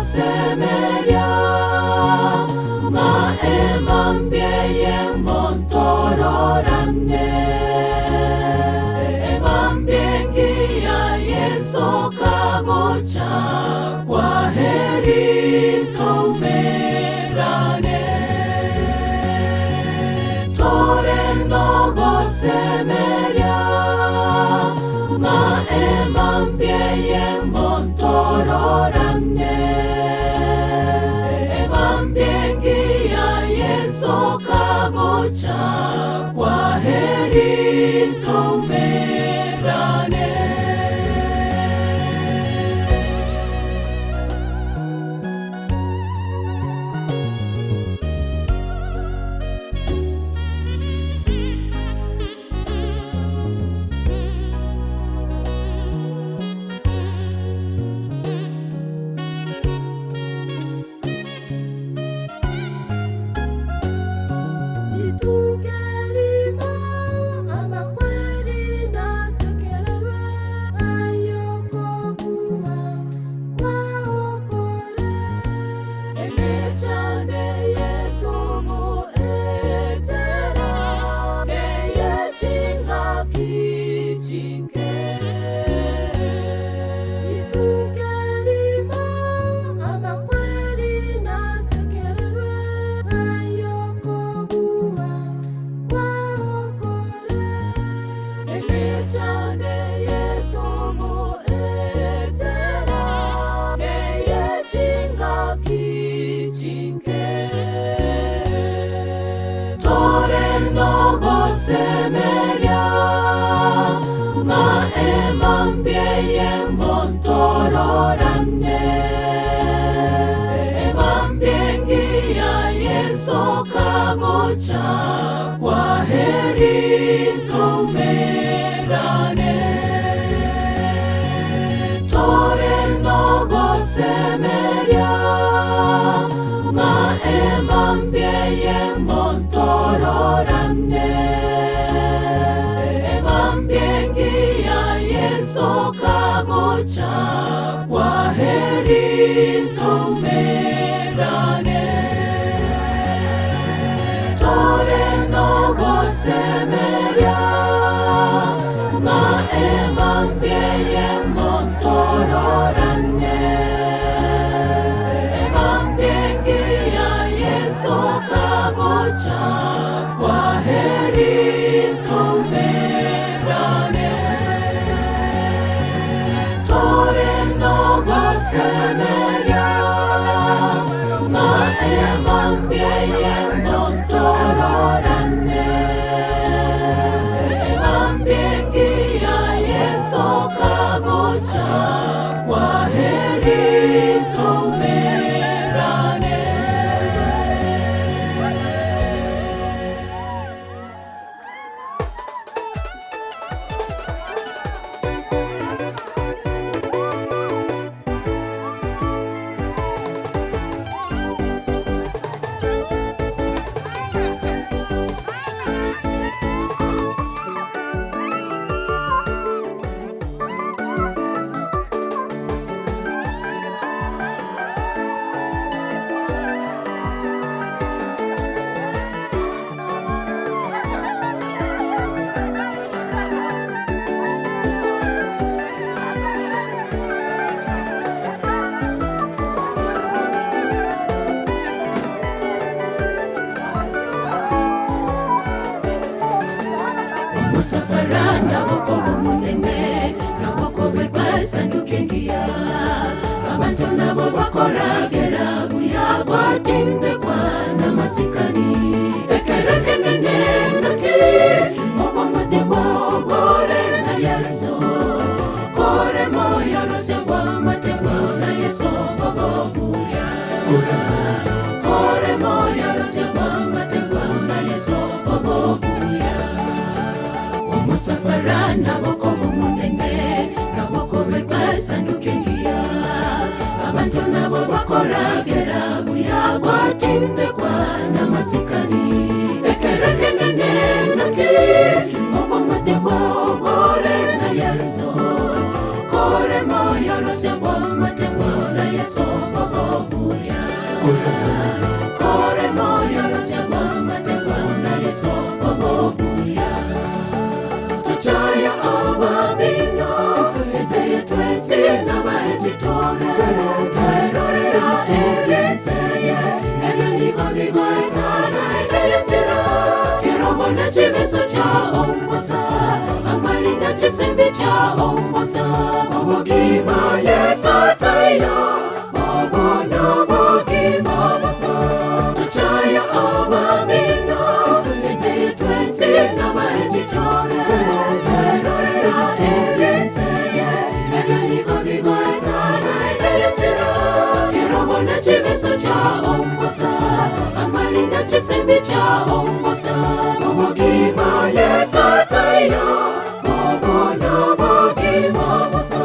nogosemeria nga emambieye montororane emambiengia Yesu kagocha kwa heri toumerane tore nogosemeria nga emambieye montororane emambiengia Yesu kagocha kwa heri toumerane. Semeria nga emambieye montororane emambiengia Yesu kagocha kwa heri toumerane tore nogosemeria nga emambieye montororane emambiengia Yesu kagocha kwa heri toumerane tore nogosemeria nga emambieye montororane emambiengia Yesu kagocha kwa heri toumerane tore nogosemeria nga emambieye montororane emambiengia Yesu kagocha kwa heri toumerane. Musafara naboko munene naboko bekwasandukengia abantu nabo bakoragera buyagwatindekwa n'amasikani ekerekenene naki obomotemo bore na Yesu kore moyo rosebwa matemo na Yesu obobuya kore moyo rosebwa matemo na Yesu obobuya. Musafara naboko munene naboko bekwasandukengia abantu nabo bakoragera buyagwatindekwa n'amasikani ekerekenene naki obomotemo bore na Yesu kore moyo rosebwa matemo na Yesu obobuya. Kore moyo rosiabama tebona Yeso obobuya. Tuchaya abamino ezeye twese nabaetitore twerorera egeseye ebyonikobigoetana ebyesiro kirogo na chimeso cha ombosa amalinda chisembe cha ombosa obogima Yesu tayo obono bogima bosa. Tuchaya abamino ezeye twese nabaetitore twerorera egeseye ebyonikobigoetana ebyesiro kirogo na chimeso cha ombosa amalinda chisembe cha ombosa obogima Yesu tayo obono bogima bosa.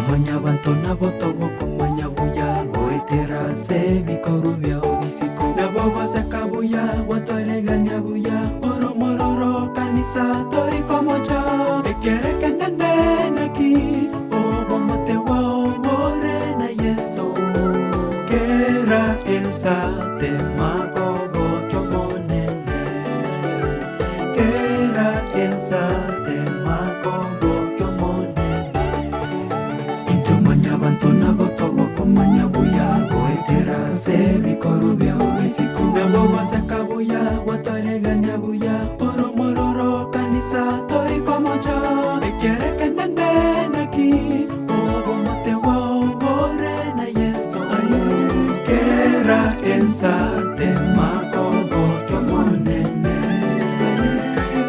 Manya botogo kumanya buya goetera se bikoru byao bisiko nabogosa kabuya watoregania buya oromororo kanisa tori komocha ekerekenenenaki obomote wao bore na Yesu kera ensa temagogo kyomonene kera ensa temagogo kyomonene. Abantona botogo kumanya buya goetera se bikoru byao bisiku nabogosa kabuya watoregania buya oromororo kanisa tori komocha ekerekenenenaki obomote wao bore na Yesu kera ensa temagogo kyomonene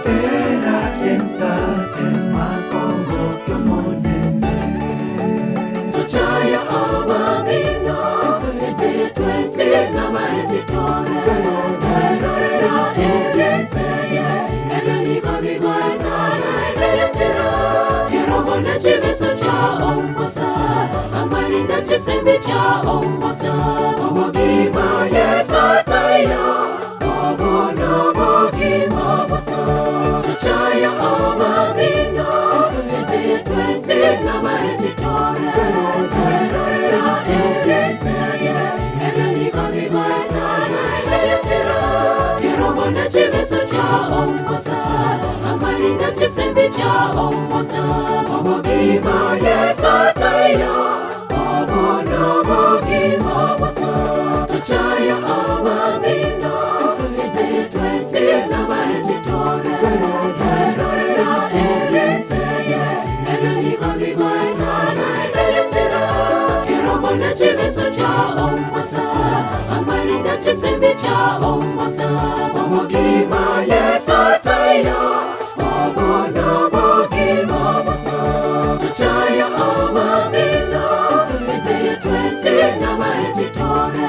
kera ensa temagogo kyomonene. Tuchaya abamino ezeye twese nabaetitore twerorera egeseye ebyonikobigoetana ebyesiro kirogo na chimeso cha ombosa amalinda chisembe cha ombosa obogima Yesu tayo obono bogima bosa. Tuchaya abamino ezeye twese nabaetitore twerorera egeseye ebyonikobigoetana ebyesiro kirogo na chimeso cha ombosa amalinda chisembe cha ombosa obogima Yesu tayo obono bogima bosa. Tuchaya abamino ezeye twese nabaetitore twerorera egeseye ebyonikobigoetana ebyesiro kirogo na chimeso cha ombosa amalinda chisembe cha ombosa obogima Yesu tayo obono bogima bosa. Tuchaya abamino ezeye twese nabaetitore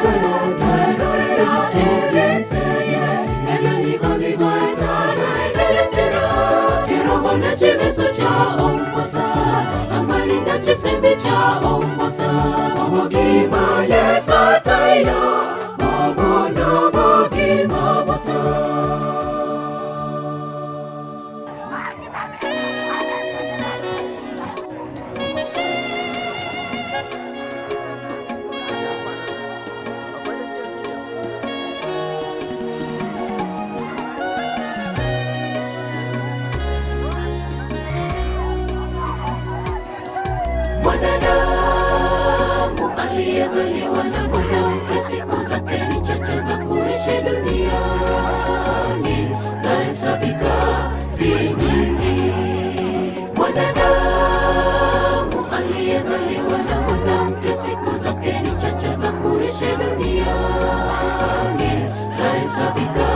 twerorera egeseye ebyonikobigoetana ebyesiro kirogo na chimeso cha ombosa amalinda chisembe cha ombosa obogima Yesu tayo obono bogima bosa. Mwanadamu aliyezaliwa na mwanamke, siku zake ni chache za kuishi duniani, zahesabika si nyingi. Mwanadamu aliyezaliwa na mwanamke, siku zake ni chache za kuishi duniani, zahesabika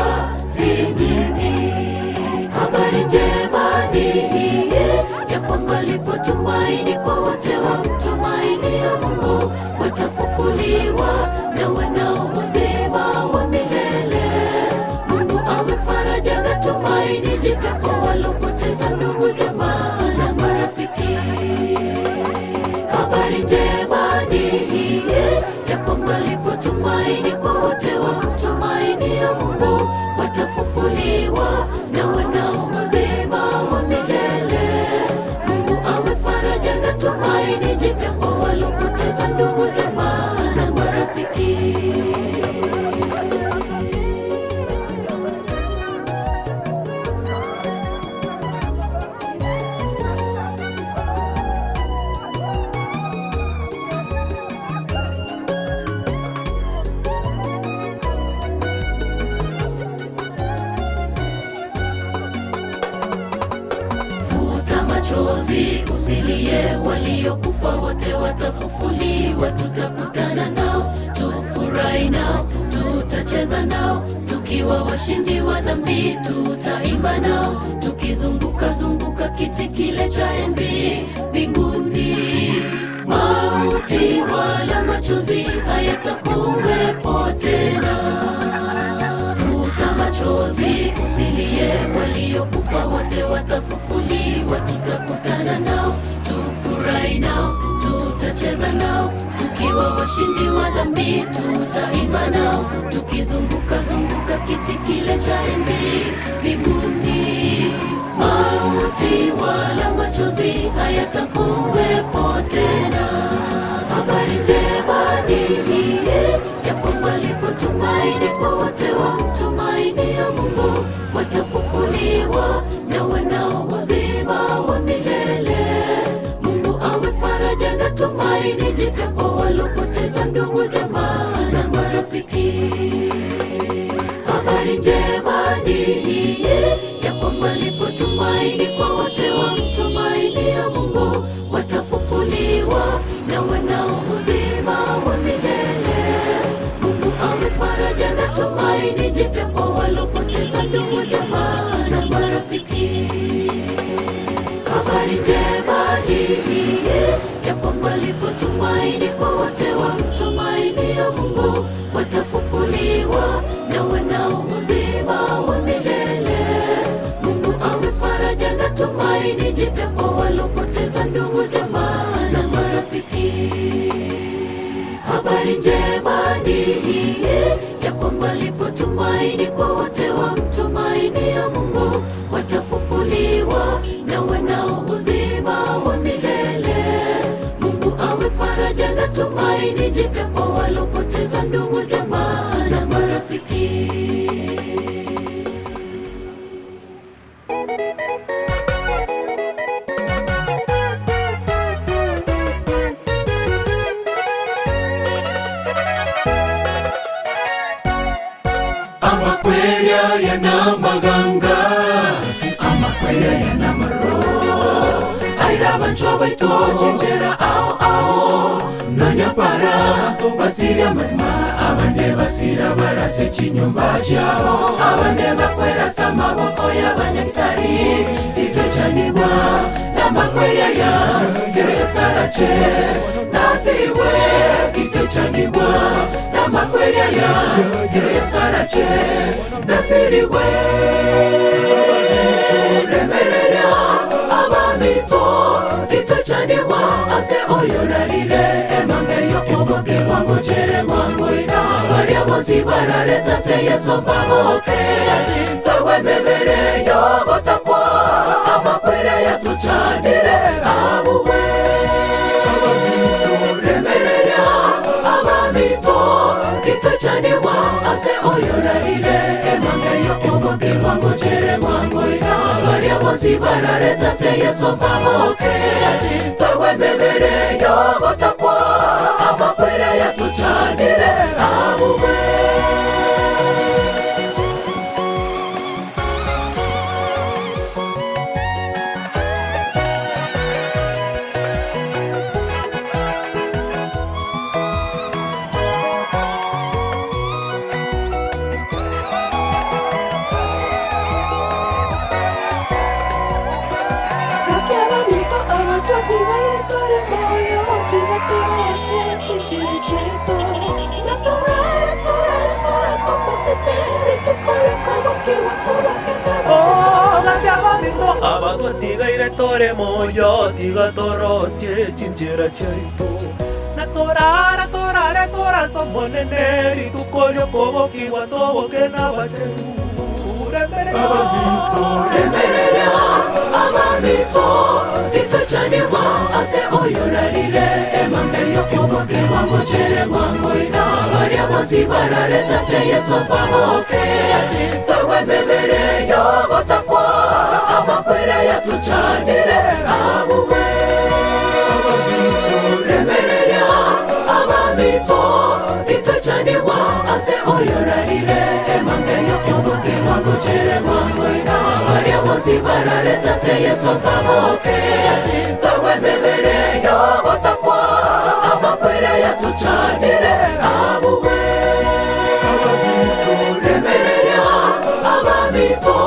si nyingi. Habari njema ni hii ya kwamba lipo tumaini kwa wote wamtumainia Mungu, watafufuliwa na wanao uzima wa milele. Mungu awe faraja na tumaini jipya kwa machozi usilie, waliokufa wote watafufuliwa. Tutakutana nao, tufurahi nao, tutacheza nao, tukiwa washindi wa dhambi. Tutaimba nao, tukizunguka zunguka kiti kile cha enzi mbinguni. Mauti wala machozi hayatakuwepo tena. Futa machozi usilie, waliokufa wote watafufuliwa. Tutakutana nao, tufurahi nao, tutacheza nao, tukiwa washindi wa dhambi. Tutaimba nao, tukizunguka zunguka kiti kile cha enzi mbinguni. Mauti wala machozi hayatakuwepo tena. Habari njema ni hii, ya kwamba lipo tumaini kwa wote wamtumainio Mungu. Watafufuliwa na wanao uzima wa milele. Mungu awe faraja na tumaini jipya kwa walopoteza ndugu, jamaa na marafiki. Habari njema ni hii, ya kwamba lipo tumaini kwa wote wamtumainio Mungu. Watafufuliwa na wanao uzima wa milele. Mungu awe faraja na tumaini jipya kwa walopoteza ndugu, jamaa na marafiki. Habari njema ni hii, ya kwamba lipo tumaini kwa wote wamtumainio Mungu. Watafufuliwa na wanao uzima wa milele. Mungu awe faraja na tumaini jipya kwa walopoteza ndugu, jamaa na marafiki. Habari njema ni hii, ya kwamba lipo tumaini kwa wote wamtumainio Mungu. Watafufuliwa na wanao uzima wa milele. Mungu awe faraja na tumaini jipya kwa walopoteza ndugu, jamaa na marafiki. Amakwerya yana maganga, amakwerya yana maro, aira bancho baito chinjera ao ao nanyapara basiria matma abande basira barase chinyumba chabo abande bakwerasa maboko y'abanyagitari titochanigwa n'amakwerya ya keresarache nasiriwe kitochanigwa n'amakwerya ya keresarache nasiriwe remerera abamito titochanigwa ase oyorarire emambe yokubokerwa ngochere mangoida baria bonsi barareta se Yesu pamoke tawe mebere yogotakwa amakwere yatuchanire abuwe remerera abamito titochanigwa ase oyorarire emambe yokubokerwa ngochere mangoida baria bonsi barareta se Yesu pamoke tawe mebere yogotakwa amakwere yatuchanire abuwe. Abatwatigaire tore moyo tiga torosie chinchera chaito na torara torare toraso monene rituko kobokiwa toboke na bacheru remerera abamito titochanigwa ase oyorarire emambe yokubokerwa ngochere mangoida baria bonsi barareta se Yesu pamoke tawe mebere yogotakwa amakwere yatuchanire abuwe remerera abamito titochanigwa ase oyorarire emambe yokubokerwa ngochere mangoida baria bonsi barareta se Yesu pamoke tawe mebere yogotakwa amakwere yatuchanire abuwe remereria abamito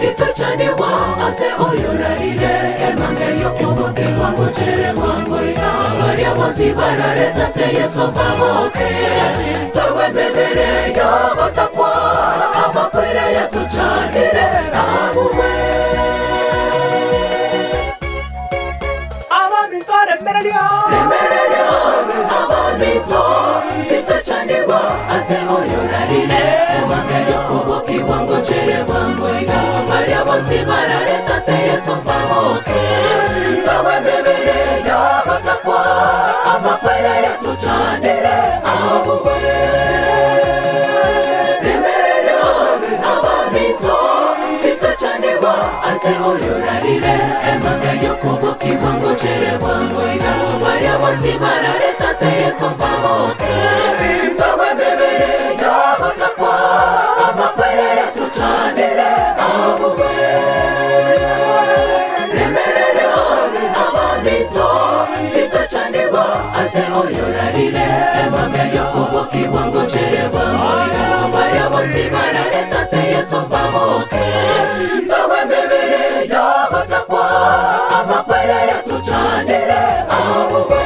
titachaniwa ase oyorarire emambe yokuboke wangu chere mwangoiga baria bonsi barareta se Yesu pamoke tawe mebere yogotakwa amakwere yatuchanire abuwe abamito remereria remereria abamito titachaniwa ase oyorarire emambe yokuboke wangu chere mwangoiga baria bonsi barareta se Yesu pamoke tawe mebere yogotakwa amakwere yatuchanire abuwe remereria abamito titachaniwa ase oyorarire emambe yokuboke wangu chere mwangoiga baria bonsi barareta se Yesu pamoke tawe mebere yogotakwa amakwere yatuchanire abuwe remereria abamito titachaniwa ase oyorarire emambe yokuboke wangu chere mwangoiga baria bonsi barareta se Yesu pamoke tawe mebere yogotakwa amakwere yatuchanire abuwe.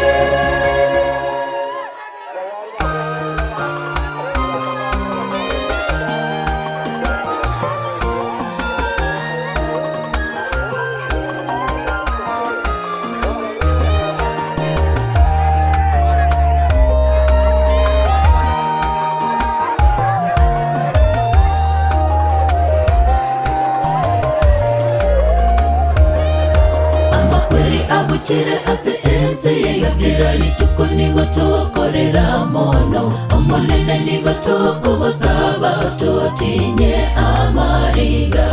Abuchire ase ense yegakira rituko nigo tokorera mono omonene nigo tokogosaba totinye amariga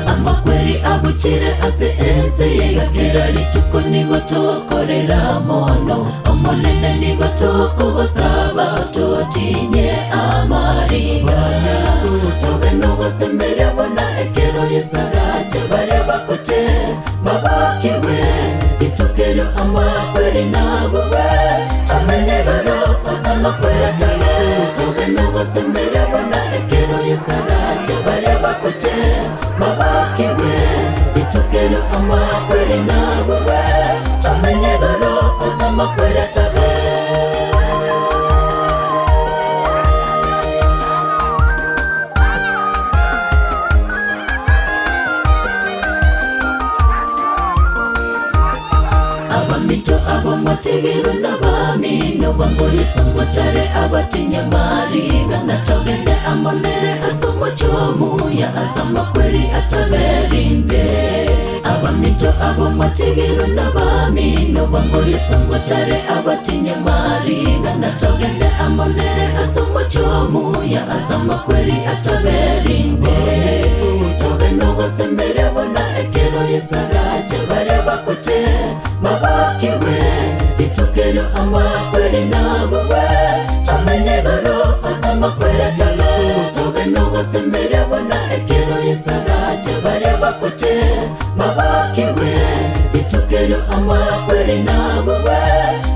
amakweri abuchire ase ense yegakira rituko nigo tokorera mono omonene nigo tokogosaba totinye amariga tobe nogosemberia bona ekero yesarache baria bakote babakiwe itokero amakweri nabuwe tamenye goro asamakwera tale tobe nogosemberia bona ekero yesarache baria bakote babakiwe itokero amakweri nabuwe tamenye goro asamakwera tale. Abamito abamwategero n'abamino bamboyesangwa chare abatinyamariga natogende amonere asomo chomuya asamakweri ataberinde abamito abamwategero n'abamino bamboyesangwa chare abatinyamariga natogende amonere asomo chomuya asamakweri ataberinde tobe nogosemberia bona ekero yesarache baria bakote babakiwe itokero amakweri nabuwe tamenye goro asamakwera tale tobe nogosemberia bona ekero yesarache baria bakote babakiwe itokero amakweri nabuwe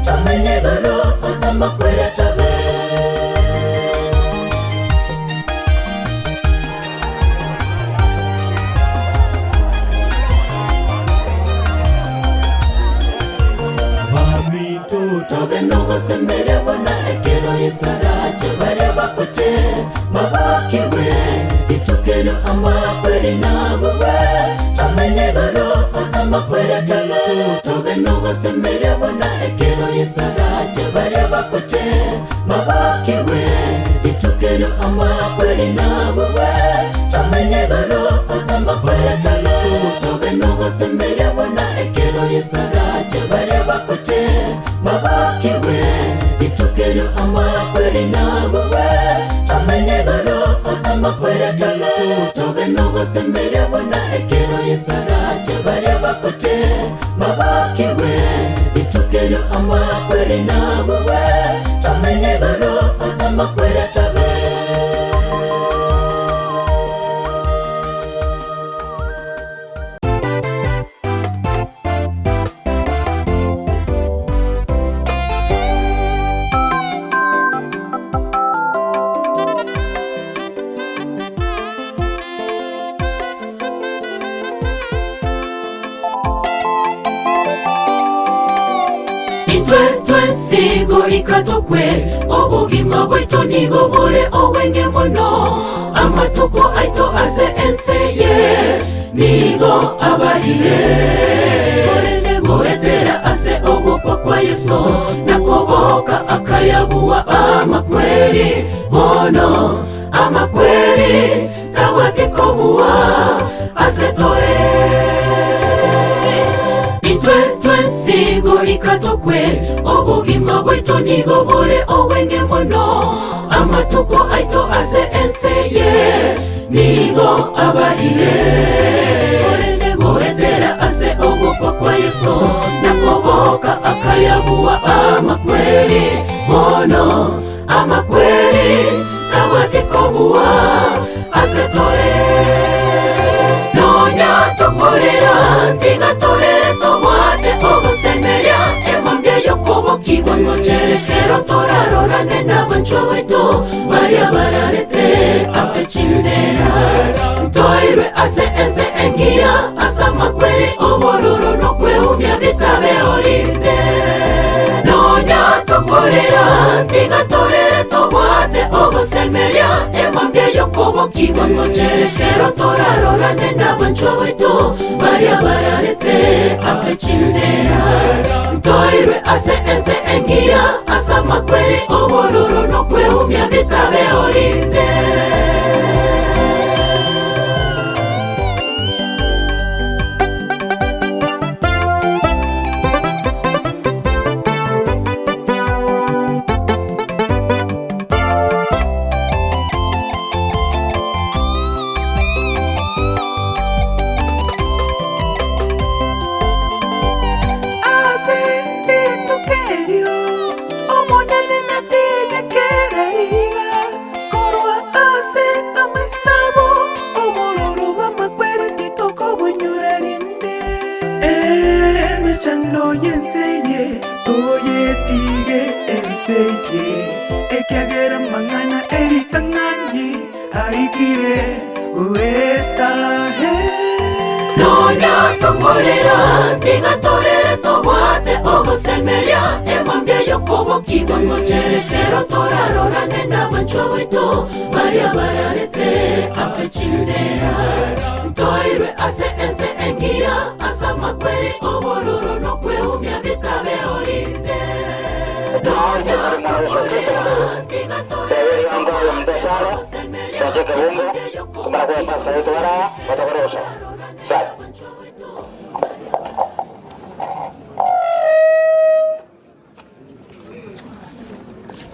tamenye goro asamakwera tale. Tobe nogosemberia bona ekero yesarache baria bakote babakiwe itokero amakweri nabuwe tamenye goro asamakwera tale tobe nogosemberia bona ekero yesarache baria bakote babakiwe itokero amakweri nabuwe tamenye goro asamakwera tale tobe nogosemberia bona ekero yesarache baria bakote babakiwe itokero amakweri nabuwe tamenye goro asamakwera tale tobe nogosemberia bona ekero yesarache baria bakote babakiwe itokero amakweri nabuwe tamenye goro asamakwera tale. ikatokwe obugima bwetu nigo bure obwenge mono amatuko aito ase enseye nigo abarire korende goetera ase ogokwa kwa Yesu nakoboka akayabuwa amakweri mono amakweri tawatekobuwa asetore intwe twensigo ikatokwe obugima bwetu nigo bure obwenge mono amatuko aito ase enseye nigo abarire korende goetera ase ogokwa kwa Yesu nakoboka akayabuwa amakweri mono amakweri tawatekobuwa asetore nonya tokorera tigatorere tobwate ogosemeria emambia yokobokigwa ngocherekero torarorane n'abanchwa baitu baria bararete ase chindera ntoirwe ase ense engiya ase amakweri obororo nokweumia bitabe orinde nonya tokorera tigatorere tobwate ogosemeria emambia yokobokigwa ngocherekero torarorane n'abanchwa baitu baria bararete ase chindera ntoirwe ase ense engiya ase amakweri obororo nokweumia bitabe orinde. Nonya tokorera tigatorere tobwate ogosemeria emambia yokobokigwa ngocherekero torarorane n'abanchwa baitu baria bararete ase chindera ntoirwe ase ense engiya ase amakweri obororo nokweumia bitabe orinde nonya tokorera tigatorere tobwate ogosemeria emambia yokobokigwa ngocherekero.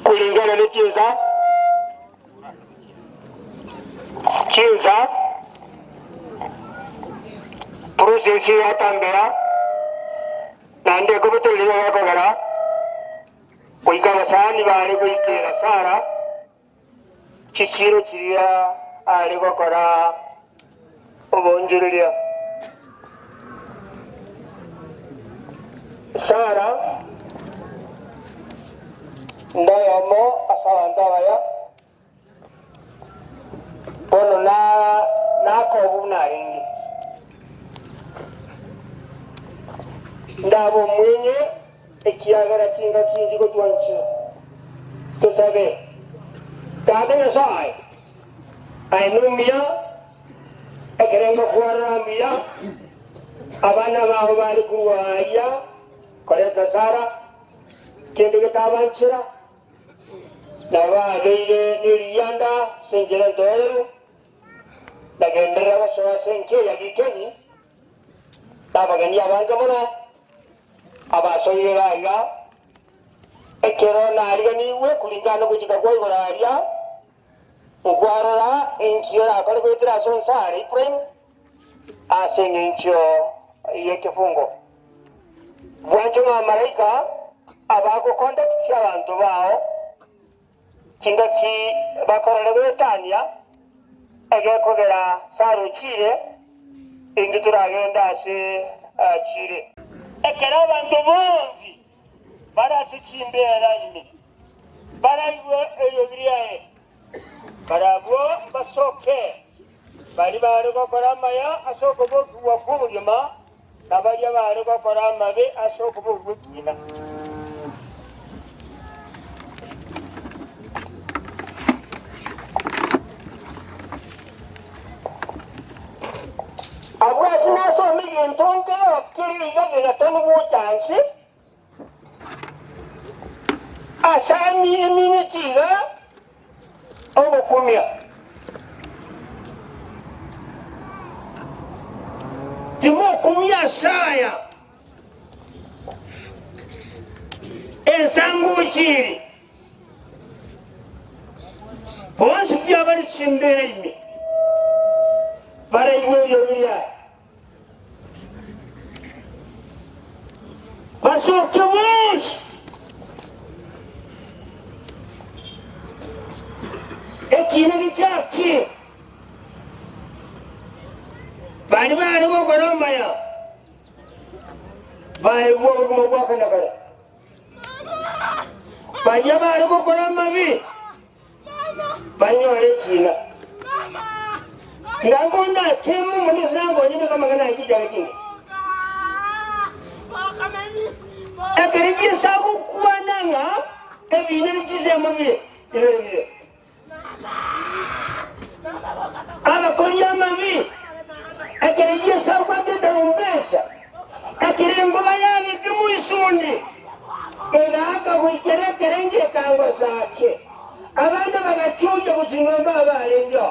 Kulingana ni chinza chinza process ya tambera nande kubutuliwa wakogera kuiga basani bari kuikira sara chichiro chiria ari gokora obonjururia Sara ndayamo asabanta baya bono na nakobu naringi ndabo mwenye ekiagera chinga kingi gotwanchi tusabe tata nyasaye ainumia ekerengo kwarambia abana baho bari kurwaya koreta Sara kindu gitabanchira nabageire niriyanda sinjira ntoeru nagenderera basoa senke ya gikenyi nabageni abange mono abasoire gaiga ekero nariganiwe kulingana guchika kwa igoro aria nkwarora enkio rakore gwetera ase onsare Ibrahim ase eng'encho yekifungo bwancho mwa malaika abagoconduct abantu bao chingaki bakorere gwetania egekogera saruchire ingi turagenda ase achire ekero abantu bonsi barase chimbera ime baraiwe eyo barabwo basoke bari bari gokora amaya asoko bogwa kubugima nabaria bari gokora amabe asoko bogwikina. Abwasi nasoma ebintu nkero iga buchansi asami eminiti iga obukumya timukumya saya ensangu chiri bonsi pia bali chimbere ime baraiwe bya basoke bonsi ekintu kyaki bali bali gokoromaya bali gwokumogwakanakala bajja bali gokora mabi banyore kina ngangonda temu munisirango nyine kama kana ikijja kina ekerejisa kukwananga ebintu bikize mabi ebyo abakoli amabi ekerejisa kwagenda umbesa ekirengo bayange kimuisundi elaka kuikerekerenge kango zake abana bagachuja kuchingomba abalenjo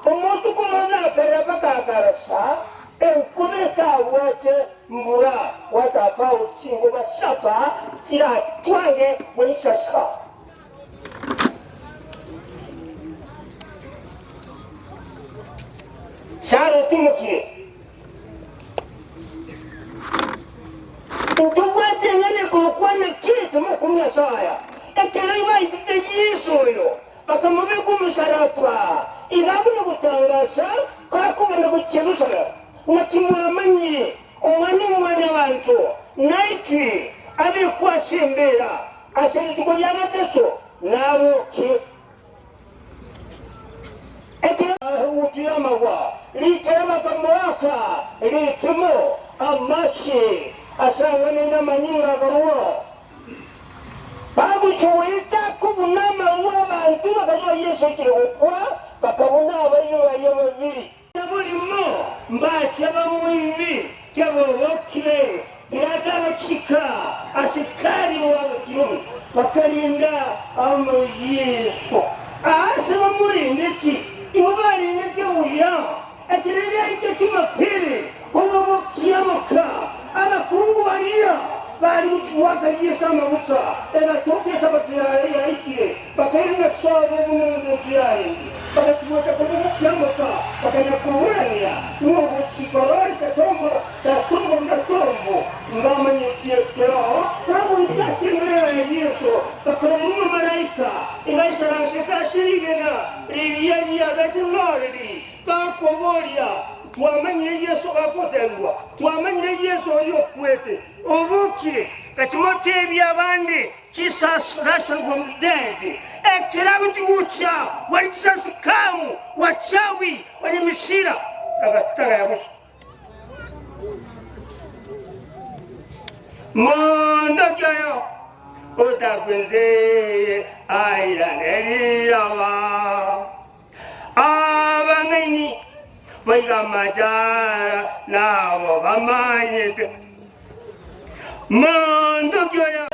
omuntu kumona akara bakakarasa enkumeka wache mbura watapa usingo basapa kira twange mwisasika saro tumukire utubwate ngene kokwana kitu mukumya saya ekere baitite Yesu oyo bakamubika umusaraba igabuna gutangaza kakubona gukemusara nakimwamanyire omwana omwana abantu naiti abekwasembera aserituko lya gatatu naboke ekere likere bakamwaka litimo amachi asangane n'amanyinga garuwo bagucuwita kubunama w'abantu bakajwa Yesu kirokwa bakabona abayo bayo babiri bulimo mbache bamwimbi kyabobokire yatachika asikari wa kirumi bakarinda amu Yesu ase bamurinde ki ibo barinde buya ekirere icyo kimapiri kubobokiyamuka abakungu bariya bari mukiwaka Yesu amabuta ebatokesa batuyare yaikire bakarinda sabo bumuntu yarengi bakatuwaka kubobokiyamuka bakanya kuburanira n'ubukikorori katombo tasumbo ndatombo mbamanyekiyekero kabuitasimera Yesu bakora umumarayika igaisharashekashirigena ririya riyabetiloriri bakoboria twamanyire Yesu bakotengwa twamanyire Yesu oyokwete obukire katimote ebyabandi Jesus risen from the dead ekirabu wali Jesus kamu wachawi wali misira agatara yabusa mondo gyayo otagwenze airaneriyawa abangeni baigamajara nabo bamanyete mondo gyayo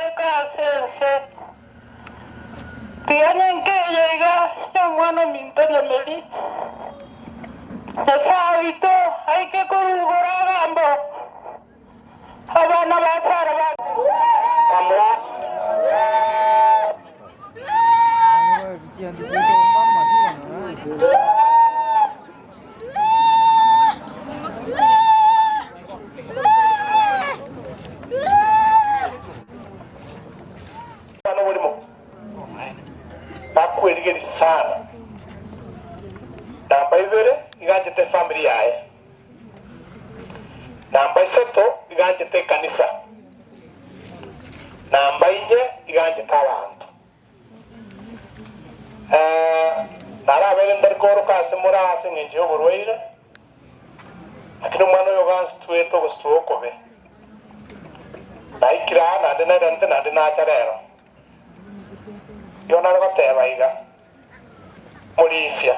sense tianenkeyo iga mwana mintonya meli nyasaye aike kurugora gambo abana basara ba amra bakwirigeri sana namba ibere iganjete family yaye namba iseto iganjete kanisa namba inye iganjete abantu narabere ndarikoroka ase muri ase ng'encho y'oborwaire lakini omwana oyo gansitwete ogositwa okobe naikira nande nairante nande nacha rero yona goteba iga mulisia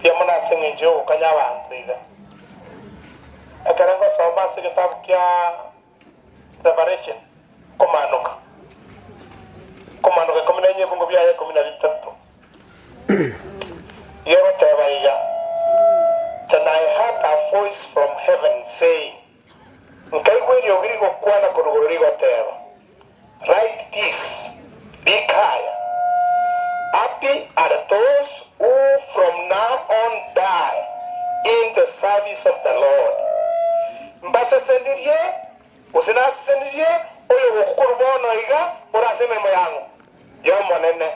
tia muna ase ng'encho y'ogokanya abantu iga Ekero ngosoma ase egetabu kia Revelation, komanoka komanoka 14 ebungo biaye 13, iga egoteba iga, "Then I heard a voice from heaven saying," nkaigwa eriogi rigokwana korugoro rigoteba, "Write this," rikaya, "Happy are those who from now on die in the service of the Lord." Mbasesenirie gose nasesenirie oyo gokukuru bono iga orase emirimo yango yomonene.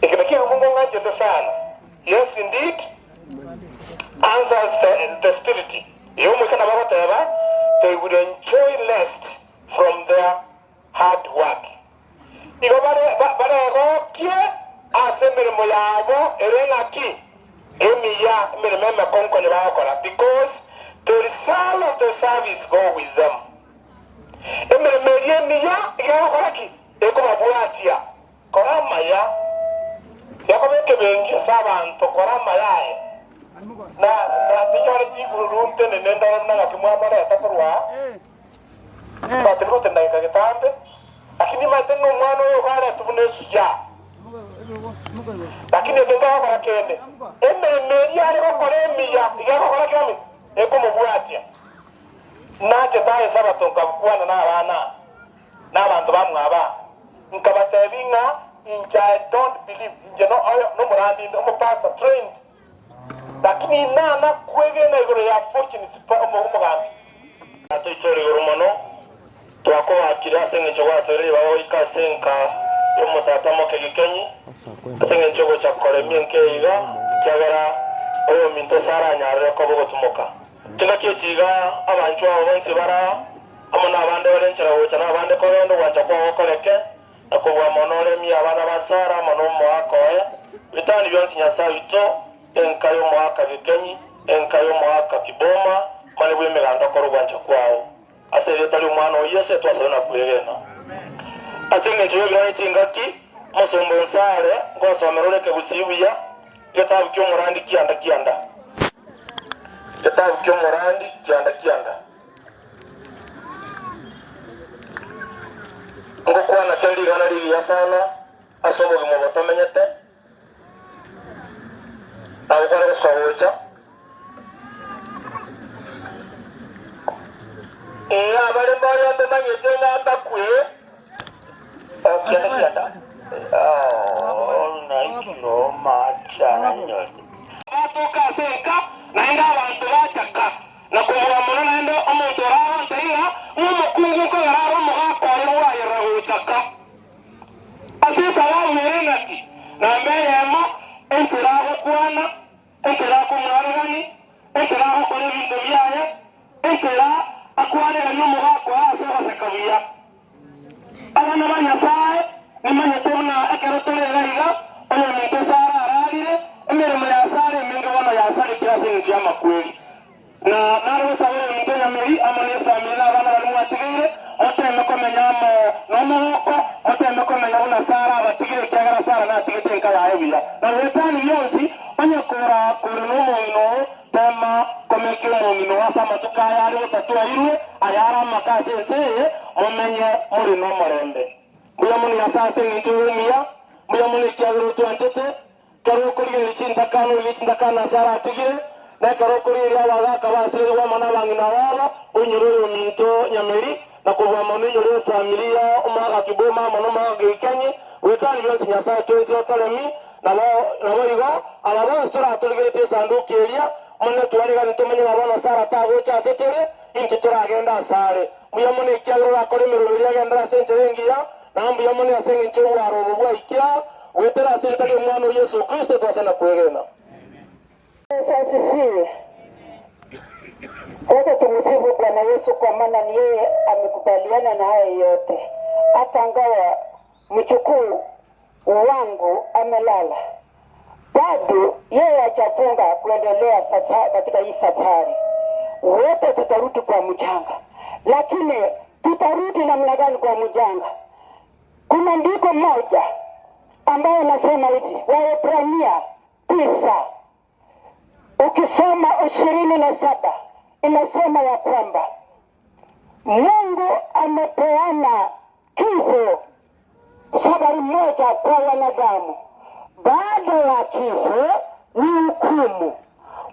Ekino kiebungo ng'anchete sana. "Yes indeed," answers the Spirit, yomwikana bagoteba, "they would enjoy rest from their hard work." Igo baregokie ase emirimo yabo ere ng'aki emiya, emirimo emekonkonyo bagokora, "because the result of the service go with them." Emirimo eri emiya igegokora ki ekobabwatia. Kora amaya yakobeka ebenki ase abanto, kora amayaye na tinyore chigururu ntenene ndore buna ng'aki mwamoreta korwa batiri gotendagika getambe, lakini maete ng'a omwana oyo ogaretwa buna esujaa, lakini eke nkagokora kende emirimo eri are gokora emiya igegokora kiami ekomobwatia. Nache taesa abato nkabukwana na abana n'abanto bamwaba nkabatebi ng'a inche I don't believe, inche no oyo nomorandi omopastor trained, lakini nana kwegena igoro ya fortunes omogambi Atoitore igoro mono, twakobakire ase eng'encho gwatwerire bagoika ase enka y'omotata moke gikenyi ase eng'encho gocha koremia enka iga kiagera oyo minto saranyarire koba ogotumoka chingaki echiga abanchu abo bonsi bara amo n'abande bare enchera gocha n'abande kogenda ogwancha kwago koreke na kobua mono oremia abana ba Sara amo n'omoaka oye bitani bionsi. Nyasaye oito, enka y'omoaka gikenyi, enka y'omoaka kiboma mane bwa emeganda kora ogwancha kwago ase erieta ria omwana o Yesu etwasabe na kwegena. Ase eng'encho y'ebirani chingaki mosombo nsare ngosomera oreke gusii buya getabu kia omorandi kianda kianda, getabu kia omorandi kianda kianda, ngokwana keri rigana rigiya sana ase obogima botomenyete nagokwana gosuka gocha. Abare mbaria mbemanyete ng'ambakwe kianda kianda batuka ase enka naende abantu bachaka na kobua mono naende omonto oragonteiga ng'omokungu nkogera are omogaka oyo orayerera gochaka ase esababu ere ng'aki namba eyemo enchera agokwana, enchera akomwarerani, enchera agokora ebinto biaye, enchera akwanerania omogaka oyo ase ogoseka buya. Abana ba Nyasaye nimanyete buna ekero torega iga oyo ominto Sara ararire emirimo ya Sara eminge bono yasarekire ase eng'encho y'amakweri na narogosaba oyo ominto Nyameri amo na efamiri na abana bari mwatigeire moteme komenya amo n'omogoko, moteme komenya buna Sara abatigire ekiagera Sara natigete enka yaye buya na gwetani bionsi onye kora kore n'omong'ina oo tema komeka omong'ina oo ase amatuko aya are gosatwairwe ayara amaka ase ense eye momenye muri n'omorembe. Mbuya mono Nyasaye ase eng'encho y'omuya, mbuya mono ekiagera otwanchete kero okorigereria chintakano origie chintakano ase aratigire na ekero okorigereria abagaka basirerwa amo na abang'ina babo oinyore oyo ominto Nyameri na kobua mono inyore efamiri ya omogaka Kiboma amo na omogaka Gikenyi gwekani bionsi. Nyasaye twensi otoremi nabo nabo igo aba bonsi toratorigeretie esanduki eria mone twarigani tomenye nabo na Sara tagocha ase tore inki toragenda asare. Mbuya mono ekiagera orakora emeremo eria agendera ase enchera engiya na mbuya mono ase eng'encho obwaro obo bwaikia gwetera ase erieta ria omwana o Yesu Kristo twase na kwegena. Yesu asifiwe. Wacha tumsifu Bwana Yesu kwa maana ni yeye amekubaliana na haya yote. Hata ngawa mchukuu wangu amelala, bado yeye hajafunga kuendelea katika hii safari. Wote tutarudi kwa mchanga, lakini tutarudi namna gani kwa mchanga? Kuna andiko moja ambayo nasema hivi, Waebrania 9 ukisoma 27. inasema ya kwamba Mungu amepeana kifo safari moja kwa wanadamu. Baada ya kifo ni hukumu.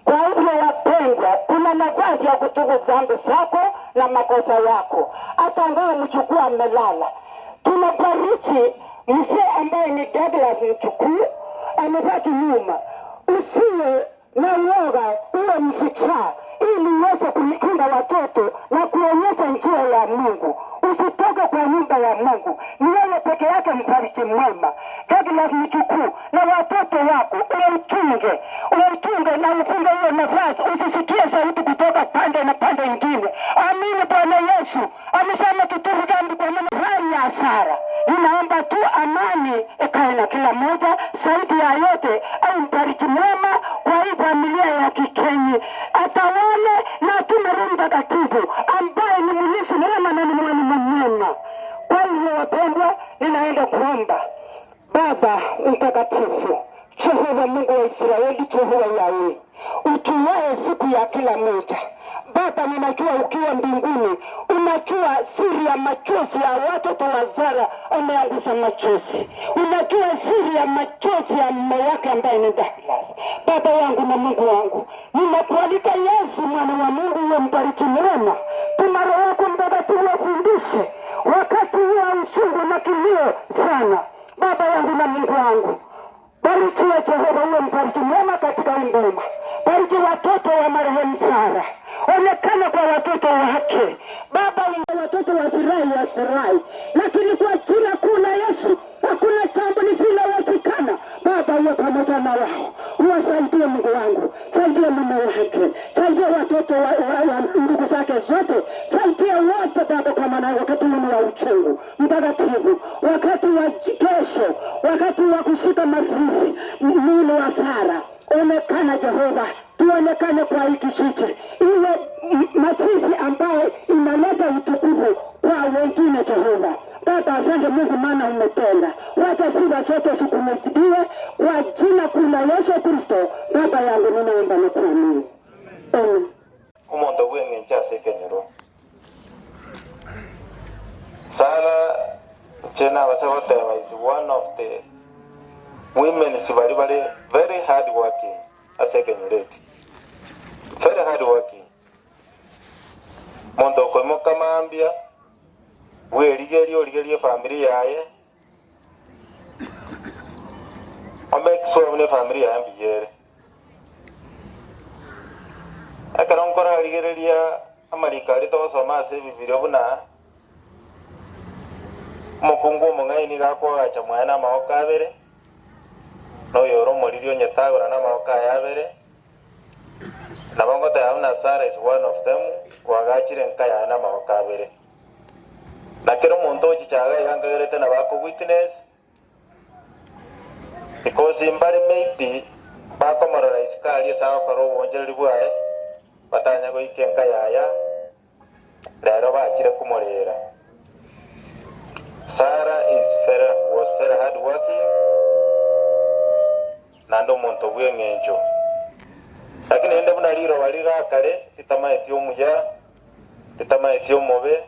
Kwa hivyo wapendwa, kuna nafasi ya kutubu dhambi zako na makosa yako, hata ingawa mjukuu amelala. Tunabariki mzee ambaye ni Douglas mjukuu amebaki nyuma. Usiwe na uoga, uwe mshujaa ili uweze kulinda watoto na kuonyesha njia ya Mungu. Usitoke kwa nyumba ya Mungu, ni wewe peke yake mfariji mwema. Douglas mjukuu na watoto wako uwachunge, uwachunge na ufunge hiyo nafasi, usisikie sauti kutoka pande na pande ingine. Amini Bwana Yesu amesema tutubu dhambi kwa maana hali ya hasara. Ninaomba tu amani ikae na kila mmoja, zaidi ya yote au mbariki mwema kwa hii familia ya Kikenyi, atawale na atume Roho Mtakatifu ambaye ni mlinzi mwema na ni mwalimu mwema. Kwa hivyo wapendwa, ninaenda kuomba. Baba Mtakatifu, Jehova Mungu wa Israeli, Jehova Yahweh, ujuaye siku ya kila mmoja. Baba, ninajua ukiwa mbinguni unajua siri ya machozi ya watoto wa Zara ameangusha machozi, unajua siri ya machozi ya mume wake ambaye ni Douglas. Baba yangu na Mungu wangu, ninakualika Yesu mwana wa Mungu, uwe mbariki mwema, tuma Roho yako Mtakatifu afundishe wakati huu wa uchungu na kilio sana. Baba yangu na Mungu wangu, barikiwe Jehova, uwe mbariki mwema katika hii boma. Bariki watoto wa marehemu Sara, onekana kwa watoto wake Baba, watoto wafurahi wafurahi, lakini kwa jina kuu la Yesu hakuna jambo lisilowezekana. Baba, uwe pamoja na wao, uwasaidie Mungu wangu, saidie mume wake, saidie watoto wa ndugu zake zote, saidie wote Baba, kwa maana wakati ni wa uchungu mtakatifu, wakati wa kesho, wakati wa kushika mazishi, mwili wa Sara, onekana Jehova, tuonekane kwa hiki kijiji, iwe mazishi ambayo inaleta utukufu kwa wengine Jehova. Baba, asante Mungu, maana umetenda. Wacha sifa zote zikurudie kwa jina kuu la Yesu Kristo. Baba yangu, ninaomba na kuamini. Amen. Omonto bweng'encho ase ekenyoro Sara nche nabase goteba is one of the women bari bari very hard working ase ekenyoro eki, very hard working. Monto okoimoka mambia bwerigerie origerie family yaye omake sure buna efamily yaye mbiyere ekero nkorarigereria amariko aria togosoma ase ebibirio buna omokungu omong'aini gakwagacha mwaye na amagoko abere noyora omoriri onyetagora na amagoko aya abere nabo ngoteba buna Sarah is one of them wagachire nka yaye na amagoko abere na kero omonto ochichaga iga nkagerete nabo ako witness because mbare maybe bakomorora isiko aria ase agokora obwonchereri bwaye batanya goika enka yaya rero bachire komorera. Sarah is very, was very hard working nande omonto bweng'encho lakini ende buna riroba rigakare ritamaeti omuya ritamaeti omobe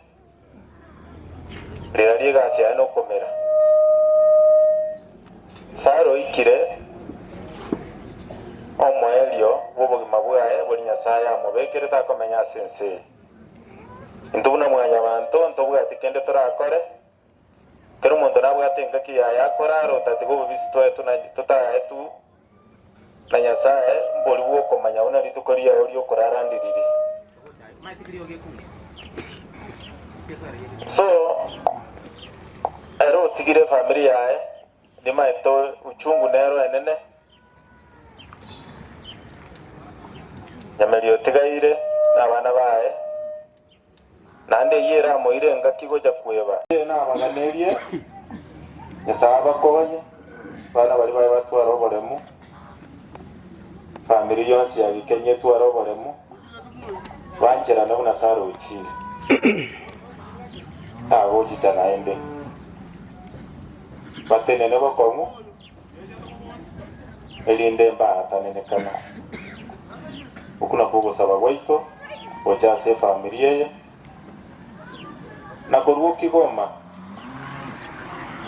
rira rigasi yaye nokomera. Sarah oikire omoerio bwa obogima bwaye bori Nyasaye amobekere takomenya ase ense eye. Intwe buna mwanyabanto ntobwati kende torakore kero omonto nabwate engaki yaye akorara otatiga obobisi twaye totaye tu na Nyasaye mbori bwa okomanya buna rituko riaye riokorara ndiriri. So ero otigire family yaye nimaete uchungu nero enene nyameri otigaire na abana baye nande yera amoire engaki gocha kweba nabaganerie Nyasaye abakonye bana bari baye batwara oboremu family yonsi ya Gikenyi etwara oboremu bancherana buna Sarah ochire tagochicha naende batenene bokong'u erinde mbatanenekana oku nakwo ogosaba gwaito Ojase familia ye na koruo Kigoma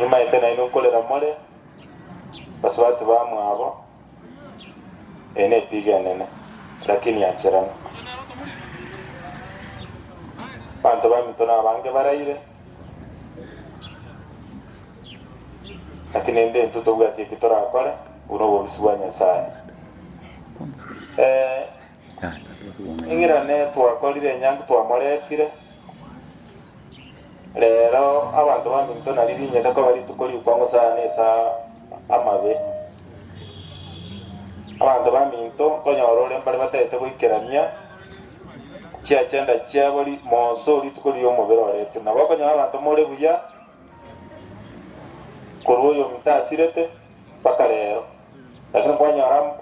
nyuma etena inokolera mole baswati ba mwabo ene piga nene lakini acherana bantu bamitona abange baraire lakini ende ntuto bwati kitora akora uno bobisibwa Nyasaye ingirane twakorire nyangu twamoretire rero abantu bamitona ririnyeta ko bari tukori kwango sana esa amabe abantu baminto konyorore mbari batete goikeramia chia chenda chia bori moso ritukori omobere orete nabo konyora abantu more buya korwo mutasirete paka rero lakini kwanyora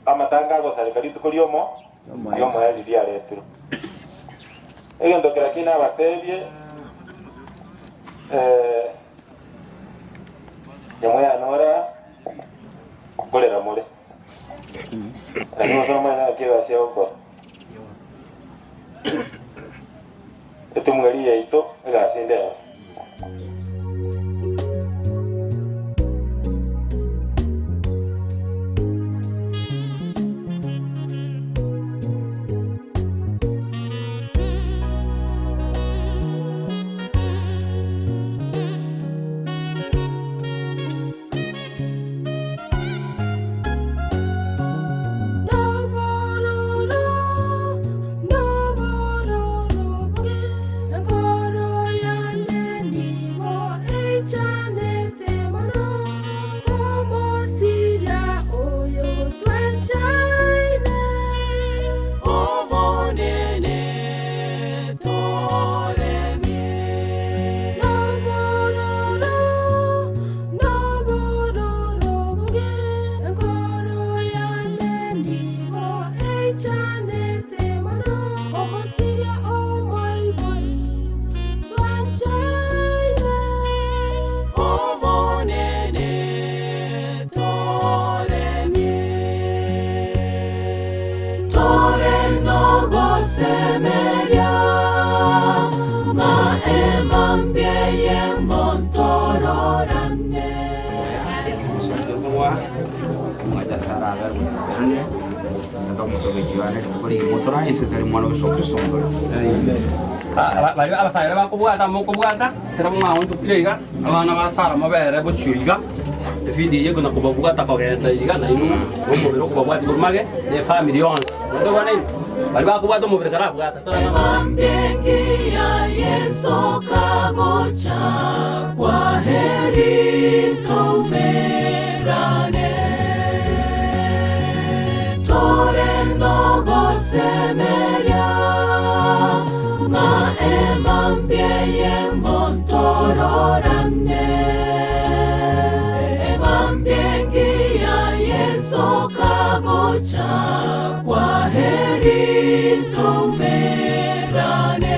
amatanga gosareka ritukori omo yomo yali aretiro egento kera kina abatebie nyamoya nora kolera more lakini osoma na kiwa sio etumweri yaito egasinde. Abasayira bakubwata mukubwata tera mwaonto kirega abana basara mabere bochiga efidi yego na kubabwata kogenda iga na inu omubere kubabwata kurumage ne family yonse ndo bana bali bakubwata omubere karabwata Mbengi ya Yesu kagocha kwa heri tumerane tore ndogo semeria na emambie montororane emambiengi ya Yesu kagocha kwa heri tumerane.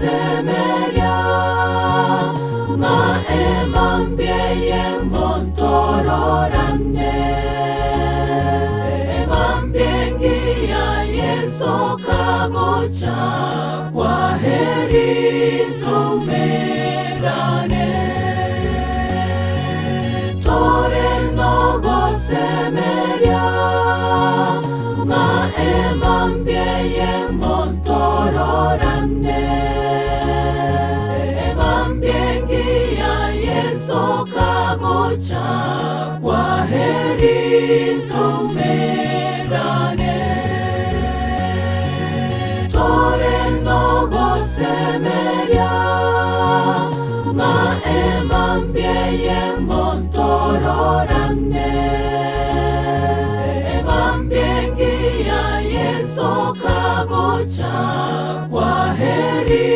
Semeria na emambie montororane emambiengi ya Yesu kagocha kwa heri tumerane. nogosemeria nga emambieye montororane emambiengia Yesu kagocha kwa heri tumerane tore nogosemeria nga emambieye montororane emambiengia Yesu kagocha kwa heri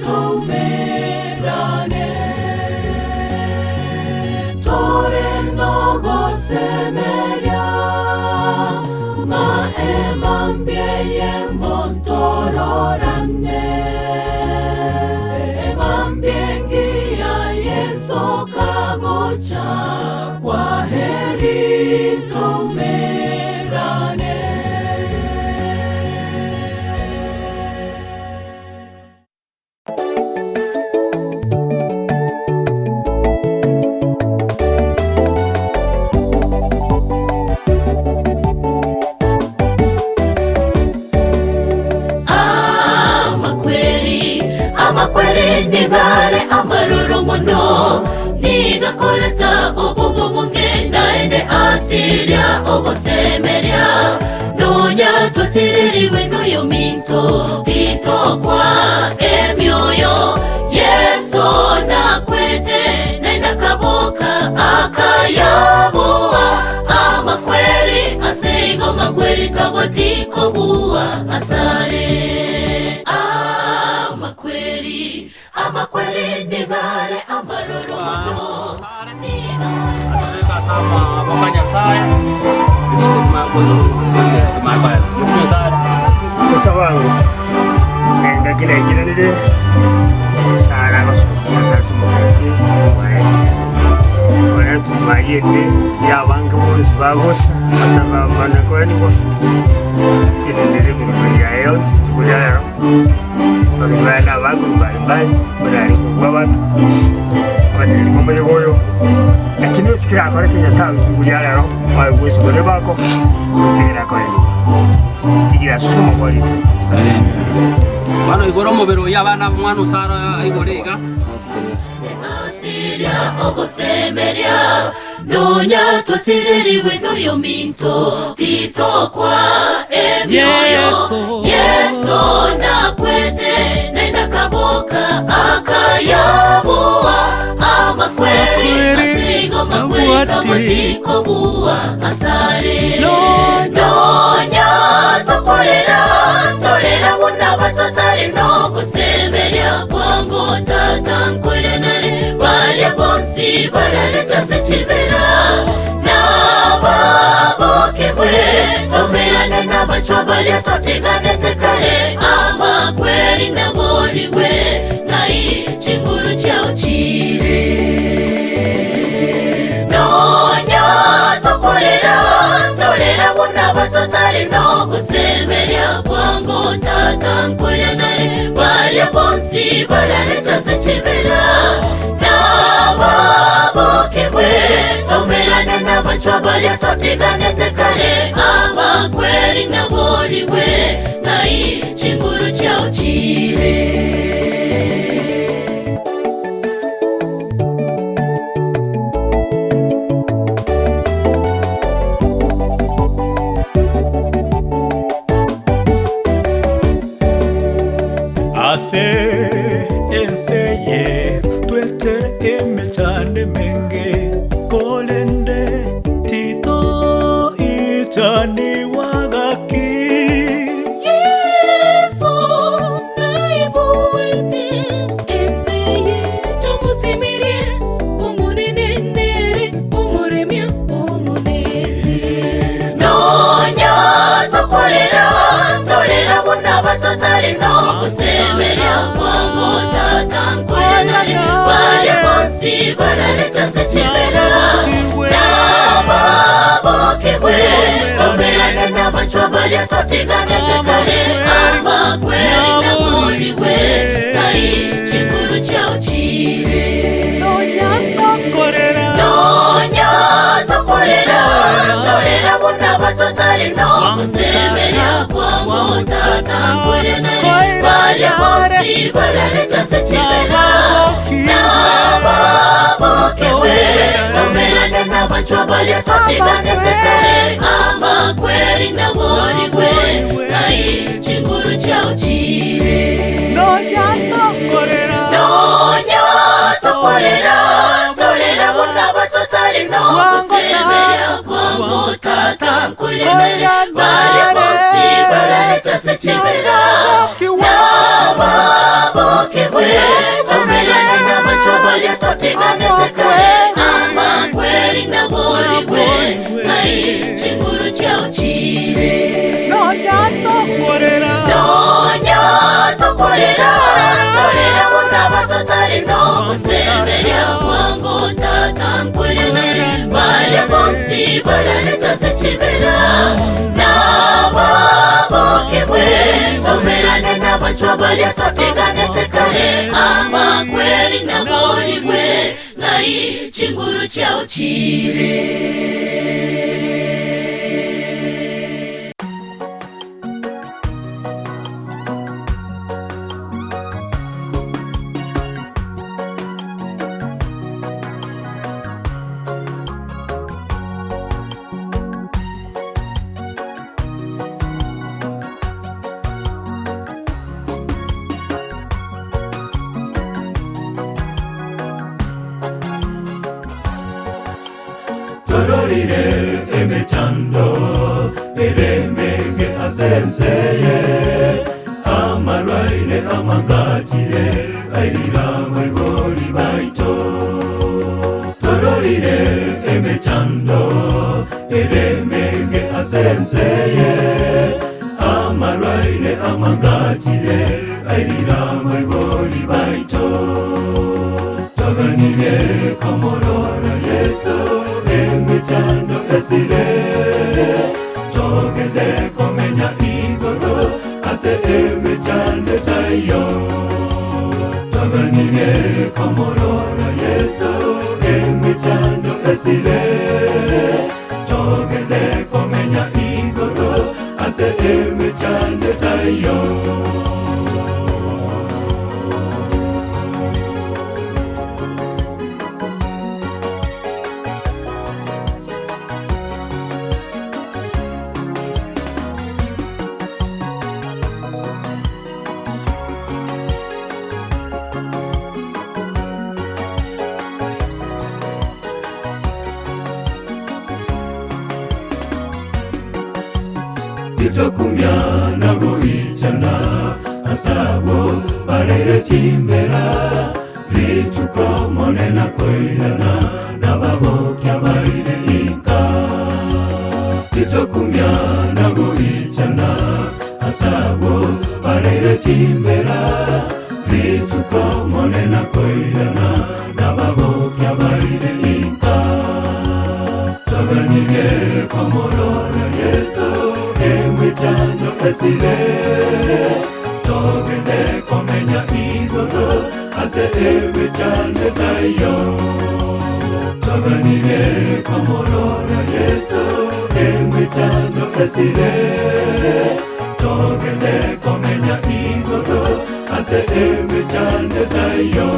tumerane tore nogosemeria nga emambieye montororane emambiengia Yesu kagocha kwa heri tumerane. Amakweri nigare amaruru muno nigakoreta obubu bungenda ende asiria ogosemeria nonya twasiririwe noyo minto titokwa emyoyo Yesu nakwete nenda kaboka akayaboa amakweri aseigo makweri tabotikobuwa asare amakweri nigare amaruru muno Musa wangu ndakirekiranire sara mayende yabange bonsi bagosa basaba banakoranibwa tinendere mirimo yayo tukulyayo babibana bangu mbalimbali bararikugwa abantu batirimo muyoboyo lakini usikirakora kinyasawe tukulyalero wagwisigole bako tigirakora tigira sumo kwalito bano igoro mubiro y'abana mwana usara igorega asiria ogosemeria nonya twasiririwe noyo minto titokwa emyoyo Yesu nakwete nenda kaboka akayaboa amakweri asigo makweri kabotikobuwa asare nonya tokorera torera buna batotari nogosemeria bwango tata nkwerenare bare bonsi barareta sechilvera nababokebwe tomerane nabachwa baria twatiganete kare amakweri naboriwe ngai chinguru chao chire nonya tokorera torera buna batotari nogosemeria bwango tata nkwerenare baria bonsi barareta sechilvera nababokebwe tomerane nabachwa baria twatiganete kare amakweri naboriwe ngai chinguru chao chire. Ase enseye twetere emechane menge kolende tito ichani wagaki Yesu naibuwete enseye tomusimirie umunene nere umuremya umunene nonya tokorera torera buna batotari nogosemeria bwango tata nkwerenare bare bonsi barareta sechibera nababokebwe tomerane nabachwa baria twatiganete kare amakweri naboriwe ngai chinguru chao chire nonya tokorera bwangu tata nkurenere bare bonsi barareta sechibera nababokewe tomerane n'abantu abalya twatiganete kare amakweri naborigwe ngai chinguru chao chire nonya tokorera torera bona batotari no kusemerera bwangu tata nkurenere bare bonsi barareta sechibera nababokewe tomerane n'abantu abalya twatiganete kare amakweri naborigwe ngai chinguru chao chire nonya tokorera torera bona batotari no kusemerera bwangu tata nkurenere bare bonsi barareta sechibera nababokewe tomerane n'abantu abalya twatiganete kare amakweri naborigwe ngai chinguru chao chire. Tororire emechando eremenge asenseye amarwaire amangachire airira maibori baito. Tororire emechando eremenge asenseye amarwaire amangachire airira maibori baito. Toganire komorora Yesu emechando esire togende komenya igoro ase emechando tayo. Toganire komorora Yesu emechando esire togende komenya igoro ase emechando tayo. Titokumya nagoichana asabo barere chimbera rituko monena koirana nababokya baire inka. Titokumya nagoichana asabo barere chimbera rituko monena koirana nababokya baire inka. Toganire komorora Yesu emechando esire togende komenya igoro ase emechando tayo. Toganire komorora Yesu emechando esire togende komenya igoro ase emechando tayo.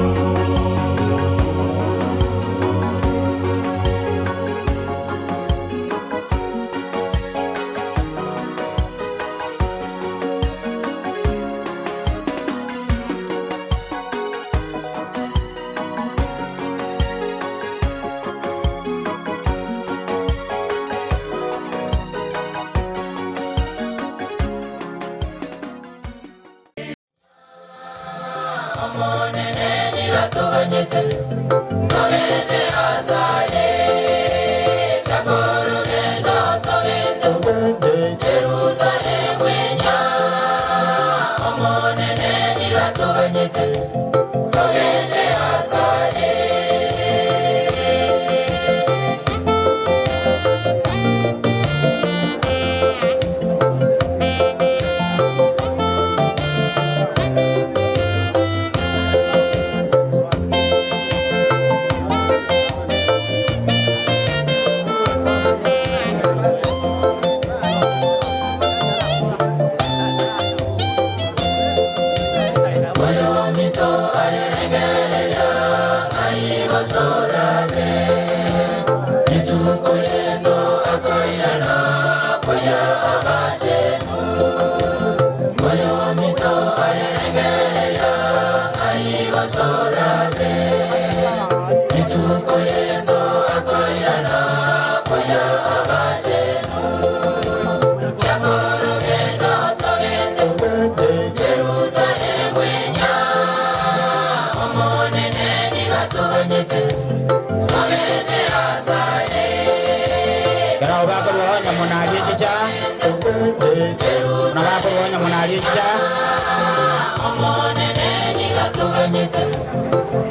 tuganyete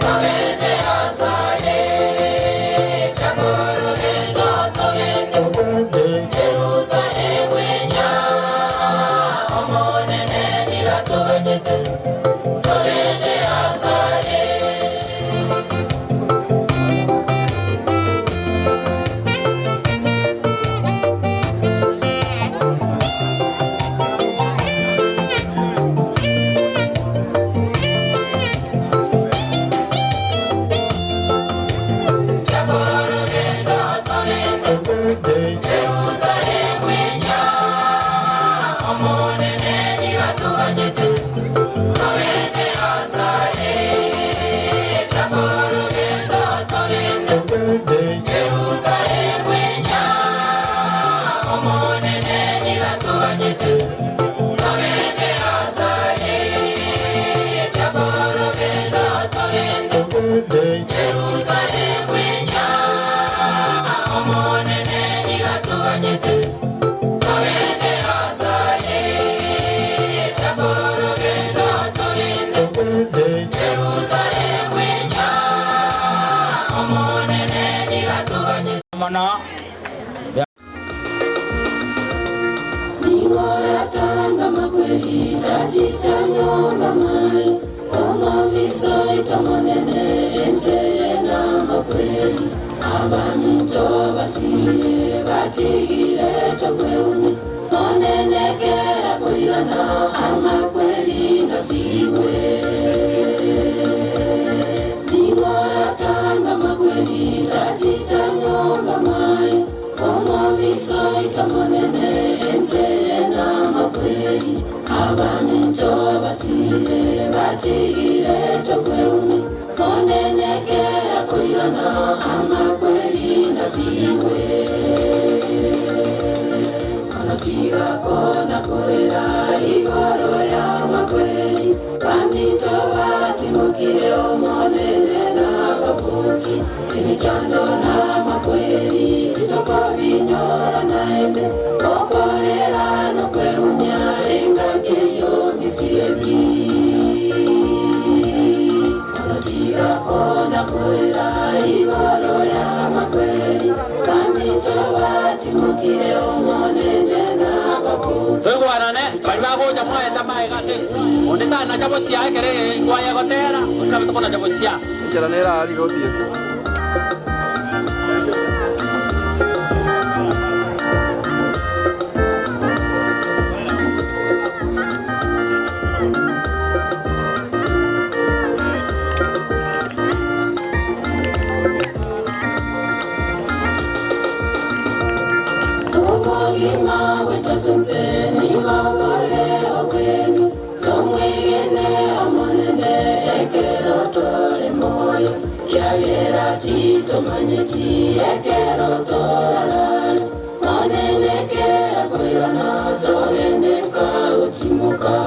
tugende azale chakorugendo tugende Yerusalemu enya omonene niga tuganyete tugende azale. Yerusalemu enya omonene niga tuganyete tugende azale chakorugendo tugende Yerusalemu enya omonene niga tuganyete tugende azale chakorugendo tugende Yerusalemu enya omonene niga tuganyete tugende azale chakorugendo tugende Yerusalemu enya omonene niga tuganyete mono. Ningoratanga makweli tachicha nyomba mai omobiso itomonene enseye na makweli abaminto basire batigire tokweumi onenekera koirana amakweli nasiriwe. Ningoratanga makweli tachicha nyomba mai omobiso itomonene enseye na makweli abaminto basire batigire tokweumi onenekera koirana amakweli nasiriwe. Onotigako nakorera igoro ya makweli baminto batimukire omonene n'abavuki emichando n'amakweli titoko binyora naende okorera nokweumya engakeyo misiebi. Onotigako nakorera igoro ya makweli baminto batimukire omonene n'abavuki Tugwanane bari bagoja mwenda mae gase ondeta na jabo cia kere kwaya gotera ondeta kona jabo cia Njara nera ari gotie. Omogima wetasense nigobore obweni tomwegene omonene ekero tore moyo kiagera titomanyeti ekero torarare monene kera koirana togendeka gotimoka.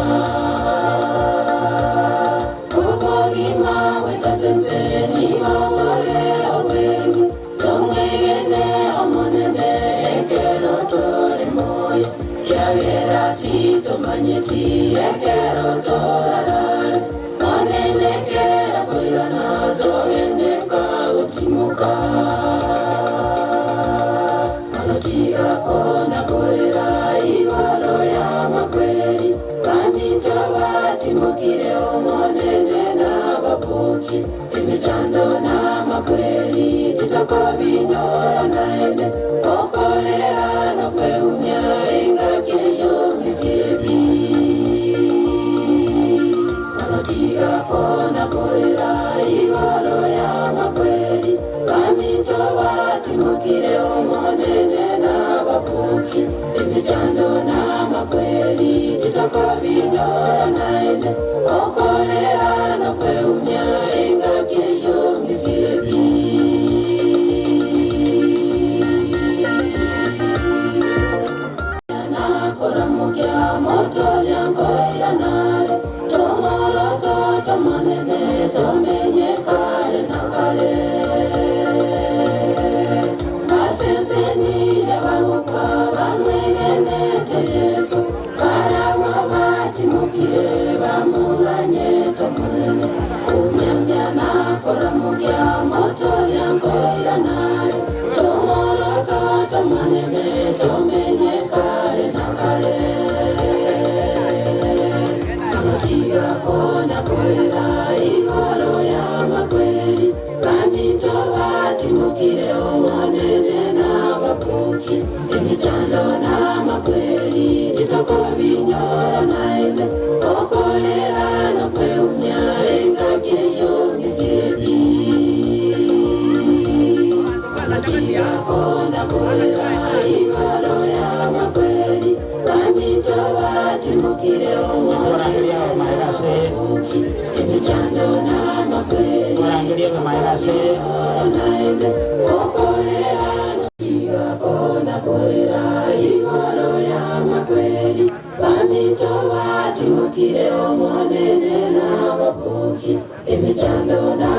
Omogima wetasense nigobore obweni tomwegene omonene ekero tore moyo kiagera titomanyeti ekero torarare monene kera koirana togendeka gotimoka. Onotigako nakorera igoro ya makweli baminto batimukire omonene n'abavuki emichando n'amakweli titoko binyora naende okorera nokweumya engakeyo misiebi. Onotigako nakorera igoro ya makweli baminto batimukire omonene n'abavuki emichando n'amakweli titoko binyora naende okorera nokweumya engakeyo misiebi. Nakoramukia moto lyankoiranare tomoroto tomonene tomenye kare na kare basensenile bagukwa bamwegenete Yesu baragwa batimukire bamuganye tomonene. maegase Murangirie maegase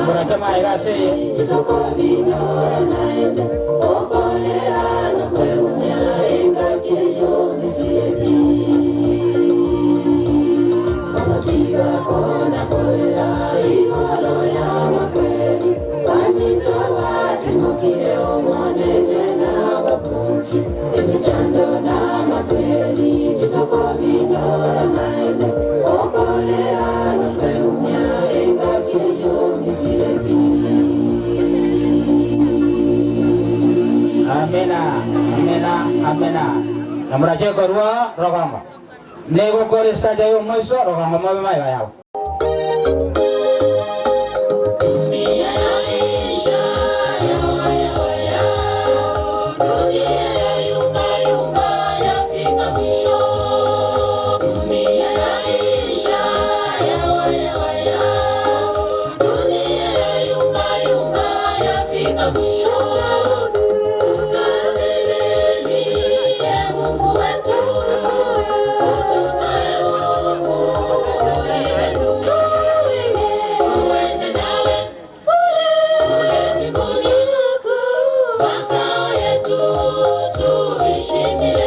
Murate maegase Amena, amena, amena. Namurache korwa rogango. Nego korista jayo moiso rogango mobe mai bayao. Tuishi milele.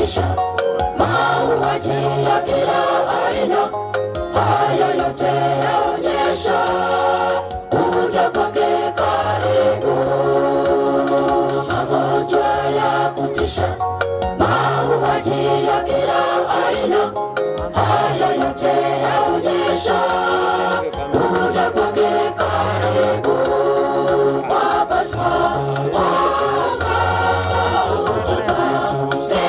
kutisha, mauaji ya kila aina, hayo yote yaonyesha kuja kwake karibu. Magonjwa ya kutisha, mauaji ya kila aina, hayo yote yaonyesha kuja kwake karibu. Baba twaomba utusamehe,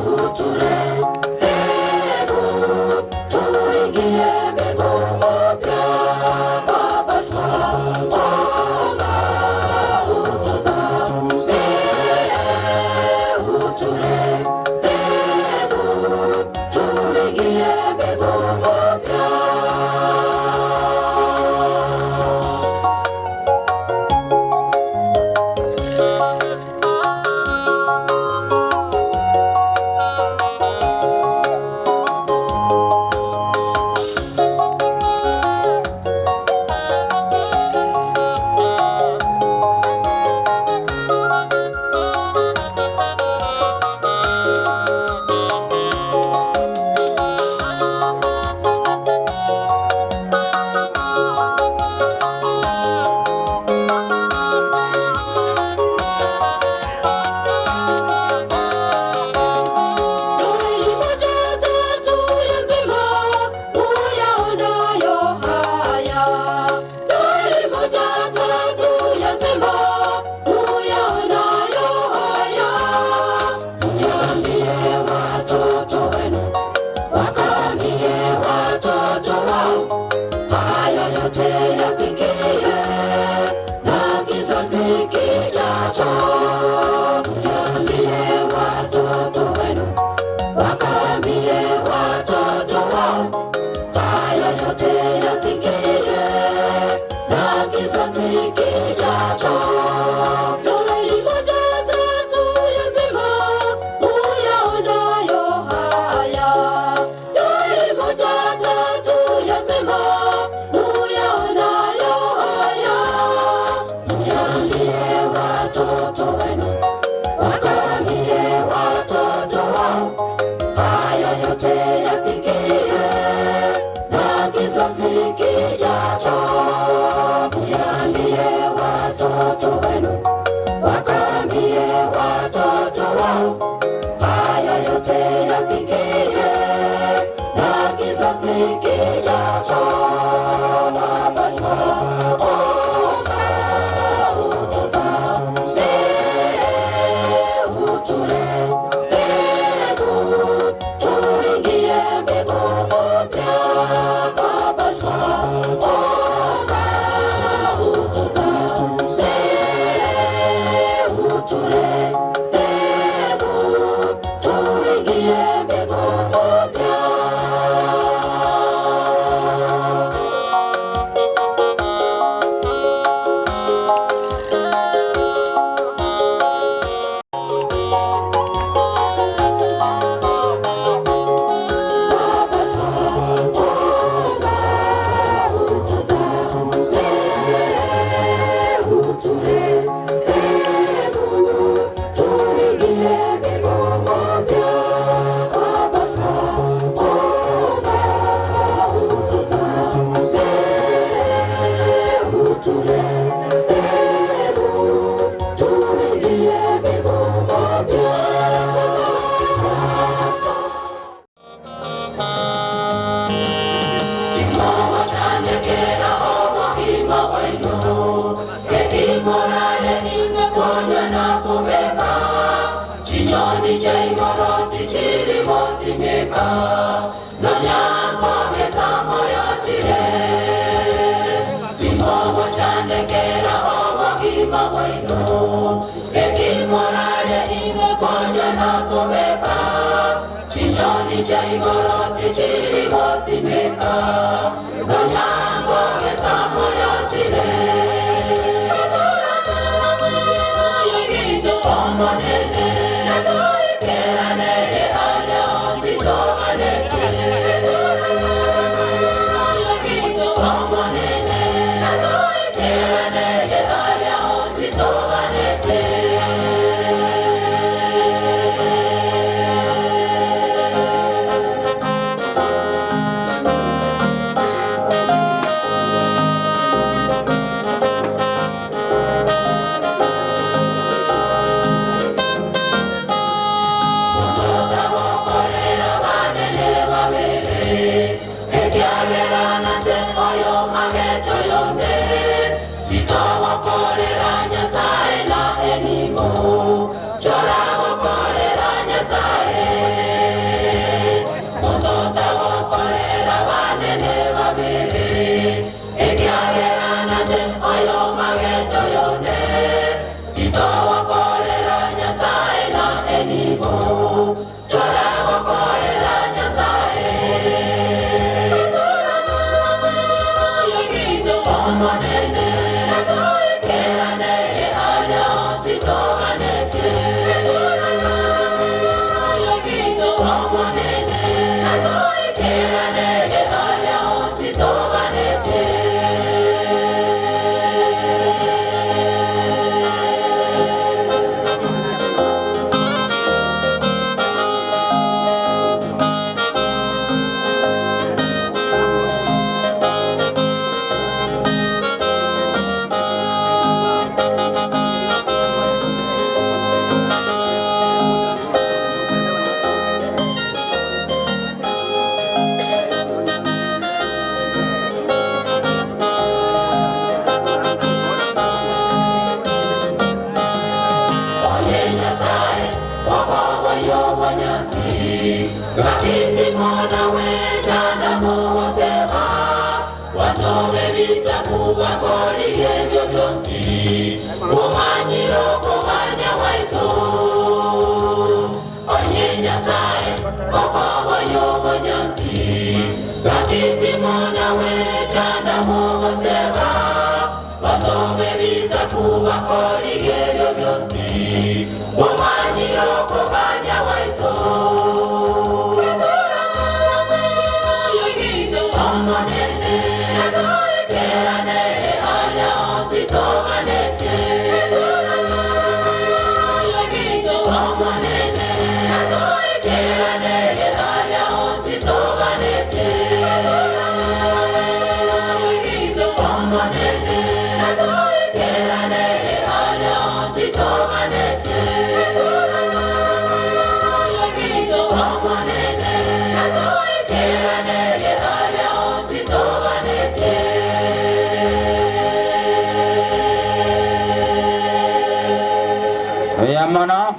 uturehemu, tuingie mbingu mpya. Baba twaomba utusamehe, uturehemu, tuingie mbingu mpya. Yoeli moja tatu yasema, uyaonayo haya. Yoeli moja tatu yasema, uyaonayo haya. Mniambie watoto wenu, wakaambie watoto wao, haya yote yafikie na kizazi kijacho. Mniambie watoto wenu, wakaambie watoto wao, haya yote yafikie na kizazi kijacho. Yoeli moja tatu yasema, uyaonayo haya. Yoeli moja tatu yasema, uyaonayo haya. Mniambie watoto wenu, wakaambie watoto wao, haya yote yafikie na kizazi kijacho. Mniambie watoto wenu, wakaambie watoto wao, haya yote yafikie na kizazi kijacho. Baba twaomba utusamehe, uturehemu, tuingie mbingu mpya. Baba twaomba utusamehe, uturehemu, tuingie mbingu mpya. enibo chora gokorera Nyasaye mutota gokorera banene babiri ekiagera nache oyo magecho yone tito gokorera Nyasaye na enibo chora gokorera Nyasaye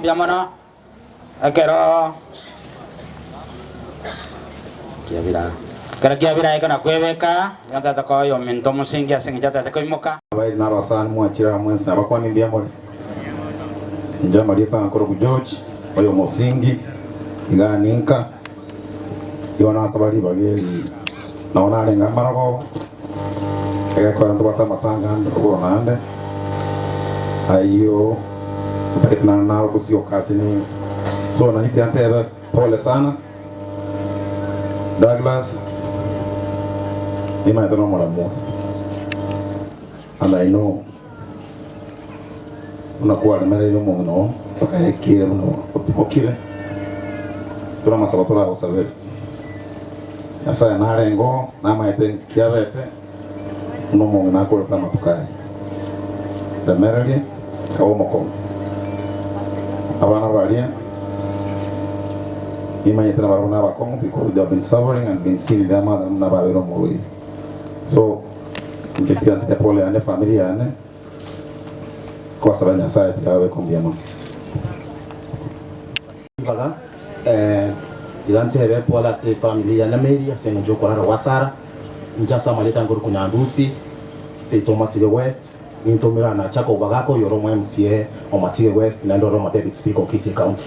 Biamono ekero kiabira kera kiabira ikona kwebeka yatata koyo minto musingi asingi yatata koimoka abairi n'abasani mwakira mwensi abakwani mbyamole njama lipa nkoro ku George oyo musingi iganinka iwana sabali bageri naona alenga marago egakora ntubata matanga ndogoro nande ayo na nao kusio kasi ni so na hivi antebe pole sana Douglas ima ndo mora mu and I know unakuwa lemerero muno tukayekire muno otimokire tuna masaba osabere Nyasaye narengo namaete kiabete no mungu nakoleta matukaye lemererie kawo abana balia imanyitana barona abakongo because they have been suffering and been seeing their mother na babero murui so njetia nte pole ane familia ane kwa sababu Nyasaye tiawe kumbiamo baga idante be pola se familia na meria se njoko na wasara njasa maleta ngoro kunyandusi se Thomas West intomira na chako bagako yoro MCA o Matige West na ndoro ma David Speaker Kisii County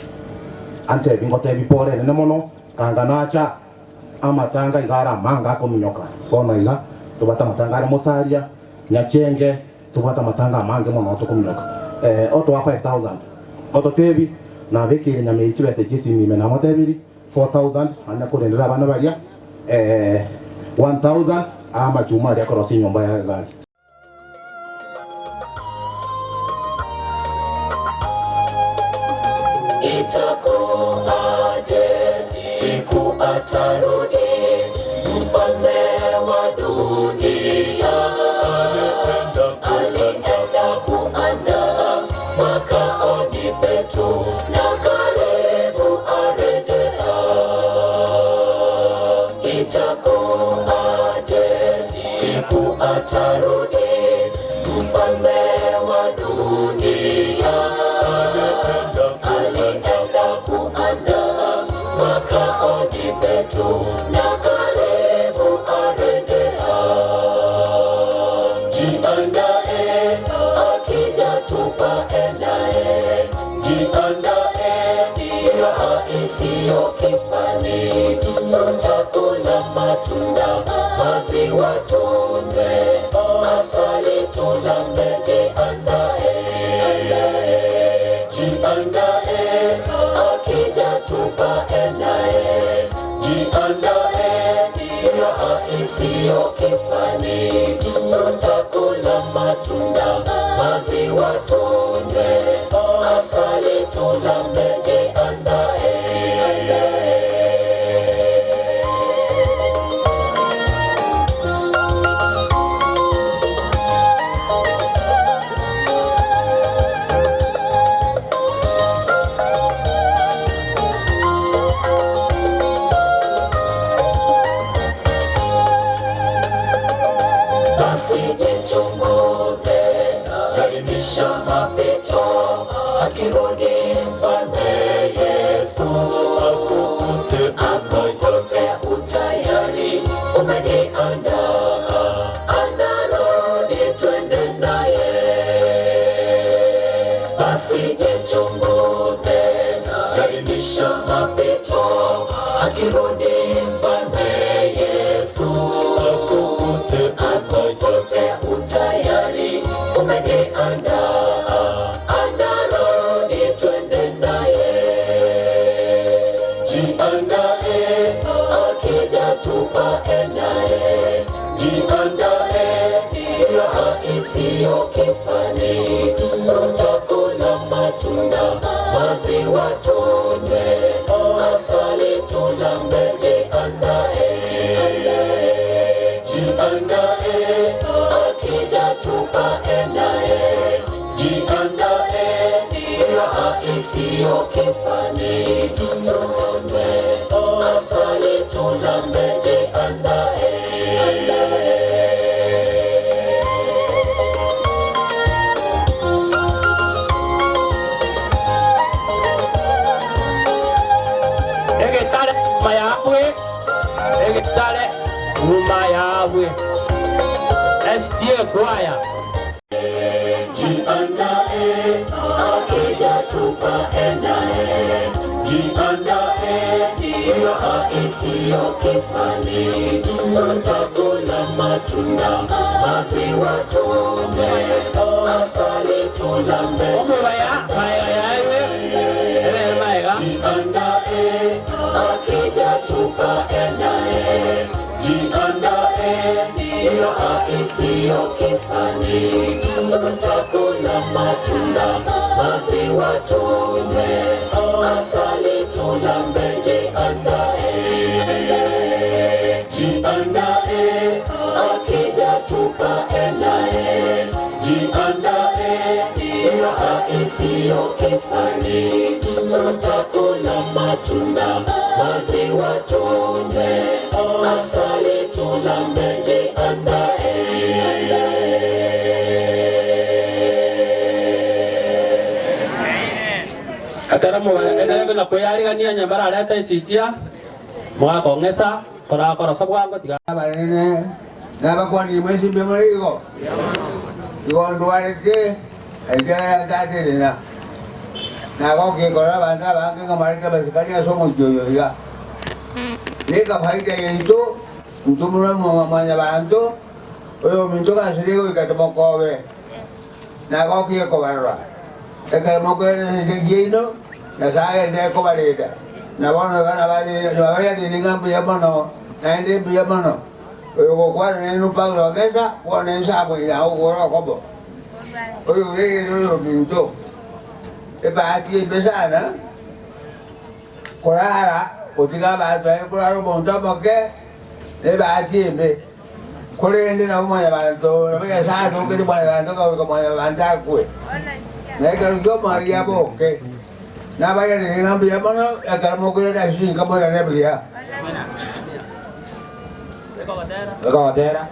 ante bingo te bipore ne mono kanga nacha amatanga igara manga kominyoka bona iga tubata matanga ari musaria nyachenge tubata matanga mange mono tokominyoka oto wa 5000 oto tebi na bekire nyameichi bese jisi mime na motebiri 4000 anya kurendera abana baria 1000 ama chuma ria korosi nyumba ya gari. Itakuwaje siku atarudi mfalme wa dunia? Alienda kuandaa makaoni petu na karibu arejea. Itakuwaje siku atarudi mfalme wa dunia? matunda, maziwa tunywe, asali tulambe. Jiandae, jiandae, jiandae, akija tupae naye. Jiandae, raha isiyo kifani, tutakula matunda, maziwa tunywe, asali tulambe. Jiandae, jiandae. Basi jichunguze, ainisha mapito, akirudi mfalme Yesu akukute utayari, umejiandaa, anarudi twende naye. Basi jichunguze, ainisha mapito, akirudi mfalme Yesu akukute utayari, umejiandaa, anarudi twende naye. Jiandae, akija tupae naye. Jiandae, raha isiyo kifani, tutakula matunda, maziwa tunywe, asali tulambe. Jiandae, jiandae, jiandae, akija tupae naye. Jiandae, raha isiyo kifani, tunywe, asali tulambe. Jiandae, jiandae. Egitare nyuma yawe, egitare nyuma yawe. SDA choir. Jiandae, akija tupae naye. Jiandae, raha isiyo kifani, tutakula matunda, maziwa tunywe, asali tulambe. Jiandae, akija tupae naye. Jiandae, raha isiyo kifani, tutakula matunda, maziwa tunywe, asali tulambe. Jiandae, jiandae, jiandae, akija tupae naye. Jiandae, raha isiyo kifani, tutakula matunda, maziwa tunywe, asali tulambe. Jiandae, jiandae. Akara mubaendelea na kwiyarigania nyambara areta icitia mwakong'esa korakorosa bwango tiga Abanene n'abakwani mwesimbe muligo igo ndwarete enjala yataterera nagokikora abantu abange nga mareta basikali ase omujoyo iga nekafaida yaitu ntumura mwanya bantu oyo ominto kasirego ikatomokobe nagokiekobarora ekaramokoeresesegiino nasaye ndekobareta nabono nabayalinga mbuya mono naende mbuya mono oyo gokwana nenu Paulo agesa wona ensago ira ogorokobo oyo rere oyo minto ebahati embesana korara otiga abantu kurara omonto omoke ebahati embe korende nabo mwanya bantu nabegesana okeri mwanya bantu kaoka mwanya bantu akwe naekarukia omwaria boke nabayalinga mbuya mono ekaramokorera esinka morere buya. Ekogotera.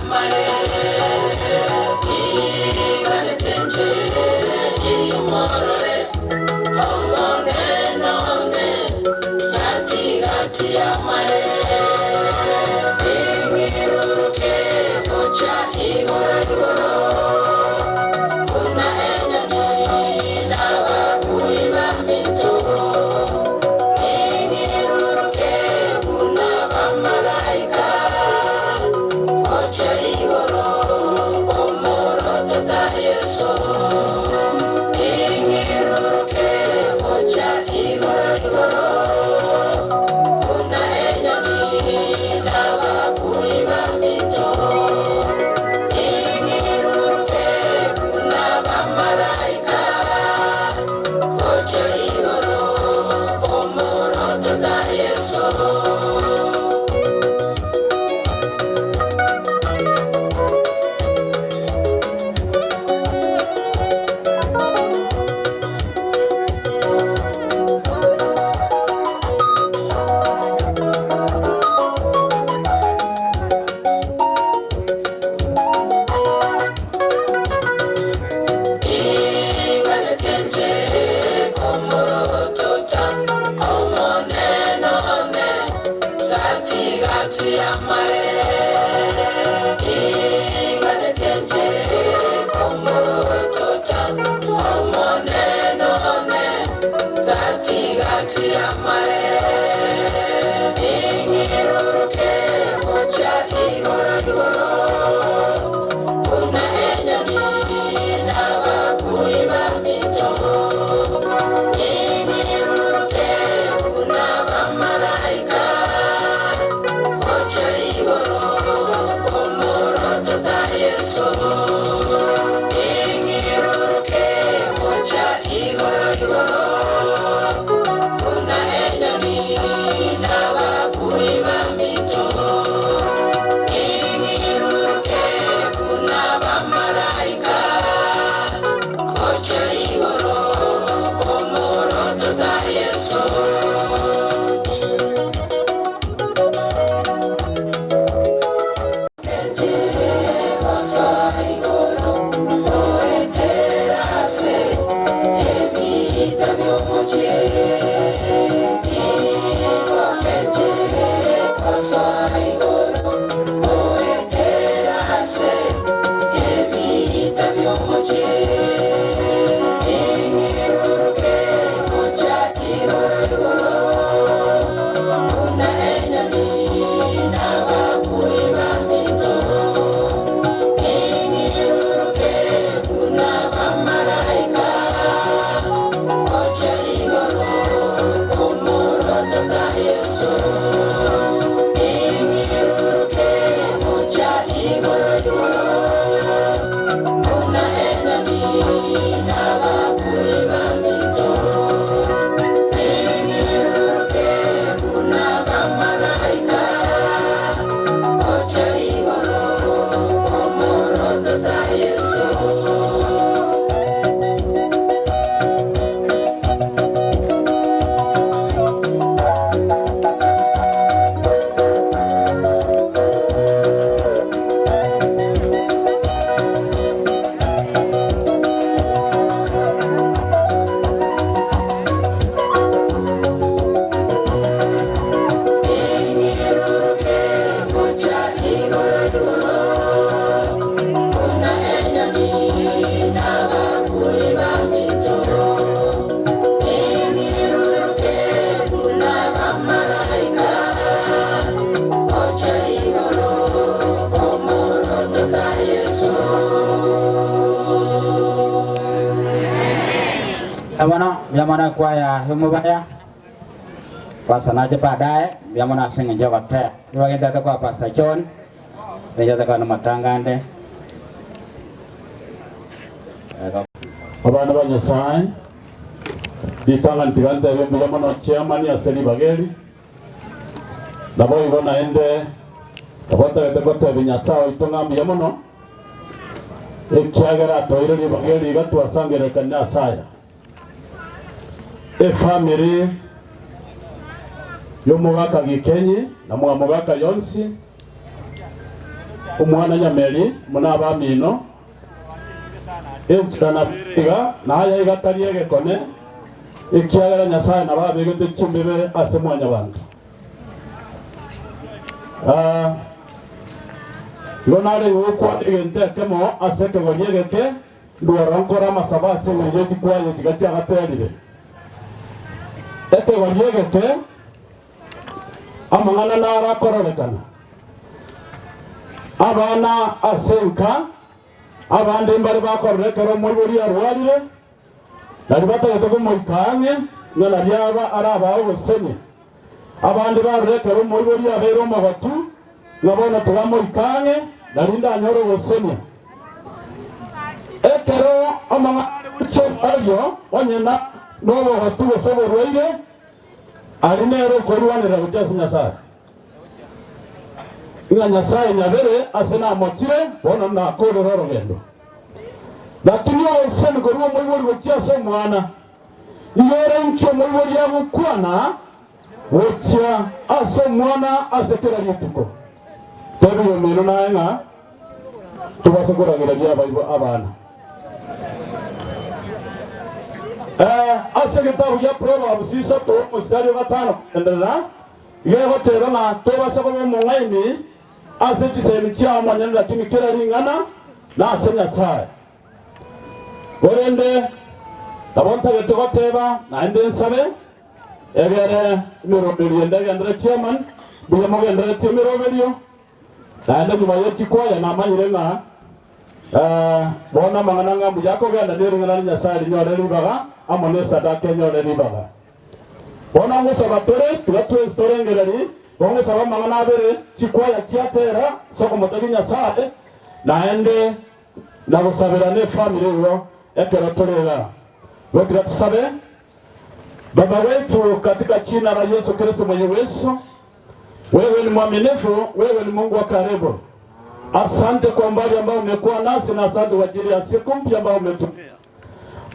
Mare. Yamana kwaya humubaya pastor naje baadaye yamana singe njoka te iwagenda kwa Pastor John njoka kwa matangande abana ba Nyasaye bitanga ntigante bembe yamana chairman ya seli bageli nabo ibona ende abata betekote binyatsawe itongambi yamono ekiagera toire bageli gatwasangere kanyasaya efamily yomugaka Gikenyi na mwamugaka Yonsi umwana Nyameri munabamino enchirana biga naya igatari egekone ekiagera Nyasaye nababegete chimbibe ase mwanya bantu lonare gukwa egente kemo ase kegonyegeke ndwarankora masaba ase ng'enye kwayo tigatia gaterire ekegonyegeke amang'ana narakororekana abana asenka abandi mbari bakororekera omoibori arwarire nari batagete komoikange ng'ana riaba arabaho gosene abandi barorekera omoibori abeire omogotu ng'abono tugamoikange nari ndanyore gosene ekero amang'ana are ario onyena nobogotu gose oborwaire ari nero korwanira gochia ase Nyasaye ng'a Nyasaye nyabere ase namochire bono nakorera orogendo lakini ogosemi korwa omoibori gochia ase omwana iyore nki omoibori agokwana gochia ase omwana ase kera rituko tobi omino naye ng'a tubase koragereria abana ase gitabu gya Proverbs 3 mstari wa 5 endelea yegotera na tobase koba omong'aini ase chisemi chia omonyene lakini kera ring'ana na ase Nyasaye orende nabo ntagete goteba naende nsabe egere emiroberio ende egendere chairman buya mogenderetie emiroberio naende nyuma ya chikwaya namanyire ng'a bona mang'ana ng'a mbuya akogenda nering'ana Nyasaye rinyore ribaga amo ne sadaka enyore ribaga bona ngosaba tore tiga twesi torengereri bongosaba mang'ana abere chikwaya chiatera sokomotegi Nyasaye naende nagosabera ne family igo ekero torega Wote tusabe. Baba wetu katika jina la Yesu Kristo mwenye uwezo, wewe ni mwaminifu, wewe ni Mungu wa karibu. Asante kwa mbali ambao umekuwa nasi na asante kwa ajili ya siku mpya ambayo umetupea.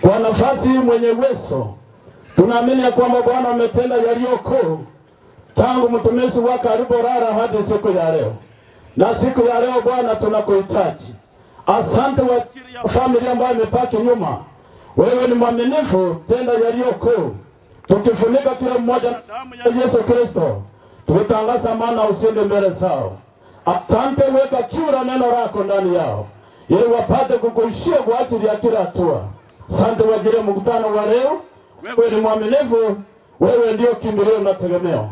Kwa nafasi mwenye uwezo, tunaamini ya kwamba Bwana umetenda yaliyo kuu tangu mtumishi wako aliporara hadi siku ya leo. Na siku ya leo Bwana tunakuhitaji. Asante kwa ajili ya familia ambayo imebaki nyuma. Wewe ni mwaminifu, tenda yaliyo kuu. Tukifunika kila mmoja na damu ya Yesu Kristo, tukitangaza maana ushindi mbele zao. Asante, weka kiu la neno lako ndani yao ili wapate kukuishia kwa ajili ya kila hatua. Asante kwa ajili ya mkutano wa leo. Wewe ni mwaminifu, wewe ndio kimbilio na tegemeo.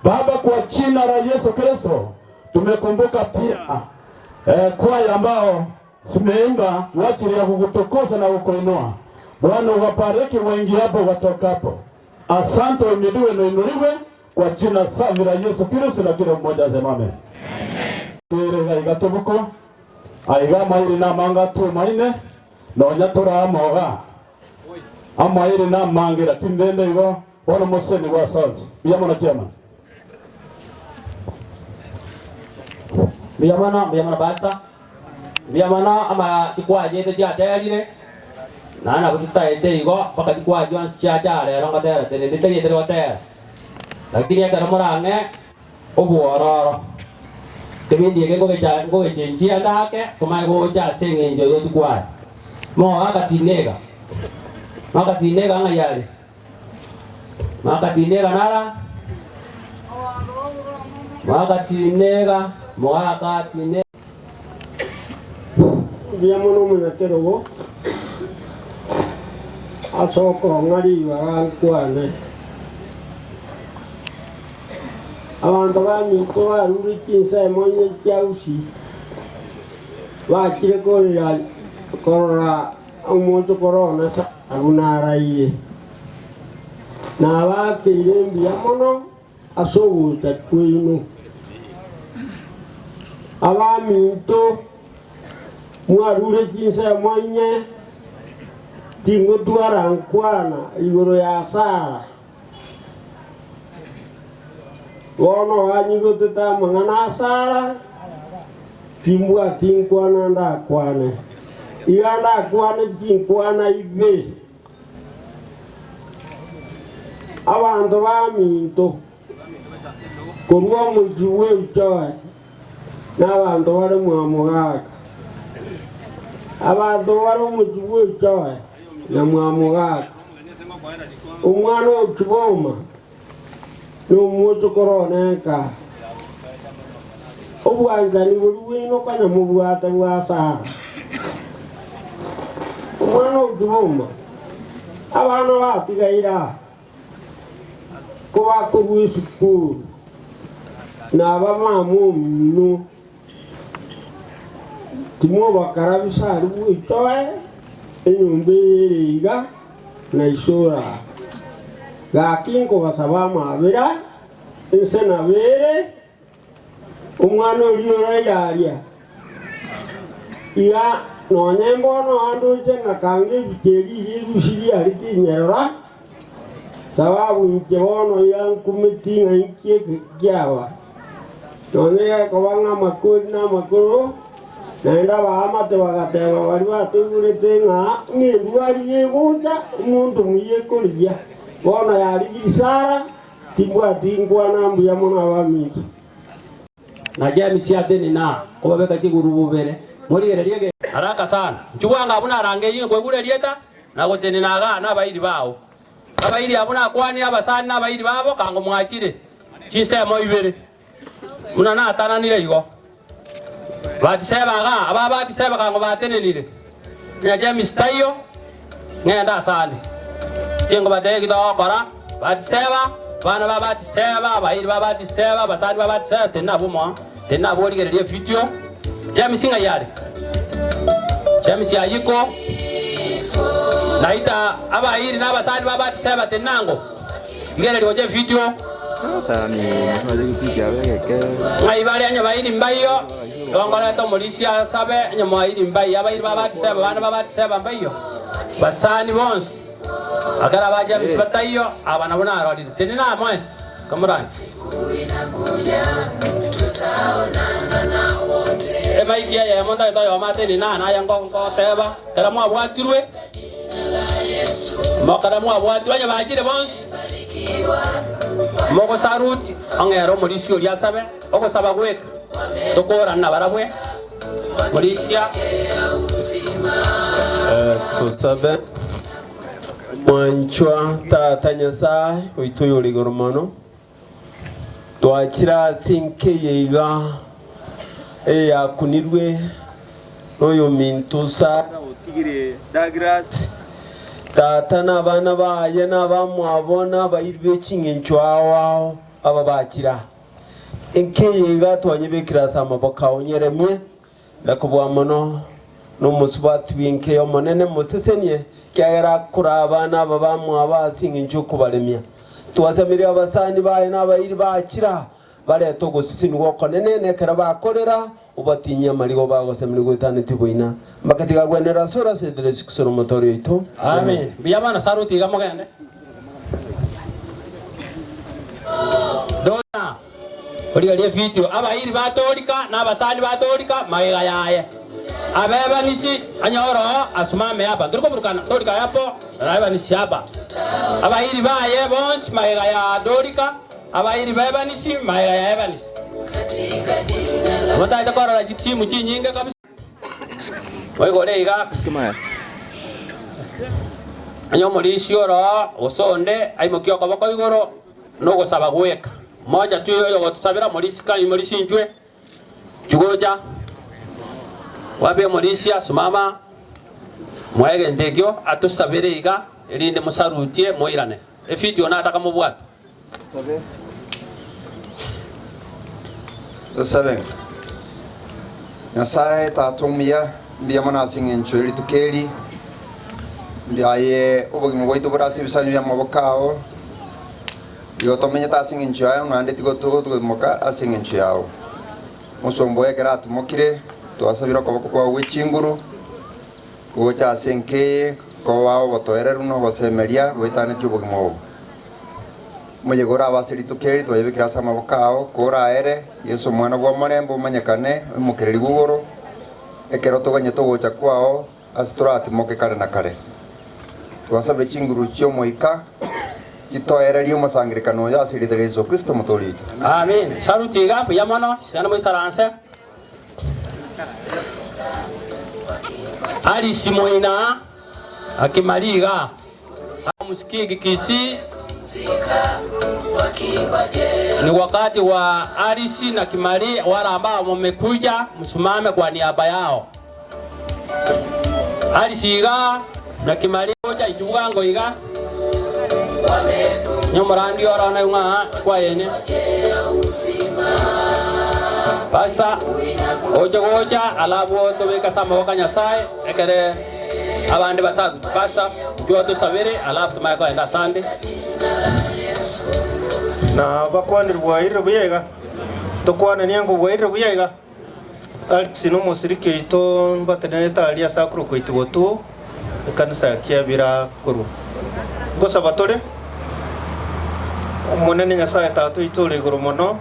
Baba, kwa jina la Yesu Kristo tumekumbuka pia kwaya ambao simeimba kwa ajili ya kukutukuza na kukuinua. Bwana, uwabariki wengi hapo watokapo. Asante, uimidiwe na uinuliwe kwa jina safi la Yesu Kristo, na kila mmoja aseme amen. Tere gatubuko aiga mairi na manga tu maine nonya turamoga amairi na mangira timbende igo bono museni gwa sauti biyamona chema biyamona biyamona basta biyamona ama tikwajete jaterire nana bututaete igo paka tikwajwa nsichajarero ngatera tene nditegetere gotera lakini ekero morang'e obwororo kibindi eke ngogechenjia ndake komanye gocha ase eng'encho yotikwaya moga akatinega ng'ayare makatinega nara makatinega moga biamono omonyakerogo ase okong'a ribaga nkwane abantu bamito barure chinsemo nye chiausi bakire korera korora omonto korona sa arunaraire nabakeire mbuya mono ase ogocha kwenu abaminto mwarure chinsemo nye tingotwara nkwana igoro ya Sara bono wanyigotete amang'ana Sara timbwa tinkwana ndakwane iga ndakwane chinkwana ibe abanto baminto korwa omochi bwa ebichoe na abanto bare mwamogaka abanto bare omochi bwa ebichoe na mwamogaka omwana okiboma n'omuoto koroneka obwanzani buri bwino kanya mubwata bwa Sara omwana okiboma abana batigaira ko bakorwa esukuru naba mama omino timobakarabisa ari bwitoe enyomba eyeiga naisora gakinko basaba amabera ense nabere omwana oriora yaria iga nonye mbono andoche ng'akanga ebicheri ebisiri ari tinyerora sababu inche bono iga nkumeti ng'a inki eke kiaba nonye gekoba ng'a amakori na amakoro naende abaamate bagateba bari bategurete ng'a ng'endwari egocha omonto muiye ekorigia bono yarigiri Sara timbwati nkwana mbuya mono abaminto na James atene na kobabeka chiguru bubere morigererie haraka sana nchubwanga abuna arangeyi kwegure rieta na gotene naga na abairi bao abairi abuna kwani abasani na abairi babo kango mwachire chisemo ibere muna natananire igo batiseba ga aba batiseba kango batenenire na James tayo ngenda asande chengo batege kitokora batiseba bana babatiseba abairi babatiseba abasani babatiseba tena bomo tena borigererie video James ngayare James ayiko naita abairi n'abasani babatiseba tenango igererie oje video ngaibare anya bairi mbayo ngongoreta omorisia sabe anya mwairi mbayo abairi babatiseba bana babatiseba mbayo basani bonsi Akara baja misibatayo abana bona arorire tenena mwesi kamurani emaikia ya monda itayo amate na na yango ngoteba kala mwabwatirwe mokara mwabwatirwe anya bajire bonsi moko saruti angero mulisi oria sabe ogosaba gweka tukora na barabwe mulisia tusabe mwanchwa tata Nyasaye oituyo ligoro mono twakira sinkeye iga eyakunirwe n'oyo mintu Sara otigire Douglas tata n'abaana baye n'abamwabona bayiri b'eking'encho awo aba bakira enkeye iga twanyebekirasa amaboko awo nyeremye ndakubwa mono n'omusubati w'enkeyo omonene musesenie kiagera kura abaana aba bamwaba ase eng'encho okubaremia twasemire abasani baye n'abayiri bakira bareta ogoseseni gwokonene nekera bakorera obatinyia amarigo bagosemire gwetaneti boina mbakatiga gwenera sora sedere sikusoro motori oito. Amen. Biyamana saruti iga mogende dona origarie video abayiri batorika n'abasani batorika magega yaye abebanisi anyoro asumame hapa turiko torika yapo abebanisi hapa abayiri baye bonsi magega ya dorika abayiri bebanisi magega ya ebanisi mataita korora timu chinyinge kabisa oigore iga anyo mulisi oro osonde aimokia okoboko igoro nogosaba gweka moja tu yoyo gotusabira mulisi kai mulisi njwe jugoja wabe mulisi asumama mwege ndegyo atusabire iga erinde musarutie moirane efideo nataka mubwatu Tusabe Nyasaye tatumia mbiyamana asing'encho eritukeri mbiaye obogima bwaitu borase ebisanyo bia amaboko ao igo tomenyete ase eng'encho yayo naende tigo tugotumoka ase eng'encho yao mosombo ekero atumokire twasabire okoboko kwao gwa echinguru gocha ase enkeye koba obotoereru na obosemeria bwetanetie obogima obo moyegora abase eritukeri twayebekire ase amaboko ao koraere Yesu omwana bwa omorembe omanyekane oimokereri gugoro ekero toganyete ogocha kwao ase toratimoke kare na kare twasabire chinguru chia omoika chitoererie omosangerekano oyo ase erieta ria Yesu Kristo motori oito. Amen. Saruti iga buya mono siana moisaranse Alice Moina akimaliga amusikiki Kisii. Ni wakati wa Alice na Kimari, wale ambao mmekuja msimame kwa niaba yao. Alice iga na Kimari moja ijugango iga nyomorandi orona ng'a kwa yene Pasta oja goja alafu tobeka sama waka Nyasaye ekere abande basagu pasta jua tusabire alafu tumaye enda sande na bakwanire bwaire buyega tokwana nyango bwaire buyega Alex no musirike ito mbatenere alia sakuru kuitugotu ekanisa kiabira kuru gosaba tore omonene Nyasaye tatu itore igoro mono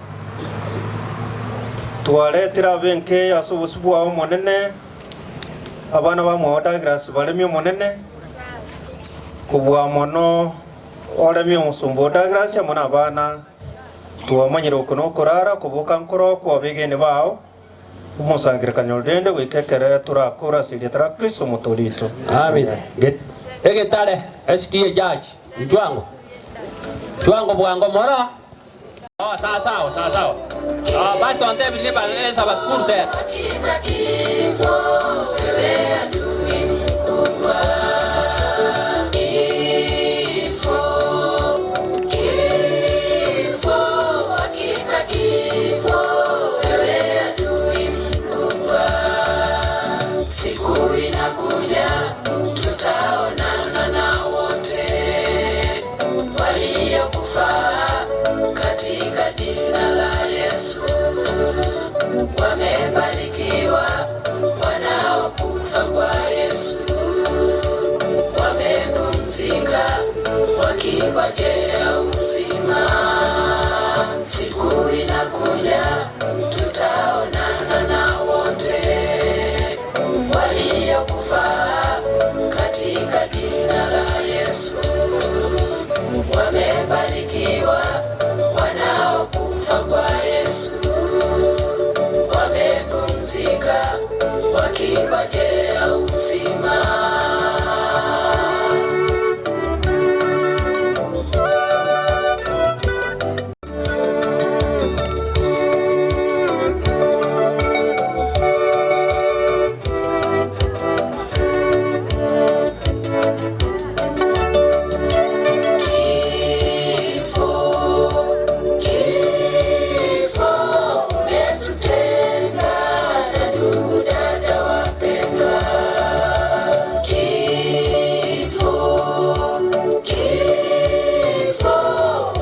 twaretera benke ase obosu bwao omonene abana bamwao Douglas baremi omonene kobua mono oremi omusumba Douglas amo na abana twamanyire oko nokorara koboka nkoro kwabegene bao omosangerekanyo rende goikekere turakora ase erieta ria Kristo motorito. Amen. Egetare STA judge Njwango Njwango bwango mora. Oh, sawa sawa sawa sawa. Ah, basi on table liba nesa baskurde. Wamebarikiwa wanaokufa kwa Yesu, wamepumzika. wakingojea uzima. Siku inakuja tutaonana na wote waliokufa katika jina la Yesu. Wamebarikiwa wanaokufa kwa Yesu, wamepumzika wakingojea uzima. Kifo, kifo umetutenga na ndugu dada wapendwa. Kifo, kifo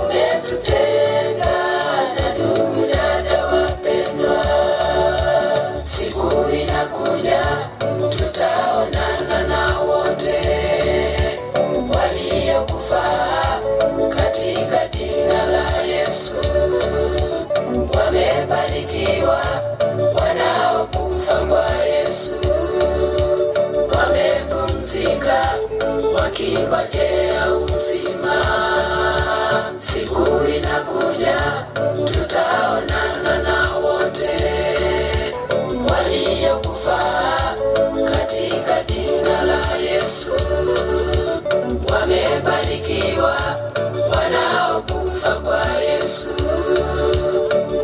umetutenga na ndugu dada wapendwa. Siku inakuja tutaonana na wote waliokufa katika jina la Yesu. Wamebarikiwa wanaokufa kwa Yesu, wamepumzika wakingojea uzima. Siku inakuja tutaonana na wote waliokufa katika jina la Yesu. Wamebarikiwa wanaokufa kwa Yesu,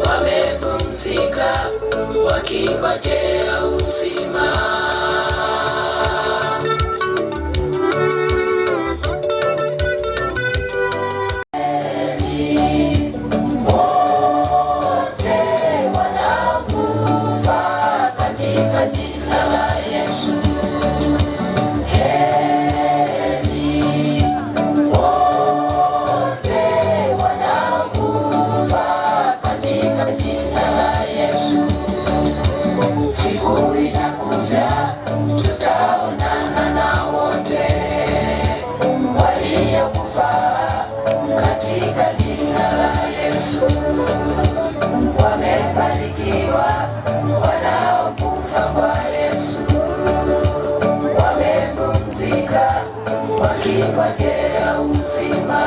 wamepumzika wakingojea uzima. Wote wanaokufa katika jina la Yesu. Heri wote wanaokufa katika jina la Yesu. Siku inakuja tutaonana na wote waliokufa katika jina la Yesu. Wamebarikiwa wanaokufa kwa Yesu, wamepumzika wakingojea uzima.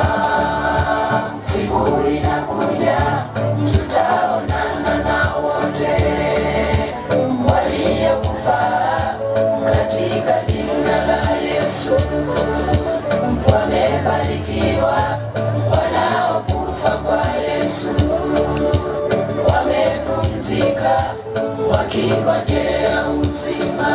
Siku inakuja tutaonana na wote waliokufa katika jina la Yesu. Wamebarikiwa wanaokufa kwa Yesu, wamepumzika wakingojea uzima.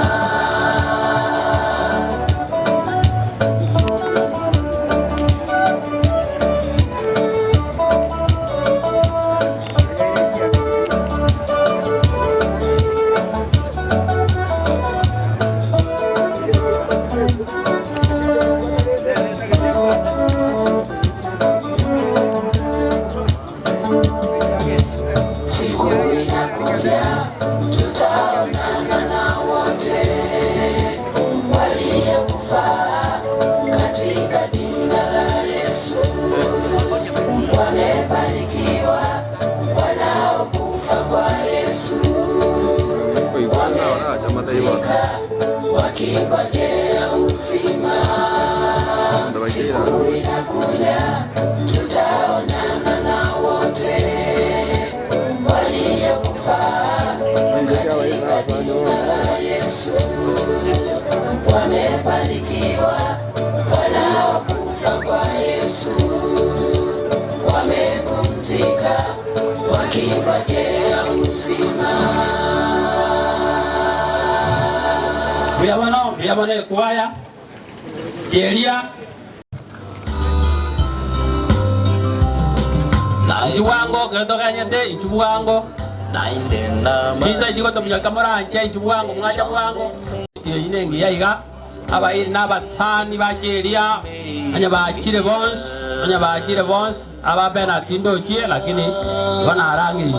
Siku inakuja tutaonana na wote waliokufa katika jina la Yesu. Wamebarikiwa wanaokufa kwa Yesu, wamepumzika wakingojea uzima. Siku inakuja tutaonana na wote waliokufa katika jina la Yesu. Wamebarikiwa wanaokufa kwa Yesu, wamepumzika wakingojea uzima. Muyabona muyabona ekwaya jeria injuwango ketokanyete injuwango chisa chikotomunyaka moranche injuwango mwacha bwango inengi yaiga Abairi n'abasani bachiria anya bachire bonsi anya bachire bonsi abapena tindochie lakini bona arangi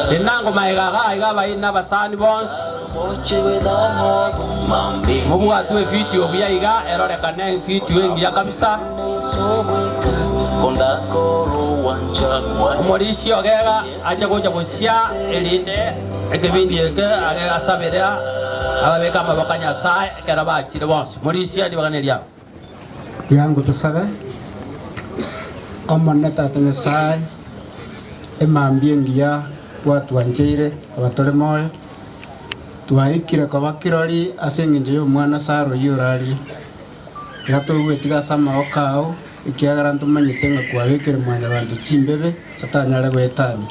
dinango maigaga iga abairi n'abasani bonsi mubwa tuwe video bya iga erorekane video engiya kabisa omorisi ogega aje gocha gosia erinde ekebindi eke asaberea ababeka amaboko Nyasaye ekero bachire bonsi morisi ari baganeria tiangu tusabe omone tata Nyasaye emambia engiya gwatwancheire abatore moyo twaikire koba kirori ase eng'encho ya omwana Sara oyio orarire iga togwetiga ase amaboko ao ekiagera ntomanyete ng'a kwabekire mwanyabanto chimbebe atanyare gwetania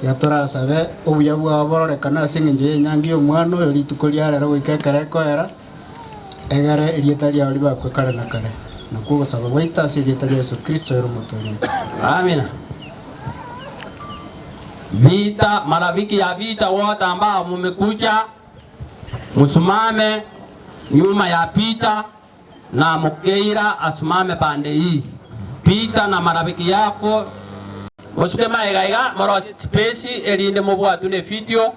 iga torasabe obuya bwao bororekana ase eng'encho ya enyangi ya omwana oyo rituko riarero goika ekero ekoera egere erieta riao ribakwe kare na kare nakwo ogosaba gwaito ase erieta ria Yesu Kristo ere omotoria. Amina. Vita, marafiki ya vita wote ambao mumekuja, msimame nyuma ya Peter na Mukeira asimame pande hii. Peter na marafiki yako musuke maigaiga moro space erinde mubwatu ne video.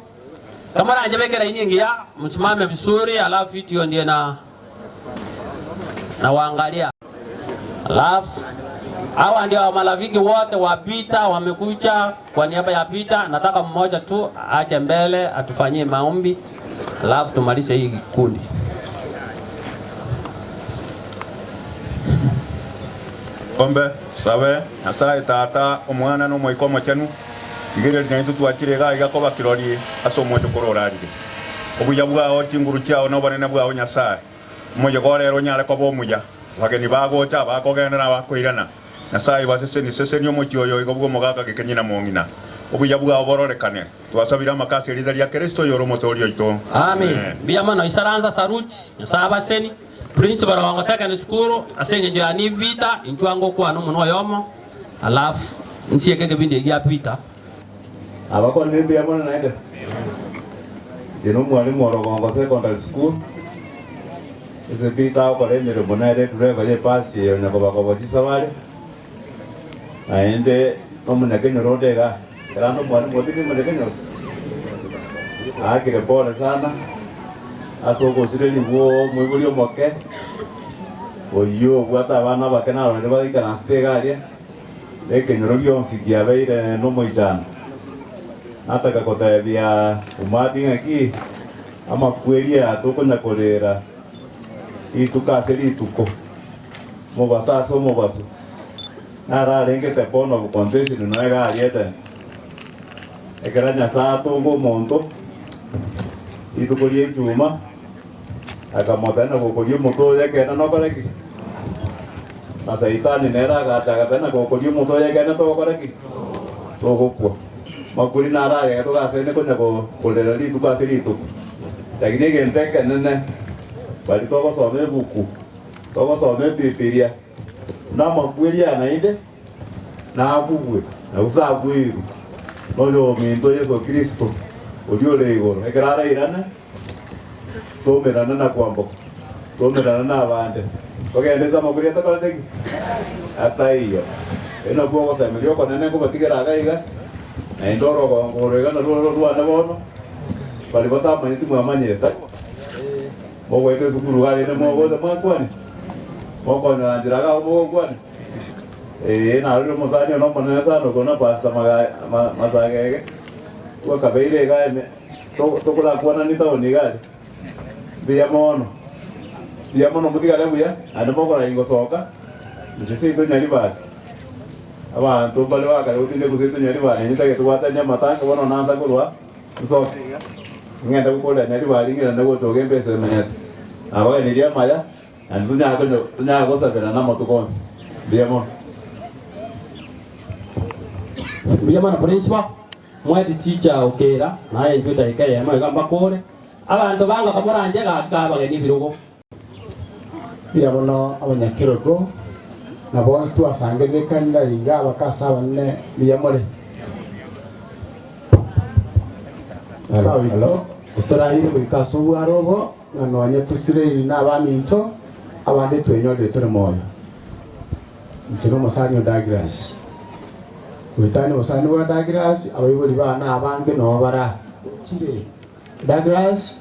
Kama ranje bekera inyingi ya msimame vizuri, alafu video ndiye na waangalia. Alafu hawa ndio marafiki wote wa Peter wamekuja kwa niaba ya Peter. Nataka mmoja tu aje mbele atufanyie maombi, alafu tumalize hii kikundi. Ombe sabe Nyasaye tata omwana n'omoiko omochenu igere rinaitu twachire iga iga koba kirori ase omocho kororarire obuya bwao chinguru chiao n'obonene bwao Nyasaye omoyo gorero onyare koba omuya bageni bagocha bakogendera bakoirana Nyasaye baseseni seseni omochi oyo igo bwo omogaka gekenyina mong'ina obuya bwao bororekane twasabira amakasi eritha ria Kristo yoro omotoria oito. Amen. Bia isaranza saruchi Nyasaye baseni principal wangu secondary school asenge njira ni vita inchwango kwa no muno yomo alafu nsiye keke bindi ya Peter abako nimbi amona naende ndino mwalimu wa Rogongo Secondary School ese Peter okorenyere munere driver ye pasi onyakobakobochisa bale naende omunyakenyoro ndega era no mwalimu otiki munyakenyoro akire pole sana asogosire libwo mwibuli omoke oyo bwata abana bake narore baikaranste garia ekenyoro gionsi kiabeire nomoichano nataka kotebia umati ng'aki amakweria tokonyakorera ituko ase rituko mobaso ase omobaso nararengete bono bukontation noe gariete ekera Nyasaye atonga omonto ituko ria echuma akamotena gokoria omoto oyo ekene nokore ki na saitani nere agacha gokoria omoto oyo ekene togokora ki togokwa makuri naragege togasene konya korera rituko ase rituko lakini egento ekenene bari togosoma ebuku togosoma ebibiria namakweria nainde nabugwe nagusabwiru noyo ominto Yesu Kristo orio ore igoro ekero arairane tomerana na kwamboka tomerana na abande togendesa amakuri atakorete ki ataiyo enabwo ogosemeria okonene nkobatigera iga naende orogongo oro iga narwo rwane bono bari batamanyeti mwamanyete mogoete esukuru garende mogote mwakwane mokonyora nchera iga mogokwane narire omosani ono omonene sana okona pastor Masagege twakabeire iga tokorakwanani taoni iga aria mbuya mono motigare buya naende mokoragia gosoka inche seito Nyaribari abanto mbare bakare gotinde goseito Nyaribari inche tobwatania amatanga bono nansa korwa nsoke iga ng'ende gokorera Nyaribari ng'erande gochoka embesa emenyete abaganirie amaya naende tonyara gosabera na amatuko onsi mbuya mono. Mbuya mono principal mwedi teacher okera naye ntwe ikaye mo gamba kore abantu banga kamoranje gaka bageni birugo mbuya mono abanyakirogo nabo twasangerekanira iga abakasa banne mbuya more. Hello, utorahire goika ase obwaro obo Ng'anonye tusireri n'abaminto abandi twenyorire turi moyo nje n'omusani o Douglas wetani musani wa Douglas abaibori bana abange no bara kire Douglas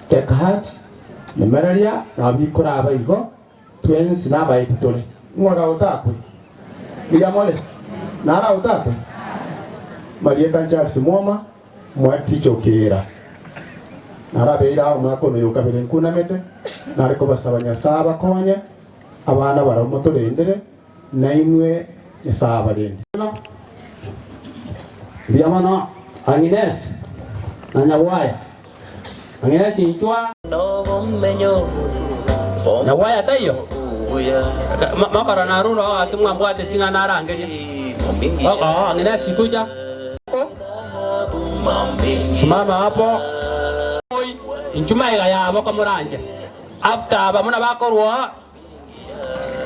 take heart nemeraria nabikora abaigo twensi n'abaitore ngora utakwe iyamole nara utakwe Marieta Charles Mwoma mwatichokera narabeira omwako no yokabere nkunamete nariko basaba Nyasaye bakonye abana baramutorendere naimwe Nyasaye barende Biamano Agnes na Nyawaya Agnes inchwa Nyawaya tayo makara naruro akimwambwate singa narangeria oh Agnes kuja simama hapo inchuma ila yabo kamuranje after abamuna bakorwa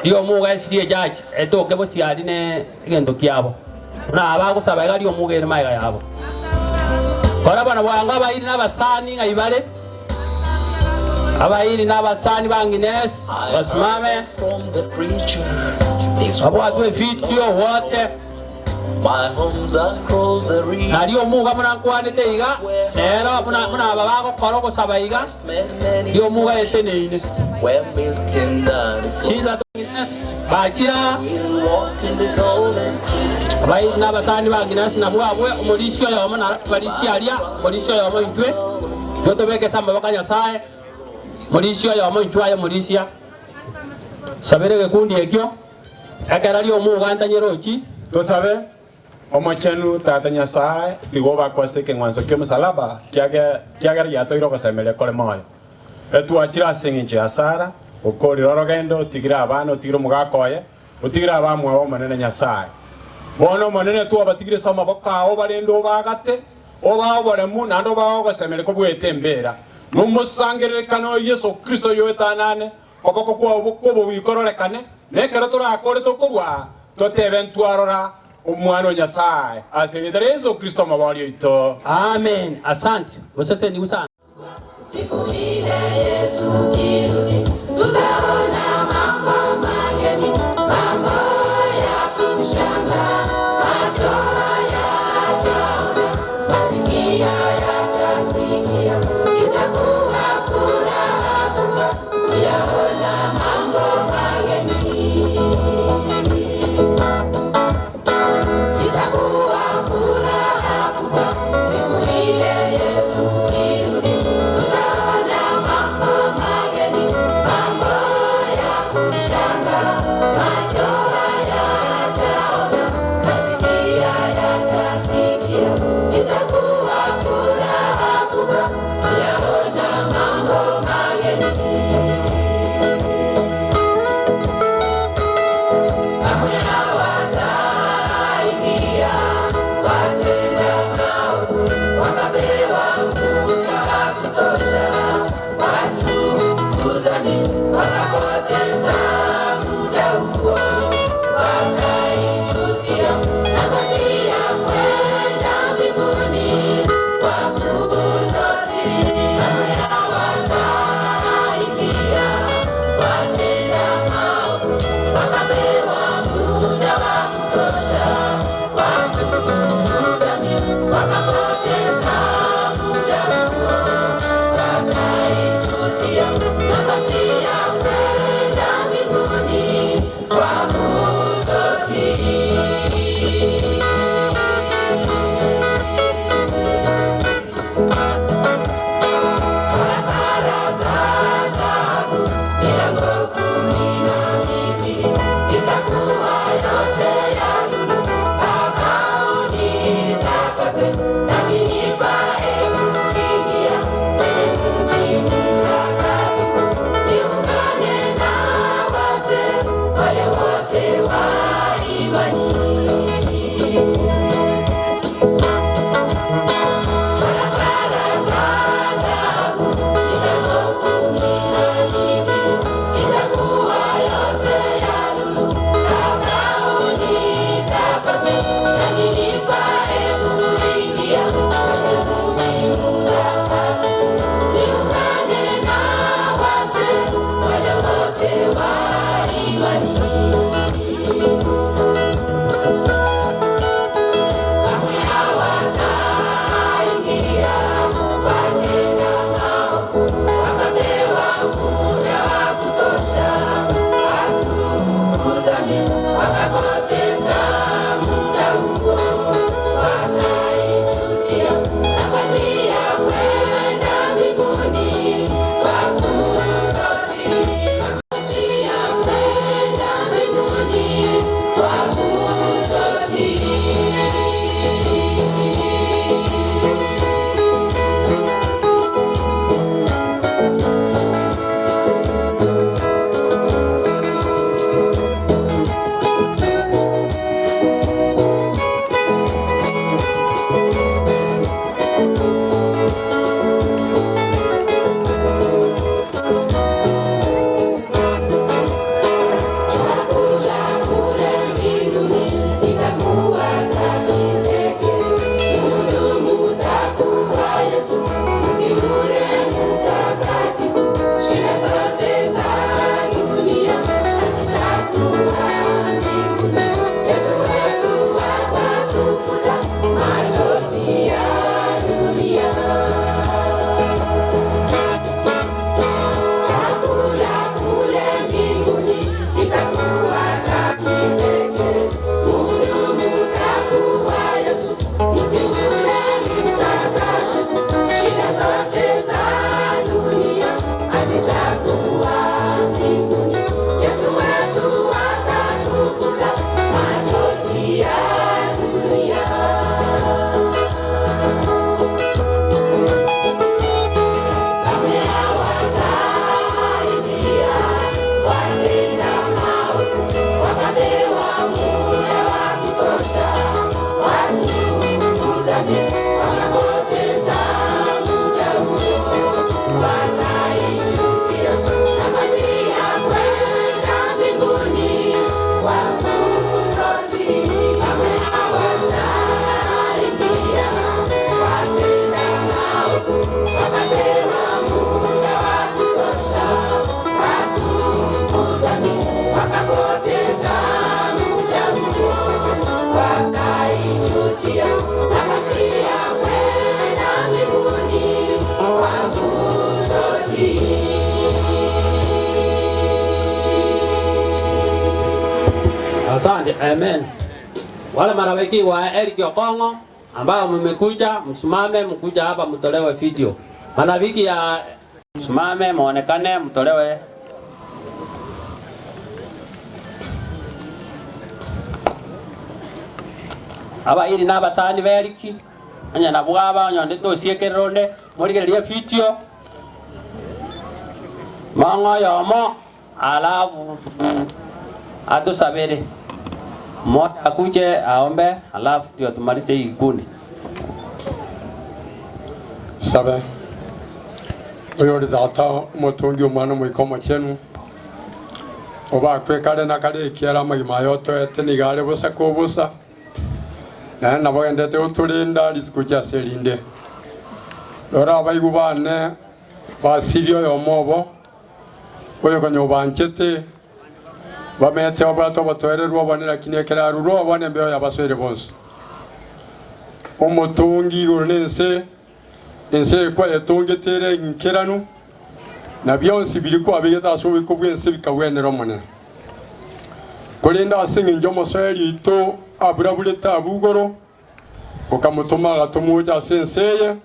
iyo muga esirie judge etoke bosiali ne egento kiabo na abagusaba gali omuga ere maiga yabo kora bana bwanga abairi n'abasani ngaibale abairi n'abasani bangines basimame abo atwe video wote nalio muga munankwanete iga nero muna aba bagokora ogosaba iga rio muga eteneine chinsa bachira abairi n'abasani banginasi nabwabwe omulisi oyo omo balisi aria omulisi oyo omo intwe itwe tobekesa amaboko a Nyasaye mulisi oyo omo intwe aye mulisia sabere gekundi ekio ekera rio omuga ntanyerochi tusabe omochenu tata Nyasaye tigo bakwase keng'wanso kia omosalaba kiagera giatoire ogosemeria kore moyo etwachire ase eng'encho ya Sara okorire orogendo otigire abana otigire omogaka oye otigire abamwabo omonene Nyasaye bono omonene twabatigire ase amaboko ao barende obagate obao oboremu naende obao ogosemeria kobwete embera nomosangererekano Yesu Kristo yoetanane koboko kwabo kobobikororekane nekero torakore tokorwa totebe ntwarora omwana Nyasaye ase Yesu Kristo mabario ito. Amen. Asante. Usese ni usana. Siku ile Yesu kirudi tutaona mambo mageni, mambo ya kushangaza, macho hayataona, masikio yatasikia, itakuwa furaha kubwa kuyaona mambo mageni. Itakuwa furaha kubwa siku ile Yesu kirudi, tutaona mambo mageni, mambo ya kushangaza, macho hayataona, masikio yatasikia, itakuwa furaha kubwa kuyaona mambo mageni. Kamwe hawataingia watenda maovu, wakapewa muda wa kutosha, watu kudhani wakapoteza muda huo, wataijutia nafasi ya kwenda mbinguni kwa kutotii. Kamwe hawataingia watenda maovu, wakapewa muda wa kutosha, watu kudhani wakapoteza muda huo, wataijutia nafasi ya kwenda mbinguni kwa kutotii. Barabara za dhahabu, milango 12, itakuwa yote ya nuru, Wakapoteza muda huo, wataijutia nafasi ya kwenda mbinguni kwa kutotii. Nafasi ya kwenda mbinguni kwa kutotii. Chakula kule mbinguni kitakuwa cha kipekee. Mhudumu utakuwa Yesu, mji ule mtakatifu. Shida zote za dunia hazitakuwa mbinguni. Yesu wetu atatufuta machozi ya dunia. Chakula kule mbinguni kitakuwa cha kipekee. Mhudumu utakuwa Yesu, mji ule mtakatifu. Shida zote za dunia hazitakuwa mbinguni. Yesu wetu atatufuta machozi ya dunia. Kamwe hawataingia watenda maovu, wakapewa muda wa kutosha watubu dhambi, wakapoteza muda huo, wataijutia nafasi ya kwenda mbinguni kwa kutotii. Kamwe hawataingia watenda maovu, wakapewa muda wa kutosha watubu dhambi, wakapoteza muda huo, wataijutia nafasi ya kwenda mbinguni kwa kutotii. Asante, amen. Wale marafiki wa Eric Okongo ambao mmekuja, msimame, mkuja hapa mtolewe video. Marafiki ya msimame, muonekane, mtolewe. Aba ili n'abasani ba Eric anya nabwo aba nyonde tosiekerere morigererie video mang'o yomo alafu atusabere mmoja akuje aombe, alafu ndio tumalize hii kikundi. Sabe oyo ri tata omotongi omwana omoika omochenu obakwekare na kare ekiara amagima ayo otoete niga are bosa kobosa naye nabo gendete gotorinda rituko chiase erinde rora abaigu bane basirie oyomo obo oyo konya obanchete bamete obwate obotoererwa obone lakini ekero arurwa obone embeo yabasoire bonsi omotongi igoro na ense ense ekwa etongetere enkeranu na bionsi biri kwabigete ase obwiko bwa ense bikabwenera omonene korinda ase eng'encho omosoeri ito aburaburete abugoro okamotoma agatomocha ase ense eye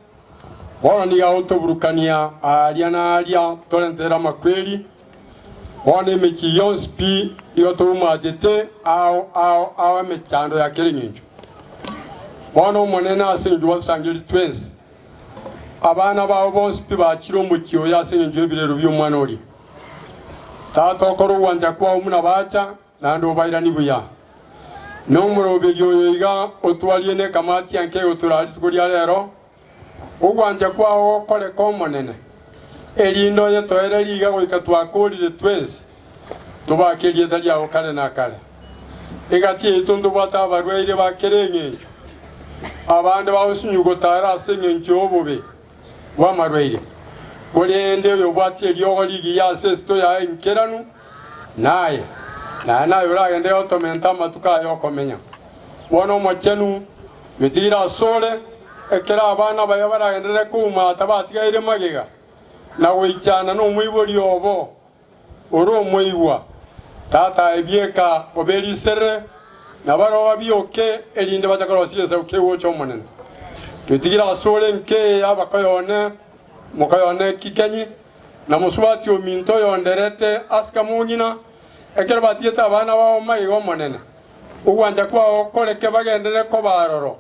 bono niga otoburukania aria na aria torentera amakweri bono emeki yonsi pi igo torumatete ao ao ao emechando ya kera eng'encho bono omonene ase eng'encho basangeri twensi abana bao bonsi pi bakire omoki oyo ase eng'encho ebirero bya omwana oria tata okora ogwancha kwao muna bacha naende obairani buya nomoroberi oyo iga otwarie na ekamati enke egotora rituko ria rero ogwancha kwao gokoreka omonene erinde oye toereri iga goika twakorire twensi tobake rieta riao kare na kare egati yaito ntobwate abarwaire bakere eng'encho abande bagosunywa gotara ase eng'encho ya obobe bwa amarwaire korende oyo obwate eriogo rigiya ase esito yaye enkeranu naye naye naye oragende otomenta amatuko aye okomenya bono omochenu mitira asore ekero abana baye baragendere koumata batigaire magega na goichana na omoibori obo ore omoigwa Tata ebieka oberisere na baro babioke erinde bachakorosiesa ukewocho monene. Twitigira asore nke abakoyone mokoyone kikenyi na musubati ominto yonderete asika mungina ekero batiete abana bao maigo monene. Ugwanja kwao koreke bagendere kobaroro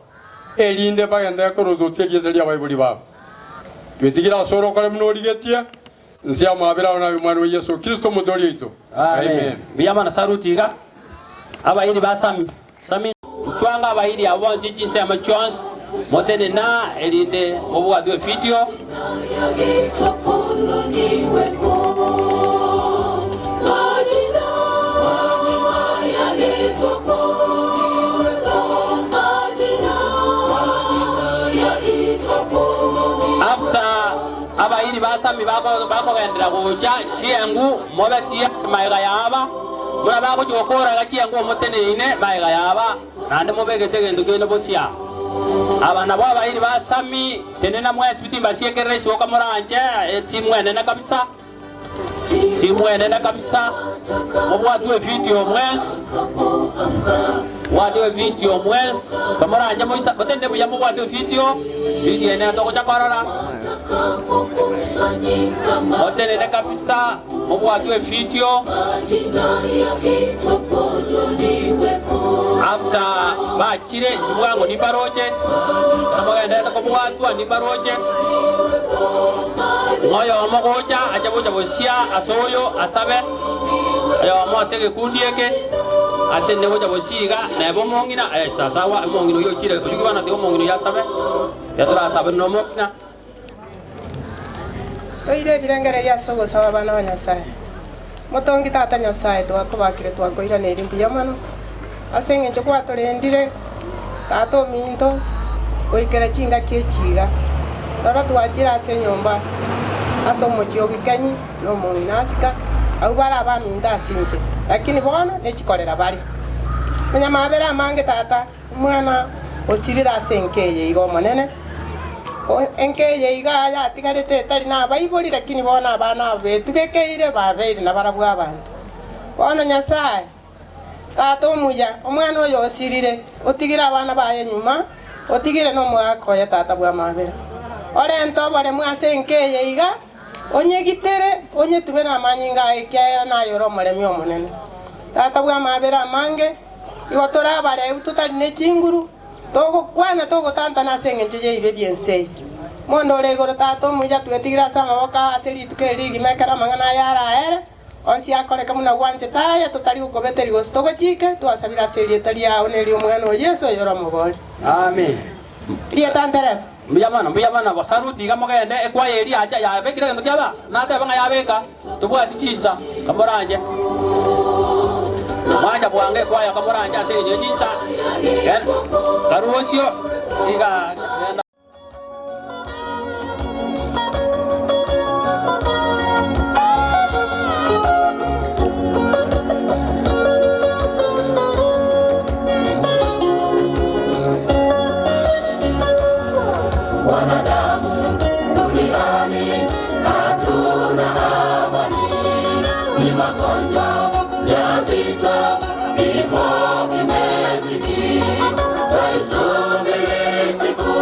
erinde bagendere koruzutia gieteria baibuli babo. Twitigira asore okore muno origetie nsia mwabira na mwana wa Yesu Kristo mutori ito. Amen. Biyamana saruti ga abayiri basami sami twanga abayiri abonzi chinse amachons motene na erinde obwadwe video after abayiri basami bakogendera gocha chiengu mobetia maiga yaba mura bagochokora ga chiengu motene ine maiga yaba nande mobegete gendo kendo bosia abana bo abayiri basami tenena mwesi bitimba siekerere soka moranje timu enene kabisa timu enene kabisa mobwatwe video mwesi wadwe video mwesi kamoranje moisa botende buya mobwatwe video video ene tokochakorora motenene kabisa mobwatwe video after bachire tubwango ni baroche namogendete kobwatwa ni baroche moyo mogocha achabuja bosia asoyo asabe ayo mo ase gikundi eke atende gocha bosiga nebo mongina sasawa mongino yo chire kujugibana te mongino ya sabe yatura sabe no mongina Toire birengereria sogo sawa bana wa Nyasaye motongi tata Nyasaye twakobakire twakoirana erimbu mono ase eng'encho kwatorendire tata ominto goikera chingaki echiga rora twachire ase enyomba ase omochi ogikenyi na omong'ina asika au bara abaminto ase inche lakini bono nechikorera bare manyamabere amange tata omwana osirire ase enkeye iga omonene enkeye iga yatigarete etari na abaibori lakini bono abana betugekeire babeire na barabwo abanto bono Nyasaye tata omuya omwana oyo osirire otigire abana baye nyuma otigire nomwaka oyo tata bwa mabere orente oboremu ase enkeye iga onyegitere onyetube na amanyinga aye kiaera nayora omoremi omonene tata bwa mabere amange igo torabareu tutari ne chinguru togokwana togotantana ase eng'encho yaibe biensei mondo ore igoro tata omuya twetigira ase amaboko ase rituko eri rigima ekero amang'ana aya araere onsi akoreka muna gwanche taya tutari gokobeteri gose togochike twasabira ase erieta riao na eri omwana o Yesu oyora omobori. Amen. Rieta Nteresa. Mbuyamana basaruti ga mogende ekwaya eri acha yabekire gento kiaba nateba ng'a yabeka tobwati chinsa kamoranje mwacha bwange ekwaya kamoranje ase enyo chinsa karosio iga. Vita, vifo vimezidi, twaisubiri siku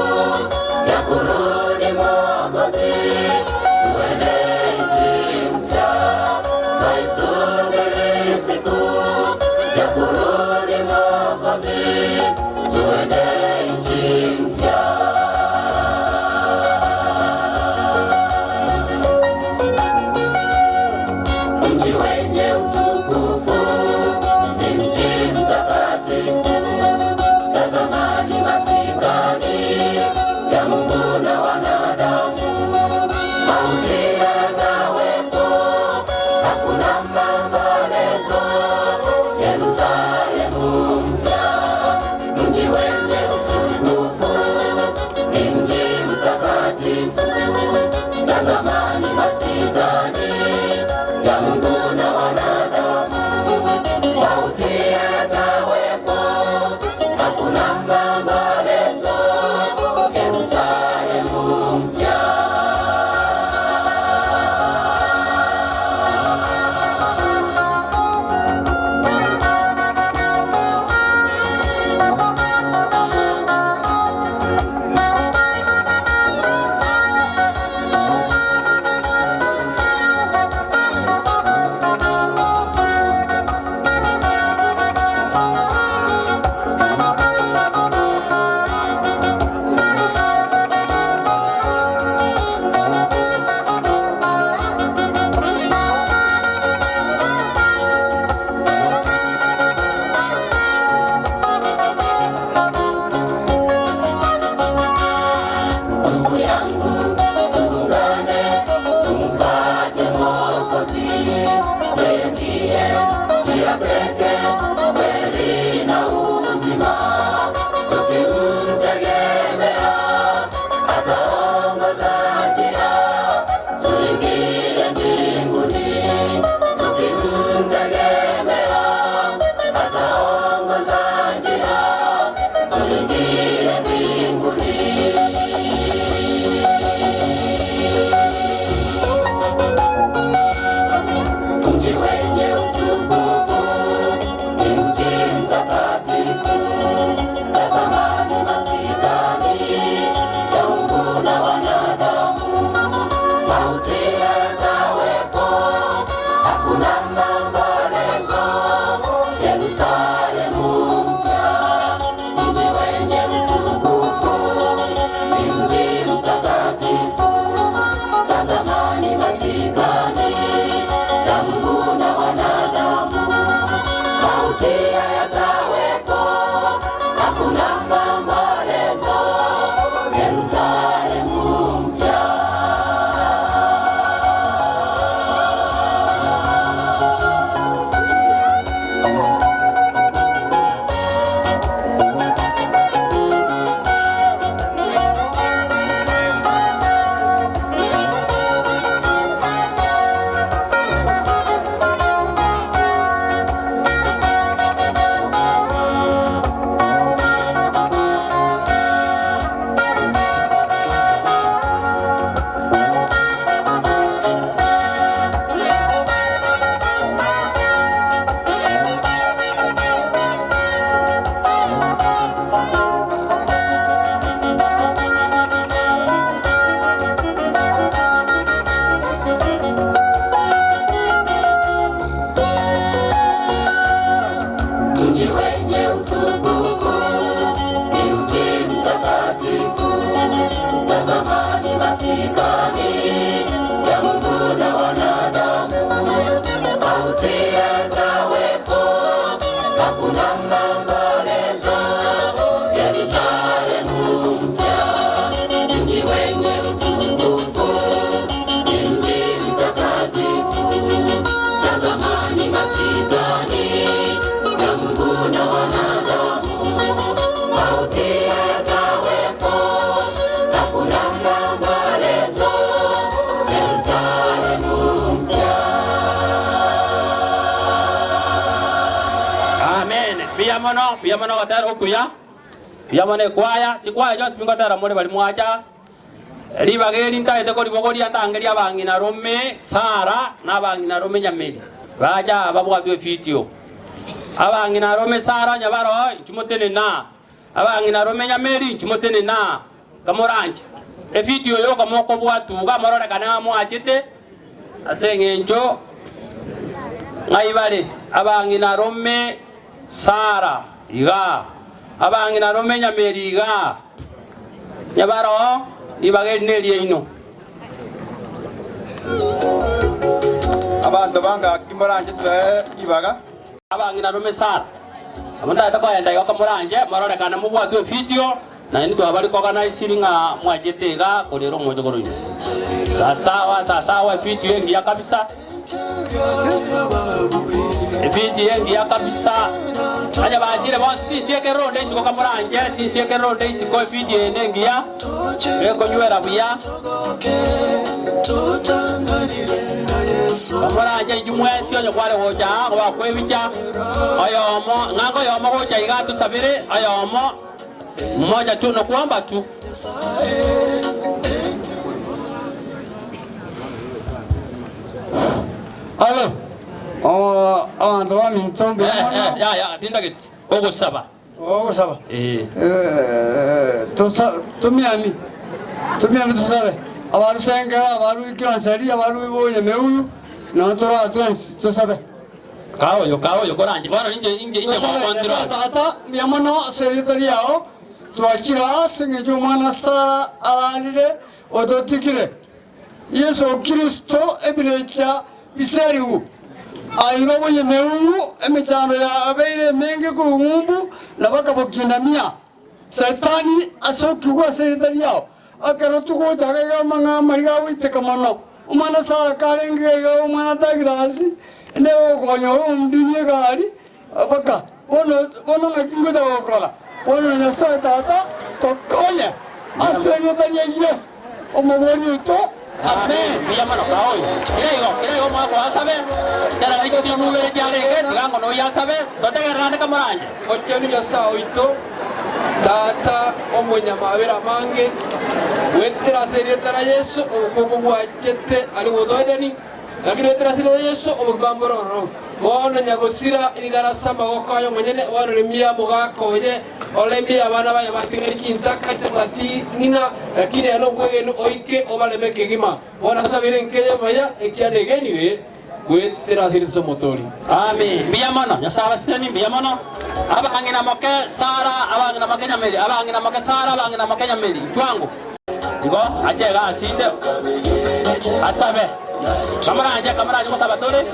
Buya mono gotera okuya. Buya mono ekwaya, chikwaya chionsi bingotera more bari mwacha. Ribageri ntaete koribogoria ntangeria abang'ina rome Sara na abang'ina rome Nyameri. Baja babwatwe video. Abang'ina rome Sara nyabaro nchimotene na. Abang'ina rome Nyameri nchimotene na. Kamoranje. Evideo yo kamoko bwatuga mororekana mwachete ase eng'encho ng'aibare abang'ina rome Sara iga abang'ina rome Nyameri iga nyabaro ibageri nerie ino abantu banga kimoranje twe ibaga abang'ina rome Sara abonda takwenda iga kamoranje mororekana mubwatwe video na ndio habari kwa na isiringa mwajetega kolero mojo koro sawa sawa video yengi ya kabisa video yengi ya kabisa aja bajire bonsi tisieke ronde isiko kamoranje tisieke ronde isiko video yengi ya reko nywera buya kamoranje jumwesi onyo kware gocha kwa kwebija ayomo ngango yomo gocha iga tusabire ayomo mmoja tu na kuomba tu. Alo. Abantu bamintombe ya ya tinda giti. Ogosaba. Ogosaba. Tumiami. Tumiami tusabe. Abaru sengera, abaru ikiwansari, abaru ibonye meuyu. Na tora tusabe. Kaoyo kaoyo koranje. Bwana inje inje inje kwa tata miamono seritari yao. Twachira singejo mwana Sara ararire odotikire. Yesu Kristo ebirecha biseriu. Aino bonye meuyu emichano ya abeire menge kurumbu na bakabokinamia. Satani asokugwa seritari yao. Akero tuko jagaiga manga maiga witeka mono. Umwana Sara karenge ga umwana Dagirasi ne okonyo umdinye gari baka bono bono ngakingo da okola. Bono Nyasaye tata tokonye. Asenyo tani Yesu omobori uto. Amen. Buya mono kaoyo. Kiraigo mwako asabe. Tera iko simugere tiarege tigango no yasabe. Totegerane kamoranje. Ochenu Nyasaye oito. Tata omonyamabera mange wetera serietara Yesu obukoko bwachete ali budoerani lakini wetera serietara Yesu obubambororo bono nyagosira irigarasa magoko ayo mwenyene waroremia mugakoye olemia abana baye batigeri chintaka bati ngina lakini ano bwegenu oike obaleme kegima bona sabire nkeye maya ekianegenire wetera serietara motori. Amen. Buya mono Nyasaye abaseni buya mono. Abang'ina moke Sara abang'ina moke Nyameri abang'ina moke Sara abang'ina moke Nyameri chwangu igo ajega asinde asabe kamoranje kamoranje gosaba tore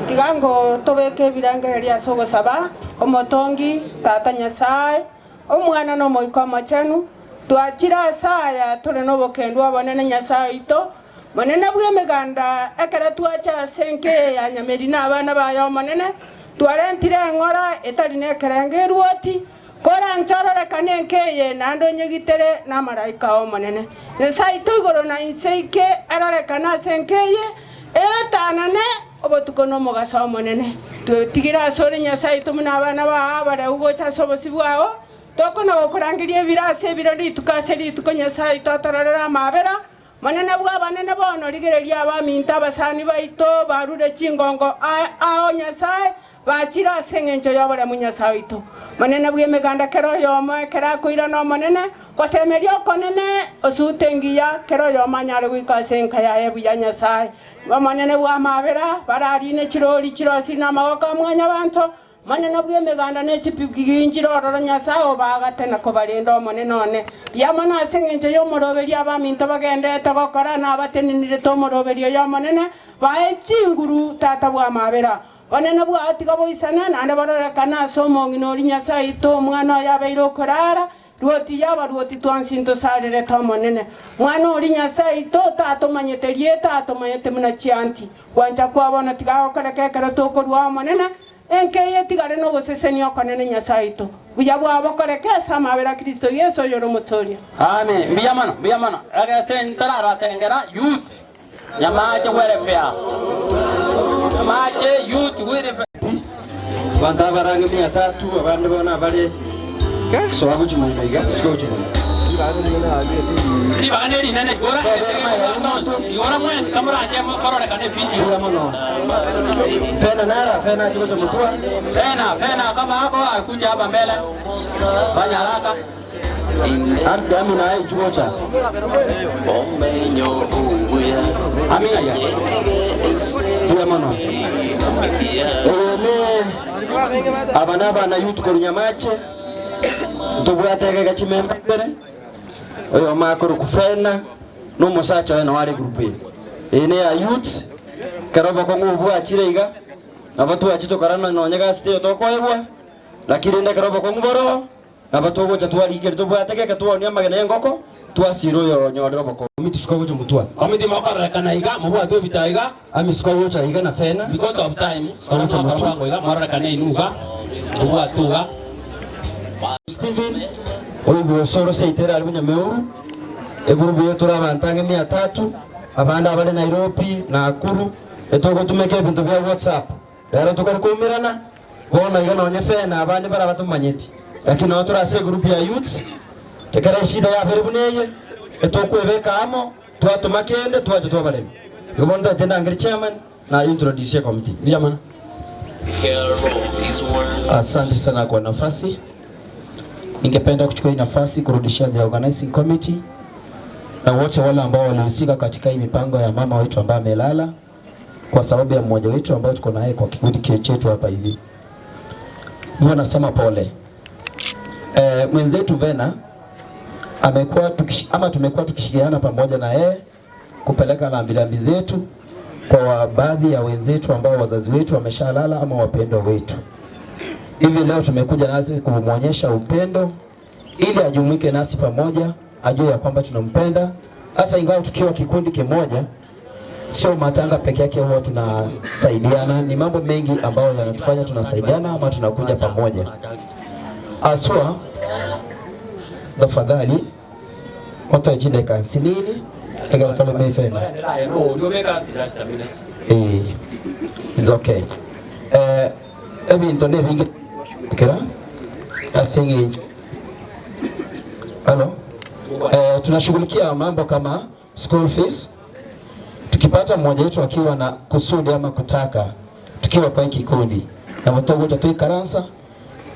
tigango tobeke birangereria ase ogosaba omotongi tata Nyasaye omwana nomoiko omochenu twachira asaya tore nobokendwa obonene Nyasaye oito monene bwa emeganda ekere twacha ase enke ya Nyameri na abana baye omonene twarentire eng'ora etari nekerenge erwoti koranchororekane enkeye naende onyegitere na amaraika omonene Nyasaye oito igoro na inse ike arorekane ase enkeye etanane obotuko nomogaso omonene twetigire ase ore Nyasaye oito muna abana bao abareu gocha ase obosi bwao tokona gokorangeria ebiro ase ebiro rituko ase rituko Nyasaye oito atororere amabera monene bwa abanene bono rigereria abaminto abasani baito barure chingongo ao Nyasaye bachira ase eng'encho y'oboremu Nyasaye oito monene bwa emeganda kero oyomo ekero akoirana omonene gosemeria okonene osute engiya kero oyomo anyare goika ase enka yaye buya Nyasaye omonene bwa amabera bararine chirori chirosi na amagoko a mwanyabanto monene bwa emeganda na echipiki ororo Nyasaye obagate na kobarenda omonene one buya mono ase eng'encho y'omoroberio abaminto bagendete gokora na abatenenerete omoroberio y'omonene bae chinguru tata bwa amabera Onene bwao tiga boisane naende barorekana ase omong'ina ori Nyasaye oito omwana oyo abeire okorara ruoti yaba ruoti twansi ntosarerete omonene mwana ori Nyasaye oito tatomanyete rieta atomanyete muna chianti gwancha kwabona tiga gokoreka ekero tokorwa omonene enkeye tigare nogosesenia okonene Nyasaye oito buya bwabo koreka ase amabera Kristo Yesu oyore omotoria. Amen. Mbuya mono mbuya mono agase ntarara sengera youth nyamache welfare nyamache youth welfare. Bantu abarange 300 abandi bona bali so aguchimunda iga sikochimunda. Ribaganeri nene gora gora mwesi kamuranje kororekane video. Fena nara fena chiko cha mutua. Fena fena kama hako akuja hapa mbele. Fanya haraka. Ardhi amina ai chukocha. Amina ya. Buya mono. Ne abana bana youth korunyamache. Tubwateke gachimembe mbere. Oyo makoro kufena no musacha wena wale group ye. Ene ya youth karoba ko ngubwachire iga. Abatu achitokarana nonyega site tokoebwa. Lakini nde karoba ko nguboro. Abatogo twali ikere tubwateke tuonia magena engoko twasiro yo nyorero boko komiti sikogo mutua komiti mokorekana iga mubwate vita iga ami sikogo cha iga na fena because of time sikogo mutua iga morekana inuga tubwatuga Steven oyo bosoro seitera ari bunyameuru egurubu yo turabantange 300 abanda abale Nairobi na Nakuru etogo tumeke ebintu bya WhatsApp rero tukarikumirana bona iga nonye fena abandi barabatumanyeti lakini watu rase group ya youth tekara shida ya beribuneye etokwebeka amo twatuma kende twaje twabaleme yobonda tenda ngiri chairman na introduce committee ndiamana. Asante sana kwa nafasi. Ningependa kuchukua hii nafasi kurudishia the organizing committee na wote wale ambao walihusika katika hii mipango ya mama wetu ambaye amelala kwa sababu ya mmoja wetu ambao tuko naye kwa kikundi chetu hapa hivi. Hivyo nasema pole. Mwenzetu Vena amekuwa tumekuwa tukishirikiana pamoja na yeye kupeleka rambirambi zetu kwa baadhi ya wenzetu ambao wazazi wetu wameshalala ama wapendwa wetu. Hivi leo tumekuja nasi kumuonyesha upendo ili ajumuike nasi pamoja, ajue ya kwamba tunampenda hata ingawa tukiwa kikundi kimoja. Sio matanga peke yake huwa tunasaidiana, ni mambo mengi ambayo yanatufanya tunasaidiana ama tunakuja pamoja. Aswa tafadhali watu wajinde kansilini egala tole mefena. It's okay. Ebintu ne bingi kera asingi. Halo. Tunashughulikia mambo kama school fees. Tukipata mmoja wetu akiwa na kusudi ama kutaka tukiwa kwa kikundi na mutogo tuikaransa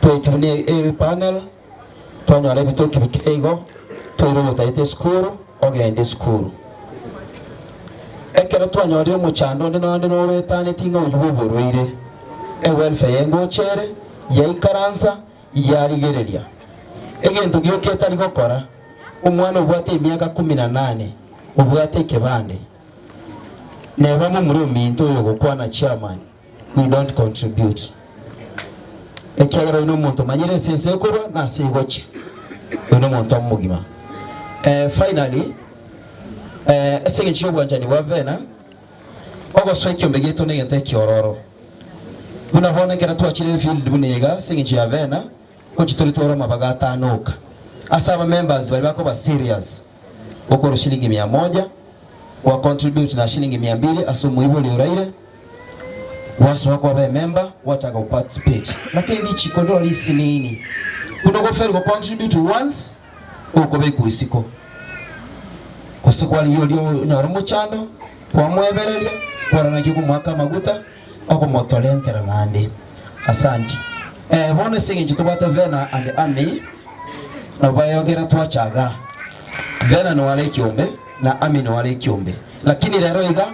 twetunie ebi panel twanyora ebitoki bikeigo twirwo taite skuru ogende skuru ekero twanyorire omuchando ndi nonde noretaneti ng'a oyu boborwaire ewelfare yengochere yaikaransa yarigereria egento gioketari gokora omwana obwate emiaka 18 obwate ekebande neba mumuri ominto oyo gokwana chairman we don't contribute. Ekiagera uno muntu manyire sense korwa na sigoche uno muntu amugima. Finally esege chobwanjani bwa Vena ogoswa ekiombe gitu negente kiororo buna bonekera twachire field bunega sege ya Vena ochitori tworo mabaga atanoka asaba members bali bako ba serious okoro shilingi 100 wa contribute na shilingi 200 asomo ibo lioraire waso wako wabe member wataka participate lakini ni chikondro lisi nini unogoferi go contribute once ukobe kuisiko kusikwali yo nyoro muchando kwa mwebereria kwa na kiku mwaka maguta okomotolentera nandi. Asante. Bone singi tubata Vena and Ami na bayogera twachaga Vena no wale kiombe na Ami no wale kiombe lakini lero iga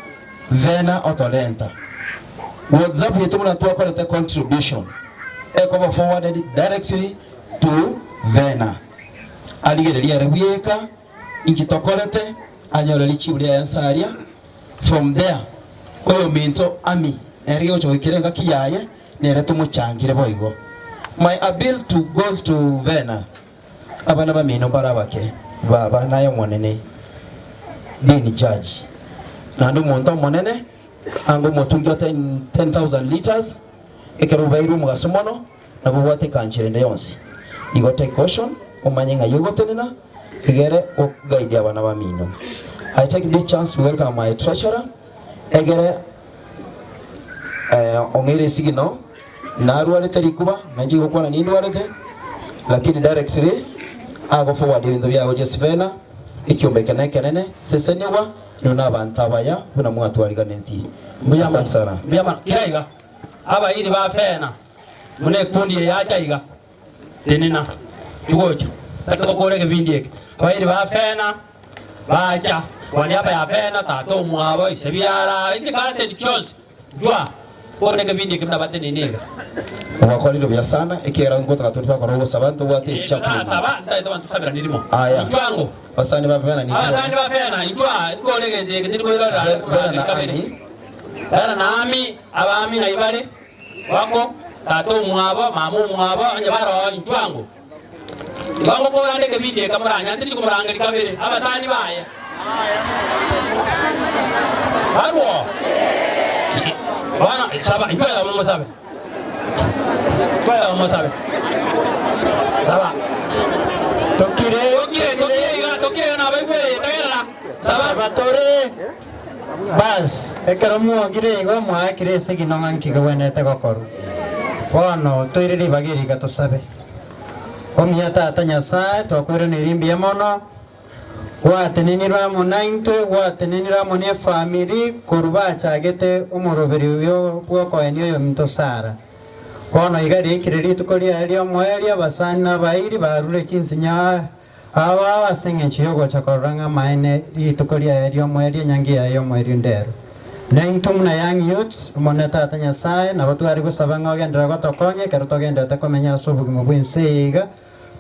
Vena otolenta WhatsApp yetu mnatoa kwa leta contribution ekoba forwarded directly to Vena aligereria rebieka ingitokolete anyora lichibulia yansaria from there oyo minto Ami erige ochoikirenga kiyaye nere tumuchangire boigo. My appeal to goes to Vena abana bamino barabake baba nayo monene dini judge na ndo muntu monene ango mutungyo 10,000 liters ekero bairu mugasomono na bubwate kanchirende yonsi igo take caution omanye nga yugotenena egere okuguide abana bamino. I take this chance to welcome my treasurer egere ongere sigino Narwarite rikuba na nji gukwana nindwarite lakini directly ago forward ibintu byago Josefina ikiombe kenene kenene seseniwa nuna abantu abaya buna mwatwariganeti. Asante sana. Mbiyama kiraiga abayiri bafena mune kundi yachaiga tenena chugocha tatukorege bindi eke abayiri bafena bacha waniaba ya fena tato mwabo isebiara inji kase chonse jwa korege bindi eke mna batenenega wakorire bya sana ikera ngo takaturifa korogo sabantu wate chapu saba ndaito bantu sabira nirimo aya ntwango basani bafena ni abasani bafena ntwa ngorege ndege ndiriko irora kabiri dara nami abami na ibare wako tato mwabo mamu mwabo anje baro ntwango iwango kora ndege bindi kamuranya ndiri kumuranga kabiri abasani baye barwo bana saba ntwa mama sabe kwa mama sabe saba tokire tokire tokire tokire na baibwere tagera saba batore bas ekero muongire igo mwakire sigino ng'anki gwenete gokoru bono toire ribagiri gatusabe omia tata Nyasaye twakwire nirimbi mono gwateninirwa munaintwe gwateninirwa mune family koruba chagete omoroberi uyo bwokoeni oyo minto Sara bono igari ikire rituko ria omweria basani nabairi barure chinsinya aba baseng'encho yogocha korora ng'a maene rituko ria omweria nyangi yaye omweria ndero naintwe muna young youths omone tata Nyasaye nabo twari gosaba ng'a ogendera gotokonye ekero togendete komenya ase obogima bwa ense iga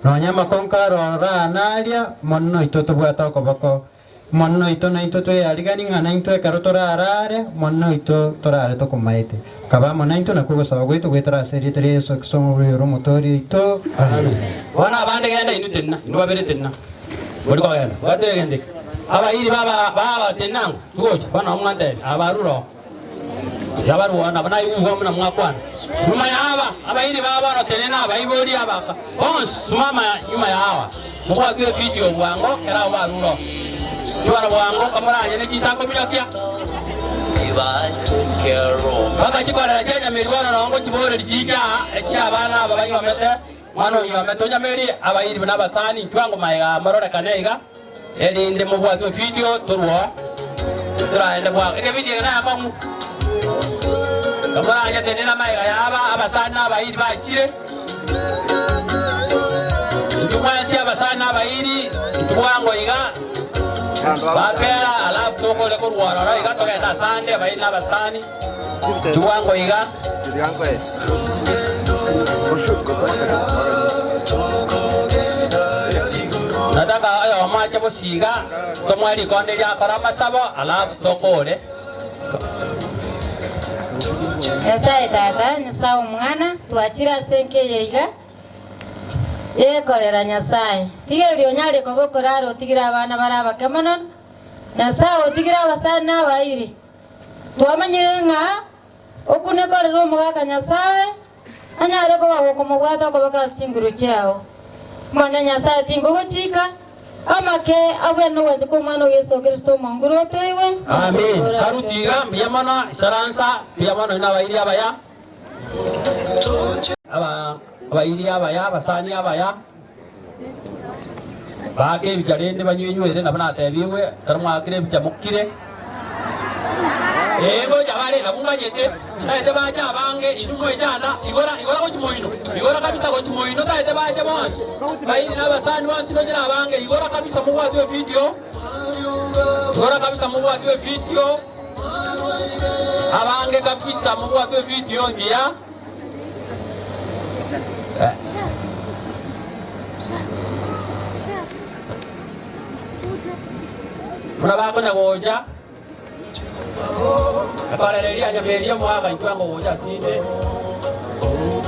nonya makonka rora naria mono ito tobwata okoboko mono ito naintwe tweyarigani ng'a naintwe ekero torarare mono ito torare tokomaete kabamo naintwe nakwo gosaba gwitu gwetera ase erieta ria Yesu Kristo omorwero omotoori oito. Amen. Bona abande genda inu tenna inu babere tenna bori kogenda bategendeka abayiri baba baba tenangu tugocha bana omwantebe abaruro yabaruona bana yugo mna mwakwana nyuma ya aba abayiri baba no tenena abayibori abaka bonse sumama nyuma ya hawa mukwa video bwango era abaruro yubara bwango kamuranye n'ichisako birakia bakachikorera chenyameri bono nongo chibore chicha echiabana aba banywamete mwana onywamete onyameri abayiri n'abasani ntwango maega marorekane iga erinde mubwatwe video turwo turaende bwango eke video nayakongu kamuranye tenena maega yaba abasani n'abayiri bachire ntumwasi abasani n'abayiri ntwango iga bapera alafu tokole kurwarora iga tokenda sande abayiri n'abasani ntwango iga nataka ayo mache bosiga tomweri konde lyakora masabo alafu tokole Nyasaye tata Nyasaye omwana twachira ase enkeye iga yekorera Nyasaye tigeria onyare kobokorara otigire abana bare abake mono Nyasaye otigire abasani na abairi twamanyire ng'a okunekorera omogaka Nyasaye anyare koba gokomobwata okobaka ase chinguru chiao mwana Nyasaye tingogochika amake abwene ogwancha kwa omwana o Yesu Kristo omonguru otoiwe. Amen. Sarutiga mbiyamana isaransa mbiyamana ina abayiri abaya aba abayiri abaya abasani abaya bake ebicha rende banywenywere nabo natebiwe tari mwakire ebicha mukire ego jabare nabumanyete taete bacha abange inuko ejana igora igora gochimoino igora kabisa gochimoino taete bacha bonsi bayiri n'abasani bonsi nojera abange igora kabisa mubwatwe video igora kabisa mubwatwe video abange kabisa mubwatwe video ngiya muna bakonya goja Korereria nyameri omwaka intwango goja sinde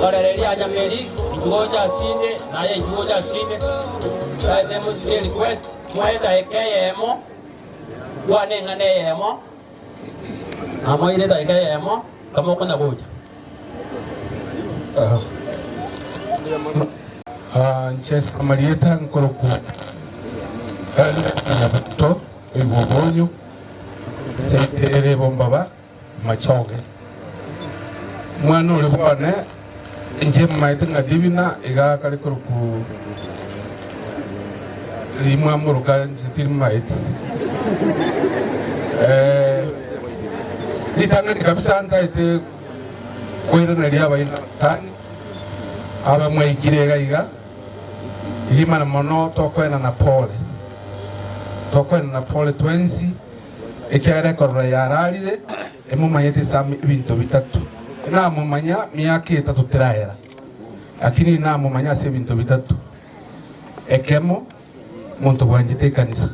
Korereria nyameri ingoja sinde naye ingoja sinde taete musike request mwaeta ekeyemo kwane ng'ane yemo amoire ta ekeyemo kamokonya goja Nchesa Marieta nkoroku Nyabuto ibobonyo seitere bombaba machoge mwana uri bone Nche maite nga divina iga kali kuruku rimwa muruka nzitiri maite. Litanga kabisa ntaite kwera na ria baina stani aba mwaikire iga irimana mono tokwena na pole tokwena na pole twensi ekyare korora yararire emumanyete sami ebintu bitatu namumanya miaka etatu tirahera lakini namumanya ase ebintu bitatu ekemo omuntu bwanjete ekanisa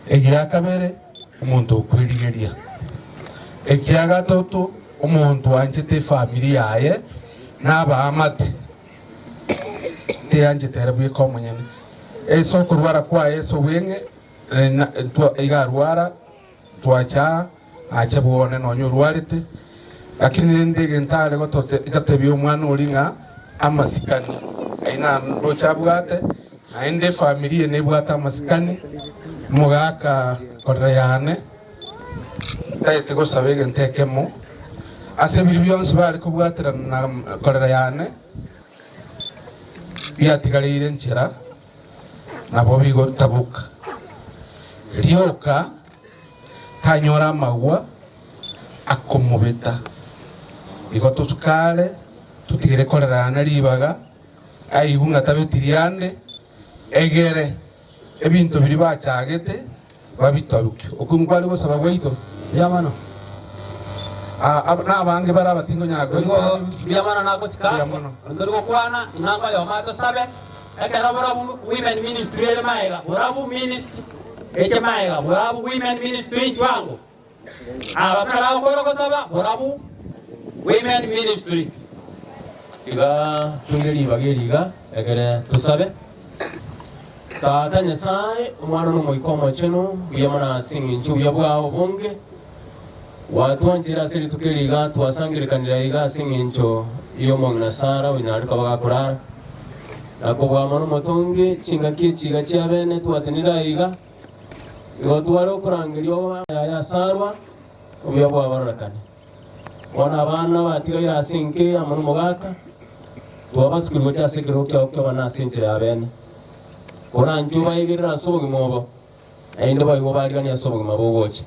egia kabere omuntu okwerigeria ekia gatoto omuntu wanjete family yaye n'abaamate tiyanjete bweka omunyene eso kurwara kwa Yesu bwenge igarwara twacha ache bwone nonyo rwarite lakini ndege ntare gotote ikatebya omwana oringa amasikani aina ndocha bwate naende familia nebwata amasikani mugaka koreyane taite gosabege ntekemo ase biri byonse bari kubwatira na koreyane byatigarire nchira nabo bigotabuka ryoka tanyora amagwa akomubeta igo tusukale tutigire korerana ribaga aibunga tabetiriande egere ebintu biri bachagete babitabuke okumkwali gosaba gwaito yamano nabange bara batingo nyago yamano nagochika ndori gokwana inanga yomato sabe ekero borabu women ministry ere maega borabu ministry eche maega borabu women ministry jwango aba bara bakoro borabu women ministry iga tungeri bageriga egere tusabe tata Nyasaye omwana n'omoiko omochenu buyamana sing'inchu buya bwao bunge watwanjira ase tukeriga twasangirikanira iga sing'incho y'omong'ina Sara oinarika bagakurara nakobwama n'omotonge chingaki echiga chiabene twatenera iga igo tware okurangeria yayasarwa obuya bwabarorekane bona abana batigaire ase nke amo n'omogaka twabasukirwe ase ekero kiao kiabana ase enchera yabene korancho baigirira ase obogima obo naende baigo barigania ase obogima bogocha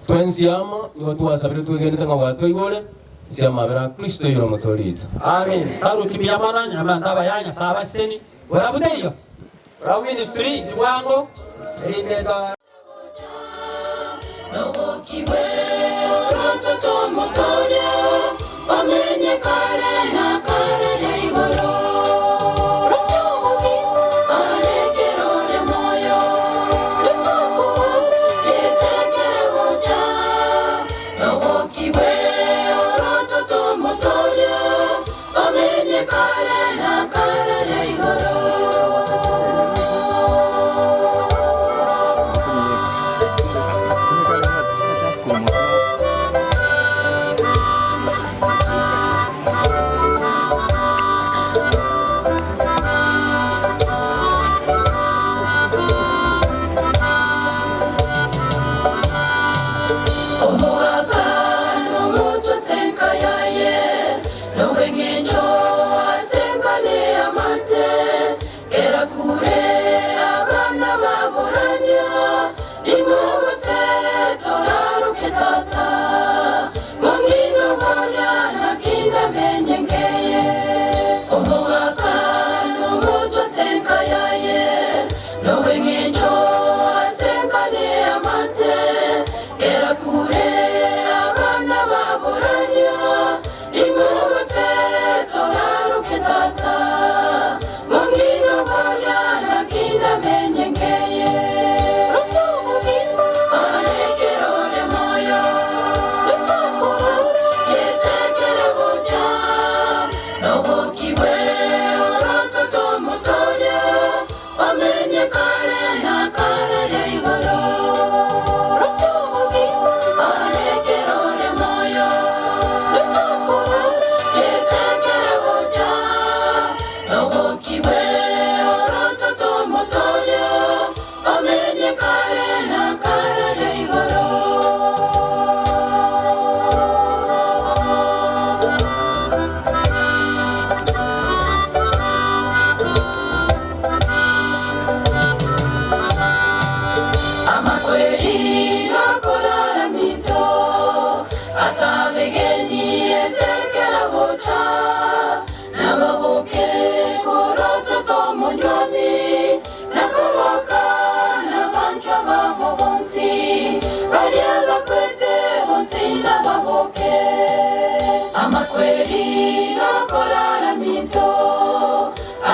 twensiamo nigo twasabire twegenete ng'a bwatwaigore nsiamabera Kristo yoro motoritsa amen saruti biyamana nyamanda bayanya sabaseni borabuteyo borabu ministry jwango erindeta nobokiwe orototo motoria bamenye kare na kare igoro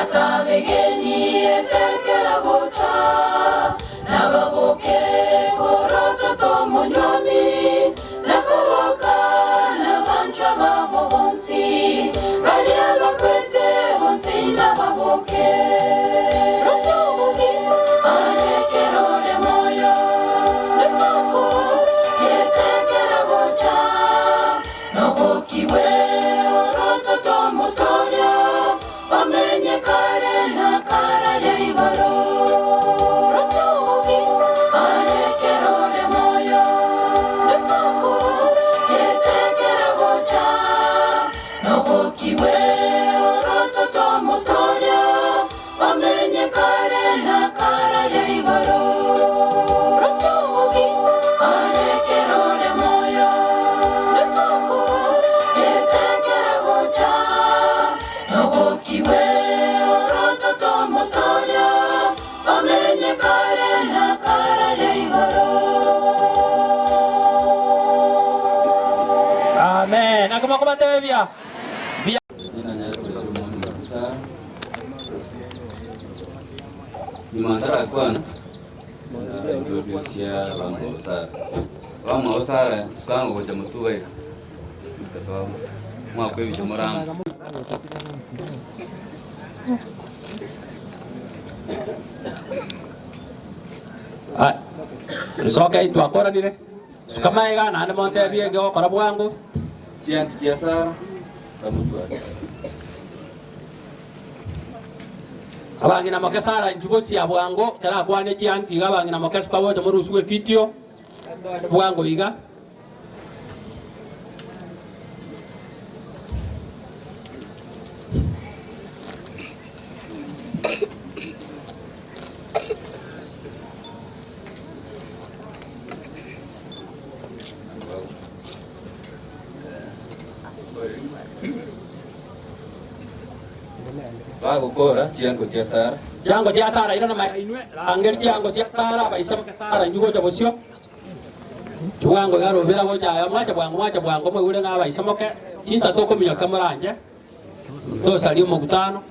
Asabegeni esekera gocha nababoke koroto monyomi nakoka nabanchwa babo bonsi balia bakwete bonsi nababoke Amen. Akamakoma bia. Nimantara kwana introduce ya Bamwa Bamwa Osara tukango goja mutuwe kwa sababu mwako hivi chomorama. Ah. Soka itwakora dire. Sukamaiga na monte bie gokora bwangu. Chianti chia Sara samutu abangina moke Sara njugo cia bwango kera kwane chianti abangina moke sukabote murusuwe fitio bwango iga bagukora chiango chia Sara chiango chia Sara ino na mainwe angeri chiango chia Sara baisa Sara njugo cha bosio chiwango garo bera gocha ya mwacha bwango mwe ule na baisa moke chinsa toko minyo kamuranje to salio mukutano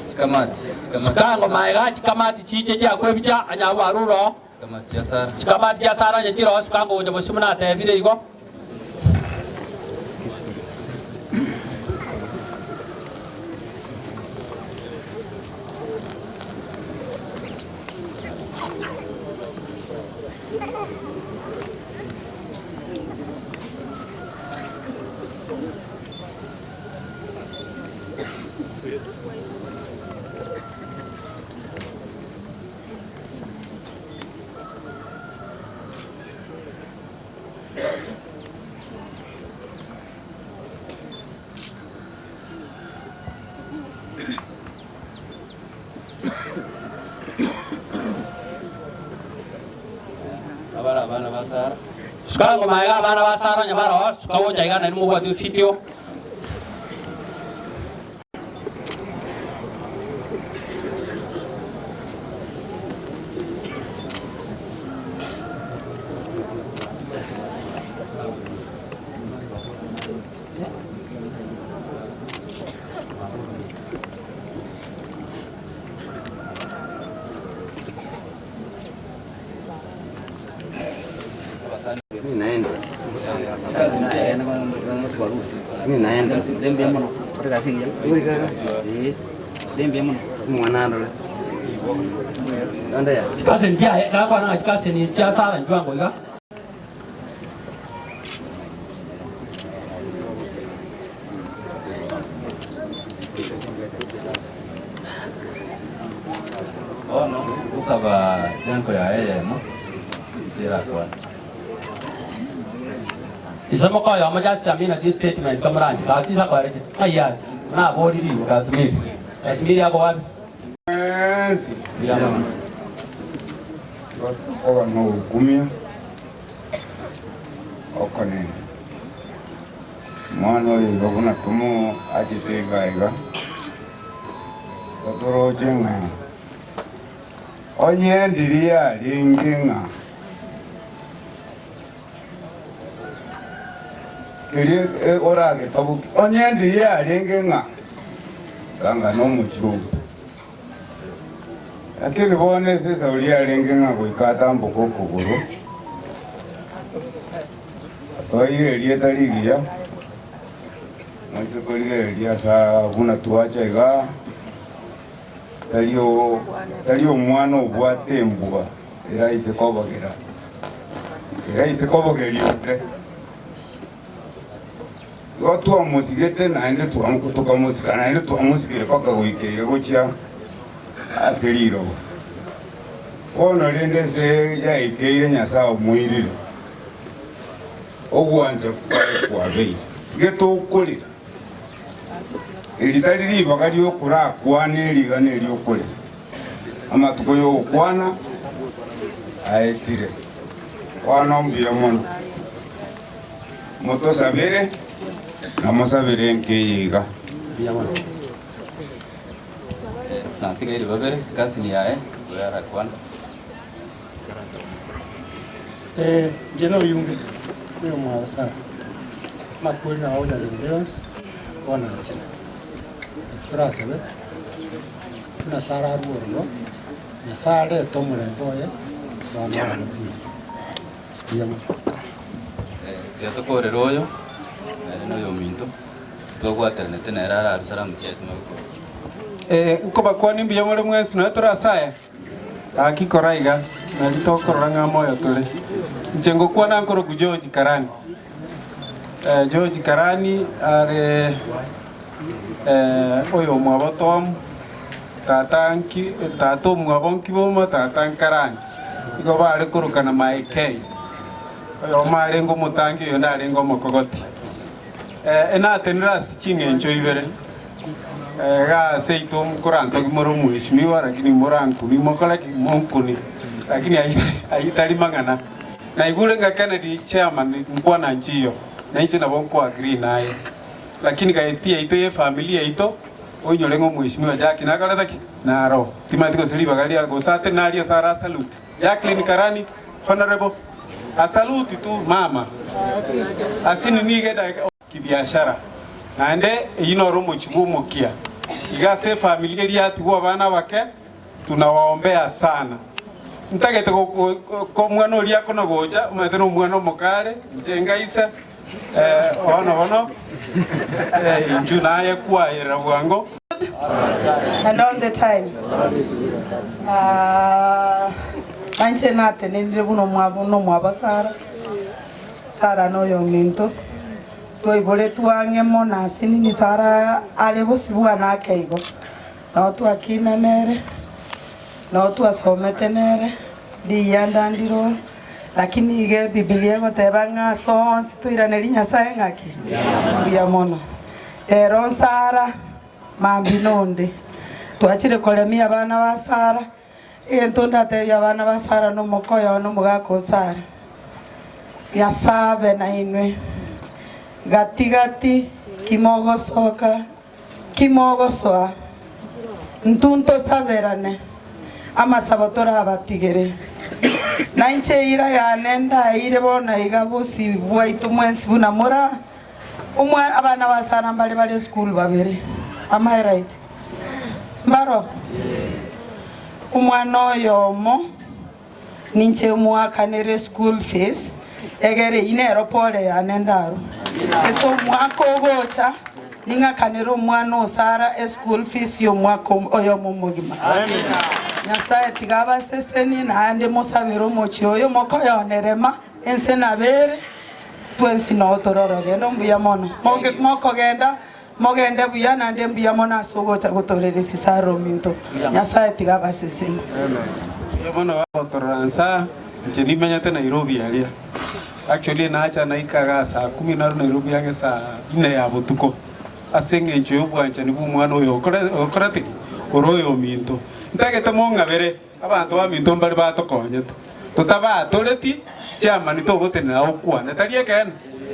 Chikamati Sukango maega chikamati chiche chia kwebija anyawaruro chikamati chia Sara chikamati chia Sara nyechiro sukango nje bosimuna atebire igo Sukango maega abana ba Sara nyabaro sukawo jaiga na nimubwa tu fitio Chikase ntia nakwana chikase ni cha Sara njwango iga Ono usaba janko ya eyemo tira kwa Isamo kwa ya maja amina this statement kamranji kasisa kwa reje aya na bodi ri Kasmiri Kasmiri yako wapi? Yes. Oba no gumia okone mwana oyo gobuna tumu ajitega iga otoroche ng'a Onyendiria ring'ing'a kiri oragetabuki onyendiria ring'ing'a kanga nomuchungu lakini bone sasa ulia ring'ing'a goikata mbuko kuguru toire rieta rigiya mwise sa buna tuacha iga tali omwana obwate embwa eraise kobogera onde igo twamosigete naende tukamusika naende twamosigire paka goikeiga gochia ase rirogo bono rende ase yaikeire Nyasaye omoirire ogwancha kwaye kwabeire getokorera eritari ribaga riokorakwana eriga neriokorera amatuko yogokwana aetire kwana mbuya mono motosabere namosabere nkeiga natigaire babere kasini yae oyarakwana njena oyunge uyo mwaba Sara makweri nawo jagendeos ona nchena turasabe na Sara arworwo na Sara tomurengo ye bana yatokorera oyo nere noyo minto twagwateranete nere ararusara muchiaito magukoro nkobakwani mbuya more mwensi noe torasaya akikora iga nari tokorora ng'a moyo tore nche ngokwana nkoroku George Karani George Karani are oyo mwabo Tom tata nki tata omwabo nkiboma tata nkarani igo bare korokana Mike oyo mare ngomotangi oyo ndare ngomokogoti enatenera ase ching'encho ibere ga seito mkuranto kimoro mheshimiwa lakini morankuni mokola monkuni lakini aitali mang'ana na igure nga Kennedy chairman nkwana nchiyo na inche nabo nko agree naye lakini gaetia ito ye familia ito onyole ngo mheshimiwa Jackie nakareta ki naro timatiko seliba galia gosate nalia Sara salute Jacqueline Karani honorable asaluti tu mama asini nigeda kibiashara naende inoro muchigumu kia igase familia liatigwa bana bake tunawaombea sana ntagete ko mwana oria kono gocha umete no mwana mukare njengaisa ono ono inju naye kwaira bwango and all the time anche nate nindire buno mwabo no mwaba Sara Sara no yominto twaibore twang'emo nasinini Sara ari busibwa nakeigo no twakina nere no twasomete nere ndiyandandirwo lakini ige Biblia goteba ng'a sonsi twiraneri Nyasaye ng'aki mbuya mono rero Sara mambi nonde twachire koremia abana ba Sara egento ndatebia abana ba Sara nomokoyo nomogaka o Sara Nyasabe na inwe gatigati kimogosoka kimogosoa ntunto saberane amasabo torabatigere na inche ira yanenda ire bona iga busi bwaitu mwensi bunamura umwe abana ba Sara mbali bali school babere am I right mbaro umwana oyomo ninche umwakanere school fees egere inero pole yanendaro eso mwaka ogocha ning'akanera omwana osara eschool fees y'omwaka oyomo mugima Nyasaye tiga baseseni naende mosabere omochi oyo mokoyonerema ense nabere twensi no tororogendo mbuya mono mokogenda mogende buya nande mbuya mono ase ogocha gotoreresi Sara ominto Nyasaye tiga baseseni mbuya mono bagotoransa nche nimenyete Nairobi aria actually naacha naikaga saa 10 naru Nairobi yange saa 4 ya botuko ase eng'encho y'obwanchani bwa omwana oyo okorete ki oro oyo minto ntagete mong'abere abanto ba minto mbari batokonyete tutabatoreti chairman togotenera okwana tari ekene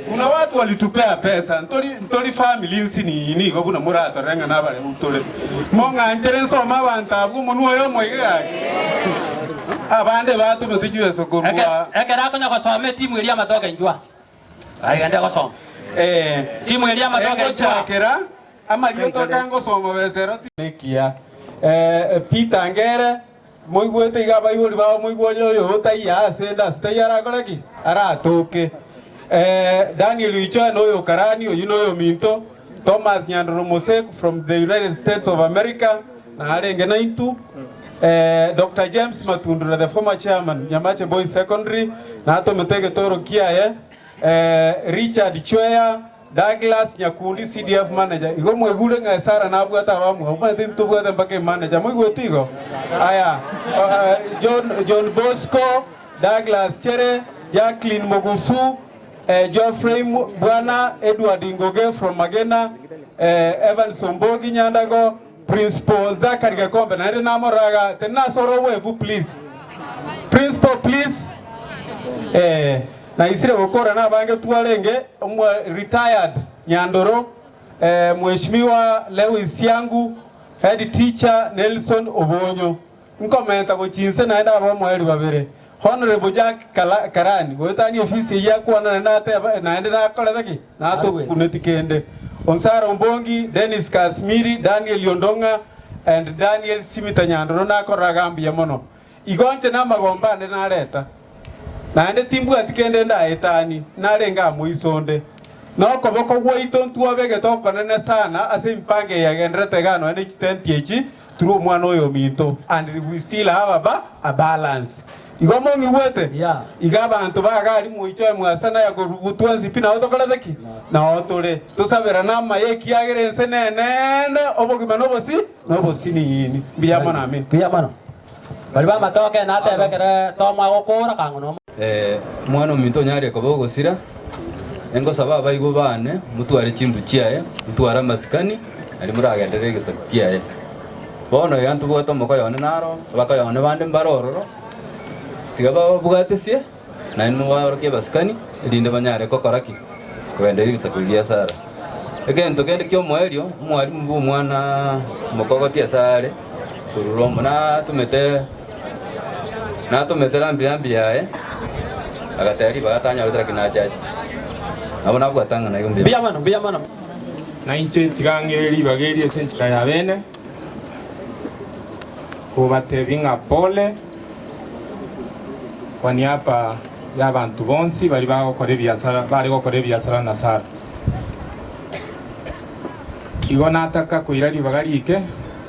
kuna watu walitupea pesa ntori family nsini nigo buna muratorenga nabare utore mong'anchere nsoma abantu abwo omonwa oyo omoige gaki Abande batumete chibeso korwa ekera akonya gosoma etimu eria amatoke njwa aigende gosoma timu eria amatoke njwa egochakera amarioto kangosoma besero nekia Peter Ngere moigwete iga abaibori bao moigworia oyo otaiya ase ende ase taiyo arakore ki aratoke Daniel Uichoe noyo Karani oyu noyo Minto Thomas Nyandoro Mosek from the United States of America na arenge naintu Dr. James Matundura the former chairman Nyamache Boys Secondary na atomete getoro kiaye Richard Chwea Douglas Nyakundi CDF manager igo mwegure ng'a Sara nabwata abamu omanyete ntobwate mpaka manager mwigwete igo aya John Bosco Douglas Chere Jacqueline Mogufu Geoffrey Bwana Edward Ngoge from Magena Evan Sombogi Nyandago Principal Zachary Gakombe naende namoraga tenasoro wevu please Principal please na isire gukora nabange twarenge retired Nyandoro Mheshimiwa Lewis Yangu head teacher Nelson Obonyo nkomenta gochinse naenda abo mweri babere Honorable Jack Karani gwetani ofisi yakwana nate naende nakoreta ki natokuneti kende Onsaro Mbongi Dennis Kasmiri Daniel Yondonga and Daniel Simita Nyandoro nakoraga mbuya mono igonche namagomba ande nareta naende timbwati kende ndaetani narenga muisonde nokoboko gwaito ntwabege tokonene sana ase empange yagenderete gano ende chitenti echi through omwana oyo minto and we still have a balance igo mong'igwete iga abanto bagari moicho mwasana ya kobutwa nsipi nao tokorete ki nao tore tosabera namaye ekiagere ense nenene obogima nobosi nobosiniini mbuya mono amen mbuya mono bari bamatoke natebekere tomwagokora kang'ono mwana ominto onyare koba ogosira engosaba abaigo bane mutware chimbu chiaye mutware amasikani nari muragendere egesaku kiaye bono iga ntobwate omokoyone naro abakoyone bande mbarororo tiga bababwatesie naende mobaborokie abasikani erinde banyare kokora ki kogenderia egesaku gia Sara egento kende kia omoerio omwarimu bwa omwana mokogotia asare korurombo natumete rambi rambi yaye agatari bagatanya wetara kinachachiche nabo nabwatanga nayo mbere mbuya mono na inche tigang'eri bageri ase enchera ya bene kobatebi ng'a pole kwa niaba ya abantu bonsi bari bagokora ebiasara bari gokora ebiasara na Sara igo nataka koira ribaga rike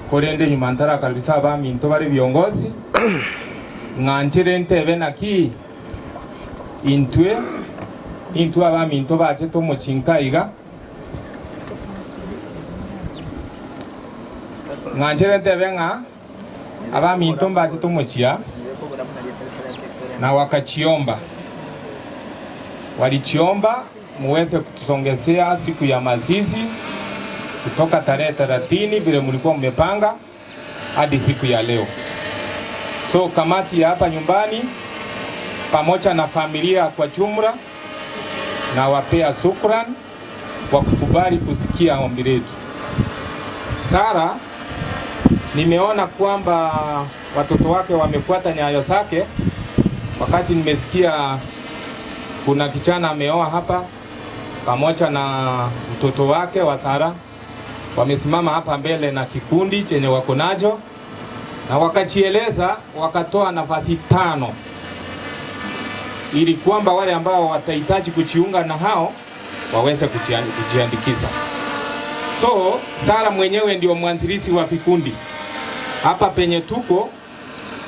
korende nyuma ntarakaribisa abaminto bari viongozi ng'anchere ntebe naki intwe intwe abaminto bachete omochinka iga ng'anchere ntebe ng'a abaminto mbachete omochia na wakachiomba walichiomba muweze kutusongezea siku ya mazizi kutoka tarehe 30 vile mlikuwa mmepanga hadi siku ya leo. So kamati ya hapa nyumbani pamoja na familia kwa jumla na wapea shukrani kwa kukubali kusikia ombi letu. Sara nimeona kwamba watoto wake wamefuata nyayo zake. Wakati nimesikia kuna kijana ameoa hapa pamoja na mtoto wake wa Sara, wamesimama hapa mbele na kikundi chenye wako nacho na wakachieleza, wakatoa nafasi 5 ili kwamba wale ambao watahitaji kujiunga na hao waweze kujiandikisha. So Sara mwenyewe ndio mwanzilishi wa vikundi. Hapa penye tuko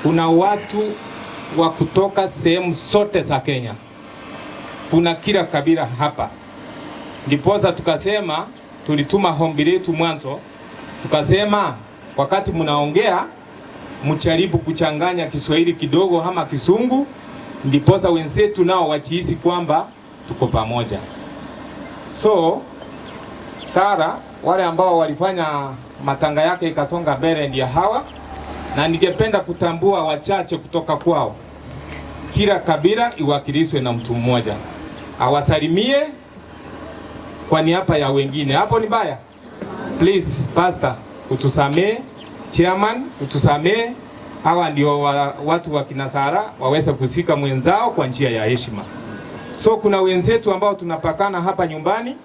kuna watu wa kutoka sehemu zote za Kenya. Kuna kila kabila hapa. Ndiposa tukasema, tulituma ombi letu mwanzo, tukasema wakati mnaongea mjaribu kuchanganya Kiswahili kidogo ama Kisungu, ndiposa wenzetu nao wachihisi kwamba tuko pamoja. So Sara, wale ambao walifanya matanga yake ikasonga mbele ndio hawa, na ningependa kutambua wachache kutoka kwao. Kila kabila iwakilishwe na mtu mmoja, awasalimie kwa niaba ya wengine. Hapo ni baya? Please pastor, utusamee. Chairman, utusamee. Hawa ndio watu wa kina Sara waweze kuzika mwenzao kwa njia ya heshima. So kuna wenzetu ambao tunapakana hapa nyumbani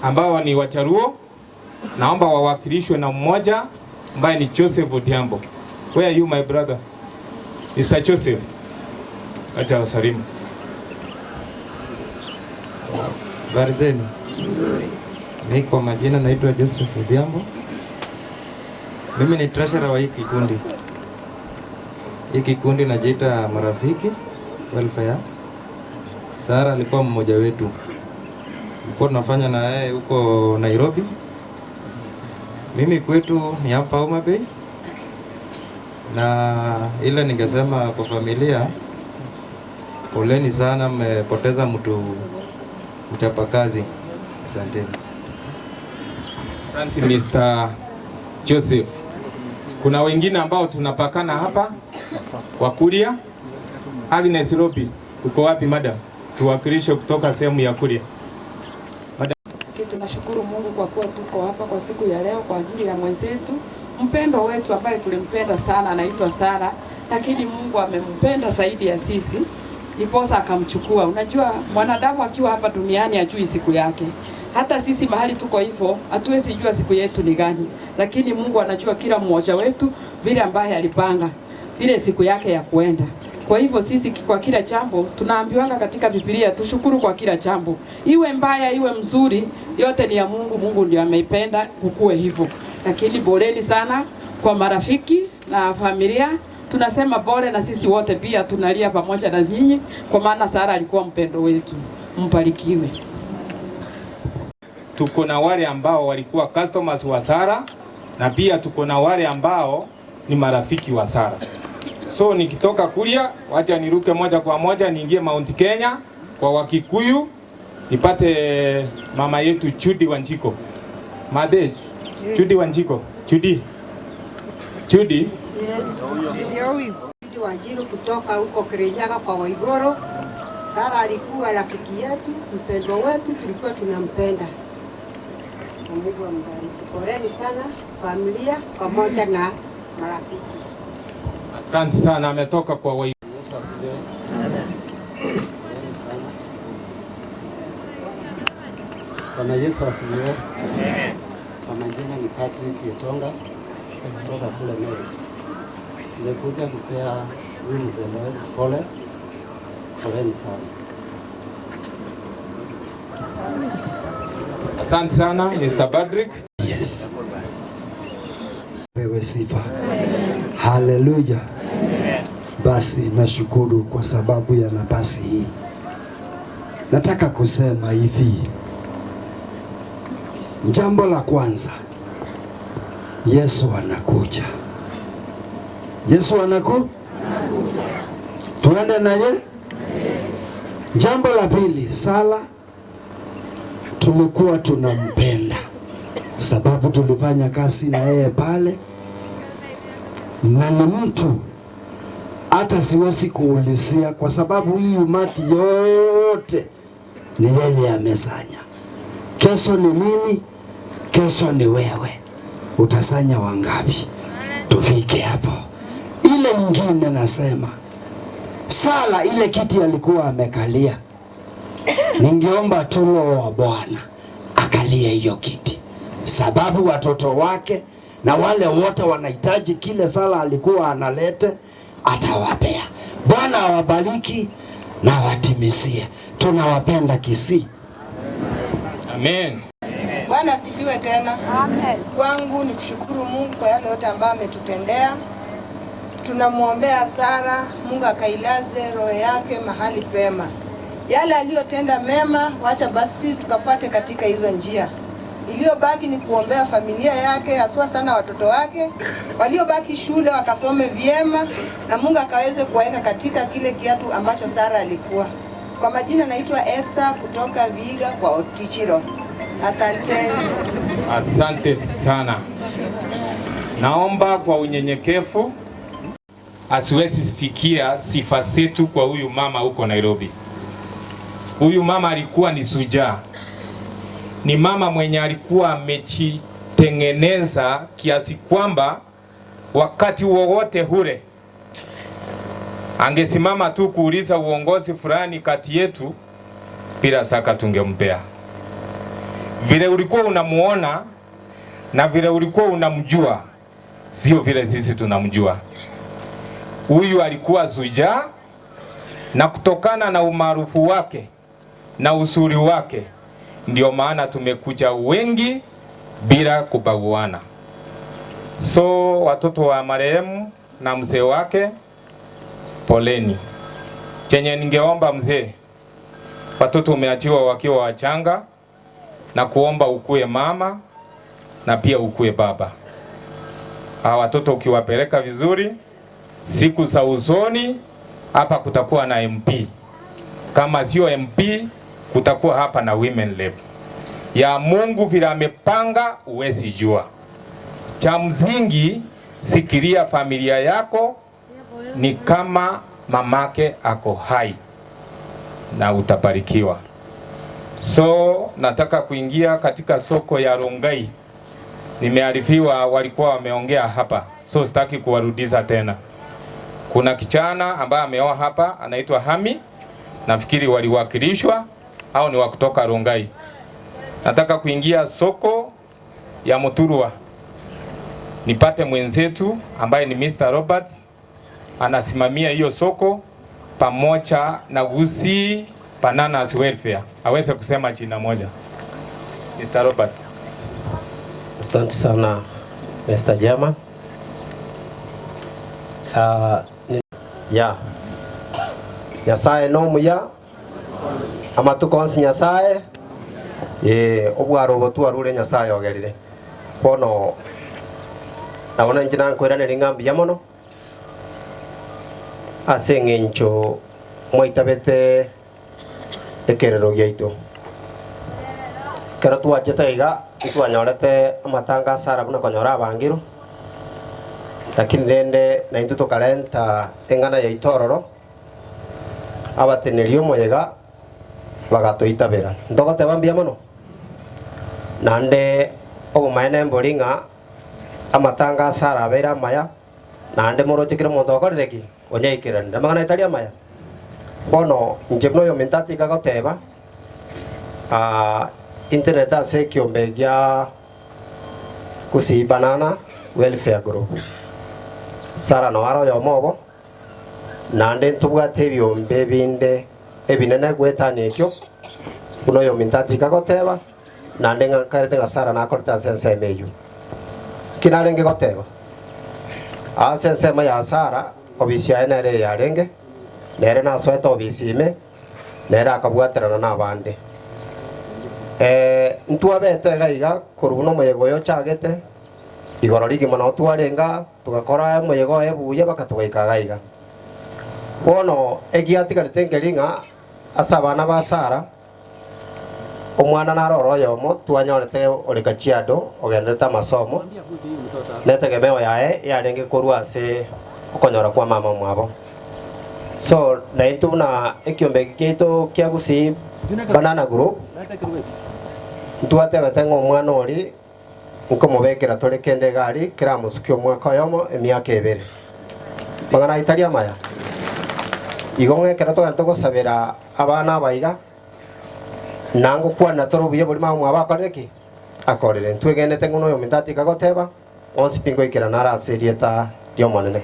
ambao ni Wacharuo, naomba wawakilishwe na mmoja ambaye ni Joseph Odhiambo. Where are you, my brother? Mr. Joseph. Acha wasalimu. Habari zenu. Mimi kwa majina naitwa Joseph Odhiambo. Mimi ni treasurer wa hii kikundi. Hii kikundi najiita Marafiki Welfare. Sara alikuwa mmoja wetu. Tulikuwa tunafanya na yeye huko Nairobi. Mimi kwetu ni hapa Homa Bay. Na ile ningesema kwa familia, poleni sana, mmepoteza mtu mchapakazi. Asanteni. Asante Mr. Joseph. Kuna wengine ambao tunapakana hapa wa Kuria. Agnes Robi, uko wapi madam? Tuwakilishe kutoka sehemu ya Kuria. Madam. Tunashukuru Mungu kwa kuwa tuko hapa kwa siku ya leo kwa ajili ya mwenzetu mpendwa wetu ambaye tulimpenda sana, anaitwa Sara, lakini Mungu amempenda zaidi ya sisi, ndiposa akamchukua. Unajua mwanadamu akiwa hapa duniani hajui siku yake. Hata sisi mahali tuko hivyo hatuwezi jua siku yetu ni gani, lakini Mungu anajua kila mmoja wetu vile ambaye alipanga ile siku yake ya kuenda. Kwa hivyo sisi kwa kila jambo tunaambiwanga katika Biblia tushukuru kwa kila jambo, iwe mbaya iwe mzuri, yote ni ya Mungu. Mungu ndio ameipenda kukue hivyo. Lakini poleni sana kwa marafiki na familia, tunasema pole, na sisi wote pia tunalia pamoja na nyinyi, kwa maana Sara alikuwa mpendo wetu. Mbarikiwe. Tuko na wale ambao walikuwa customers wa Sara na pia tuko na wale ambao ni marafiki wa Sara. So nikitoka Kuria, wacha niruke moja kwa moja niingie Mount Kenya kwa Wakikuyu nipate mama yetu Judy Wanjiko. Made Judy Wanjiko. Judy. Judy. Judy Wanjiru kutoka huko Kirinyaga kwa Waigoro. Sara alikuwa rafiki yetu, mpendwa wetu, tulikuwa tunampenda. Na Mungu ambariki. Poleni sana familia pamoja na marafiki. Asante sana, ametoka kwa Waigoro. Bwana Yesu asifiwe. Kwa majina ni Patrick Yetonga kutoka kule Meru. Nimekuja kupea huyu mzee wetu pole. Poleni sana. Asante sana Mr. Patrick. Yes. Pewe sifa. Haleluya. Basi nashukuru kwa sababu ya nafasi hii. Nataka kusema hivi. Jambo la kwanza, Yesu anakuja. Yesu anaku? Tuende naye. Jambo la pili, sala tulikuwa tunampenda sababu tulifanya kazi na yeye pale, na ni mtu hata siwezi kuulizia kwa sababu hii umati yote ni yeye amesanya. Kesho ni mimi, kesho ni wewe, utasanya wangapi? Tufike hapo. Ile ingine nasema sala, ile kiti alikuwa amekalia, ningeomba tu Roho wa Bwana akalie hiyo kiti, sababu watoto wake na wale wote wanahitaji kile sala alikuwa analete, atawapea. Bwana awabariki na watimizie. Tunawapenda Kisii. Amen. Bwana asifiwe tena. Amen. Kwangu ni kushukuru Mungu kwa yale yote ambayo ametutendea. Tunamwombea Sara, Mungu akailaze roho yake mahali pema. Yale aliyotenda mema, wacha basi sisi tukafuate katika hizo njia. Iliyobaki ni kuombea familia yake, haswa sana watoto wake waliobaki shule wakasome vyema, na Mungu akaweze kuwaweka katika kile kiatu ambacho Sara alikuwa. Kwa majina naitwa Esther kutoka Vihiga kwa Otichiro. Asanteni. Asante sana. Naomba kwa unyenyekevu asiwezi fikia sifa zetu kwa huyu mama huko Nairobi. Huyu mama alikuwa ni shujaa, ni mama mwenye alikuwa amejitengeneza kiasi kwamba Wakati wowote ule angesimama tu kuuliza uongozi fulani kati yetu, bila shaka tungempea. Vile ulikuwa unamuona na vile ulikuwa unamjua, sio vile sisi tunamjua. Huyu alikuwa shujaa, na kutokana na umaarufu wake na uzuri wake, ndio maana tumekuja wengi bila kubaguana. So watoto wa marehemu na mzee wake, poleni. Chenye ningeomba mzee, watoto umeachiwa wakiwa wachanga, na kuomba ukue mama na pia ukue baba. Hawa watoto ukiwapeleka vizuri, siku za usoni hapa kutakuwa na MP. Kama sio MP, kutakuwa hapa na Women Rep. Ya Mungu vile amepanga uwezi jua. Cha msingi, sikiria familia yako ni kama mamake ako hai na utabarikiwa. So nataka kuingia katika soko ya Rongai. Nimearifiwa walikuwa wameongea hapa, so sitaki kuwarudiza tena. Kuna kijana ambaye ameoa hapa anaitwa Hami, nafikiri waliwakilishwa au ni wa kutoka Rongai. Nataka kuingia soko ya Muturwa nipate mwenzetu ambaye ni Mr. Robert, anasimamia hiyo soko pamoja na Gusii Bananas Welfare, aweze kusema jina moja. Mr. Robert. Asante sana Mr. Jama. Ya Nyasaye nomuya amatuko onsi Nyasaye obwaro obo twarure Nyasaye ogerire bono nabona inche nankweranera ng'ambuya mono ase eng'encho mwaitabete ekerero giaito kero twachete iga twanyorete amatanga asara buna konyora abangiro lakini rende naintwe tukarenta eng'ana yaito ororo abateneria omoyega bagatoitabera ntogoteba mbuya mono naende obomaene embori ng'a amatanga asara abeire amaya naende moroche kera omonto okorire ki onyaikerani amang'ana etari amaya bono inche buna oyo ominto atika goteba internet ase ekiombe gia Gusii Banana Welfare Group Sara no aro oyomo obo naende ntobwate ebiombe binde ebinene gwetania ekio buna oyo ominto atika goteba naende ng'ankarete ng'a Sara nakorete ase ensemo eywo kinarenge goteba ase ensemo ya Sara obisi yaye nere yarenge nere nasoete obisi ime nere akabwaterana na abande ntwabete iga iga korwa buna omoyega oyo ochagete igoro rigima nabo twarenga tugakora omoyega oye buya baka tugaika iga iga bono egiatigarete nkeri ng'a ase abana ba Sara omwana naroro oyomo twanyorete ore Kajiado ogenderete amasomo netegemeo yaye yarenge korwa ase okonyora kwa mama mwabo so naintwe buna ekiombe eki kiaito kia Gusii Banana Group ntwatebete ng'a omwana ori nkomobekera tore kende egari keramosukia omwaka oyomo emiaka ebere mang'ana aitari amaya igo ng'ekero togenda togosabera abana abaiga nangokwana tore obuya bori mama mwabo akorire ki akorire ntwegenete ng'o noyo ominto atika goteba onsi pi ngoikerana ara ase erieta ria omonene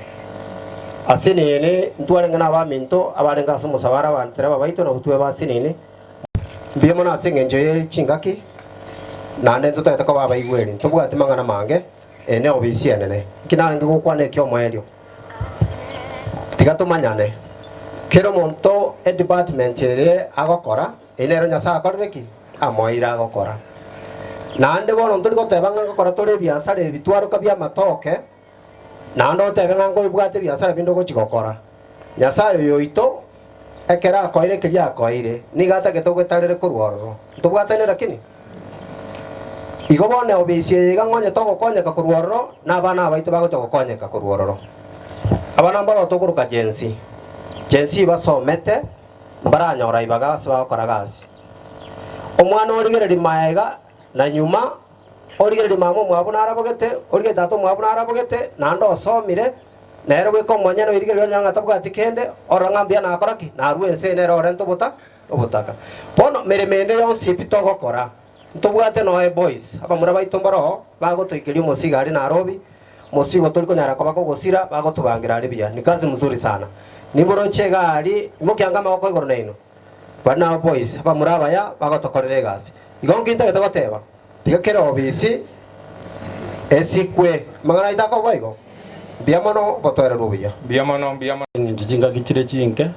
ase nene ntwarenge na abaminto abarenge ase omosabara abantere babaito nabo twe basinini mbuya mono ase eng'encho ya chingaki naende ntotagete koba abaigweri ntobwati mang'ana mange ene obisi enene nki narenge gokwana ekio omoerio tiga tomanyane kero omonto edepartment ere agokora ere nero Nyasaye akorire ki amoire agokora naende bono ntori goteba ng'a ngokora tore ebiasara ebi twaroka bia amatoke naende otebe ng'a ngoibwate ebiasara binde ogochi gokora Nyasaye oyo oito ekero akoire keria akoire niga atagete ogwetarere korwa ororo ntobwatane lakini igo bono obisi eye iga ng'onye togokonyeka korwa ororo na abana abaito bagocha gokonyeka korwa ororo abana mbaro tokoroka jensi jensi basomete baranyora ibaga ase bagokora gasi omwana origereria maega na nyuma Origereria mama omwabo narabogete, origereria tata omwabo narabogete, naende osomire, nere goika omonyene oirigereria onye ng'a tabwati kende, orora ng'a mbuya nakora ki, narwa ense nere orente obota obotaka. Bono meremo ende yonsi ebi togokora, ntobwate noe boys, abamura baito mboro, bagotoikeria omosigo aria Nairobi, mosigo tori konyara koba kogosira, bagotobangira aria buya. Ni kazi mzuri sana. Nimboroche egari, imokianga amagoko igoro naino. Bari nabo boys, abamura abaya, bagotokorera egasi. Igo nkintagete goteba, tiga kere obisi, esikwe, mang'ana aito akoba igo. Mbuya mono gotoererwa obuya. Mbuya mono, mbuya mono. Eng'encho chingaki chire chinke,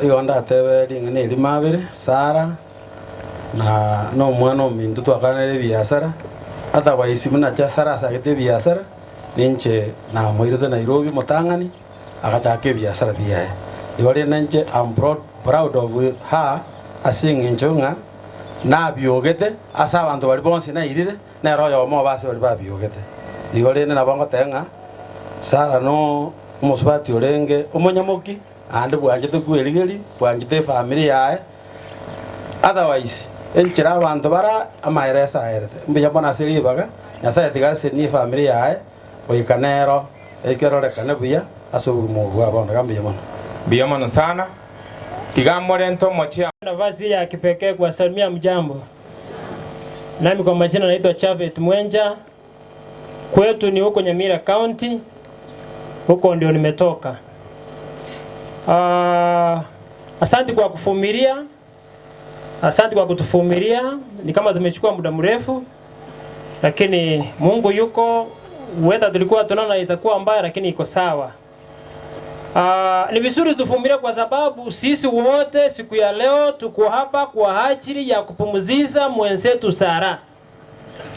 igo ndatebe ring'ana erimo abere, Sara, na na omwana ominto twakaranire ebiasara, otherwise buna chia Sara asagete ebiasara, ninche namoirete Nairobi omotang'ani, agachaka ebiasara biaye. Igo rende inche am proud, proud of her ase eng'encho ng'a nabiogete ase abanto baria bonsi nairire, nere oyomo obo ase baria babiogete. Igo rende nabo ngoteba ng'a Sara no omosubati orenge omonyamoki, naende bwanchete kwerigeria, bwanchete efamiri yaye, otherwise enchera abanto bara amaere ase aerete. Mbuya mono ase ribaga, Nyasaye tiga asenie efamiri yaye, goika nero ekerorekane buya ase obogima obo bwa bono. Iga mbuya mono. Mbuya mono sana. Tiga morente omochie. Nafasi ya kipekee kuwasalimia mjambo. Nami kwa majina naitwa Chavet Mwenja. Kwetu ni huko Nyamira County. Huko ndio nimetoka. Asante kwa kuvumilia. Asante kwa kutuvumilia. Ni kama tumechukua muda mrefu, lakini Mungu yuko. Huenda tulikuwa tunaona itakuwa mbaya, lakini iko sawa. Ni vizuri tuvumilie kwa sababu sisi wote siku ya leo tuko hapa kwa ajili ya kupumzisha mwenzetu Sara.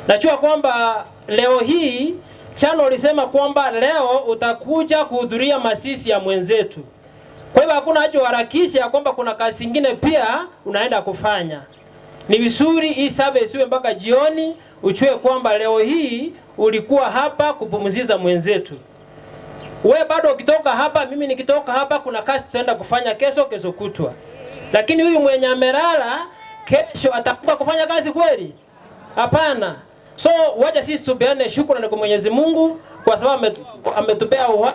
Najua kwamba leo hii chano ulisema kwamba leo utakuja kuhudhuria masisi ya mwenzetu. Kwa hivyo hakuna haja uharakishe ya kwamba kuna kazi nyingine pia unaenda kufanya. Ni vizuri hii service isiwe mpaka jioni, ujue kwamba leo hii ulikuwa hapa kupumzisha mwenzetu. We bado ukitoka hapa, mimi nikitoka hapa, kuna kazi tutaenda kufanya kesho, kesho kutwa. Lakini huyu mwenye amelala kesho atakuwa kufanya kazi kweli? Hapana. So wacha sisi tupeane shukrani kwa Mwenyezi Mungu kwa sababu ametupea uhai.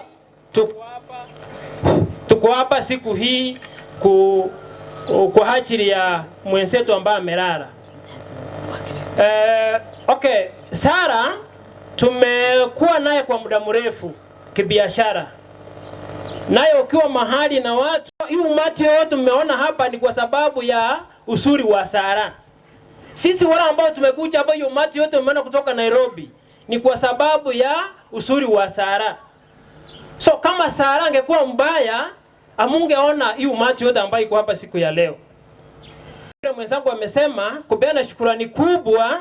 Tuko hapa siku hii kwa ajili ya mwenzetu ambaye amelala. Okay, Sara tumekuwa naye kwa muda mrefu kibiashara. Naye ukiwa mahali na watu, hii umati yote tumeona hapa ni kwa sababu ya uzuri wa Sara. Sisi wale ambao tumekuja hapa, hiyo umati yote tumeona kutoka Nairobi ni kwa sababu ya uzuri wa Sara. So kama Sara angekuwa mbaya, amungeona hii umati yote ambayo iko hapa siku ya leo. Mwenzangu amesema kupeana shukrani kubwa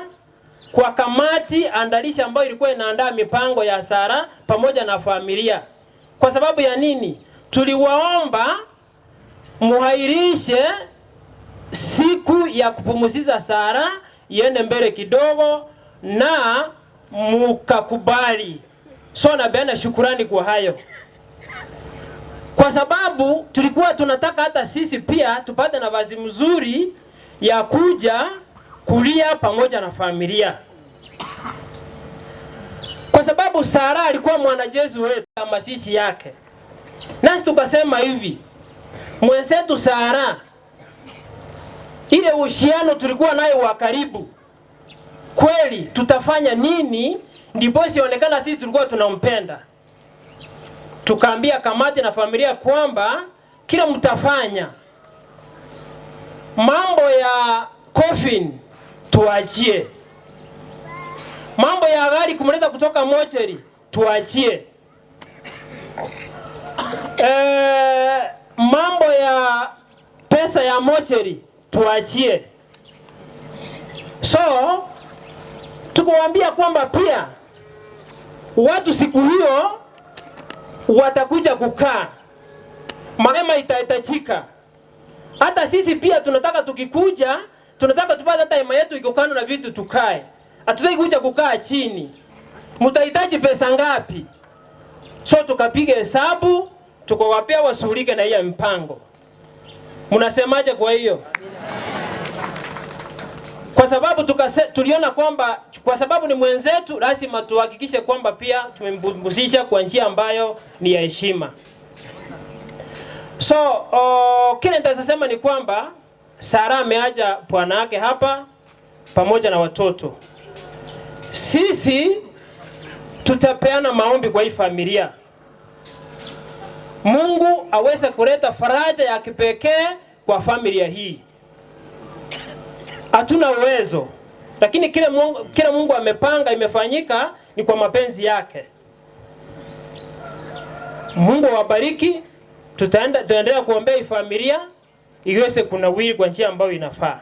kwa kamati andalishi ambayo ilikuwa inaandaa mipango ya Sara pamoja na familia. Kwa sababu ya nini? Tuliwaomba muhairishe siku ya kupumzisha Sara iende mbele kidogo na mukakubali. So napeana shukrani kwa hayo. Kwa sababu tulikuwa tunataka hata sisi pia tupate nafasi mzuri ya kuja kulia pamoja na familia. Kwa sababu Sara alikuwa mwanajeshi wetu na masisi yake. Nasi tukasema hivi, mwenzetu Sara, ile uhusiano tulikuwa naye wa karibu, kweli tutafanya nini ndipo sionekana sisi tulikuwa tunampenda? Tukaambia kamati na familia kwamba kila mtafanya mambo ya coffin tuachie, mambo ya gari kumleta kutoka mochari tuachie, mambo ya pesa ya mochari tuachie. So tukawaambia kwamba pia watu siku hiyo watakuja kukaa, mahema itahitajika. Hata sisi pia tunataka tukikuja, tunataka tupate hata hema yetu iko kando na vitu tukae. Hatutaki kuja kukaa chini. Mtahitaji pesa ngapi? So tukapiga hesabu, tukawapea washughulike na hiyo mpango. Mnasemaje kwa hiyo? Kwa sababu tuliona kwamba kwa sababu ni mwenzetu, lazima tuhakikishe kwamba pia tumempumzisha kwa njia ambayo ni ya heshima. So kile nitasema ni kwamba Sara ameacha bwana yake hapa pamoja na watoto. Sisi tutapeana maombi kwa hii familia. Mungu aweze kuleta faraja ya kipekee kwa familia hii. Hatuna uwezo, lakini kile Mungu amepanga imefanyika ni kwa mapenzi yake. Mungu awabariki. Tutaendelea kuombea hii familia iweze kunawiri kwa njia ambayo inafaa.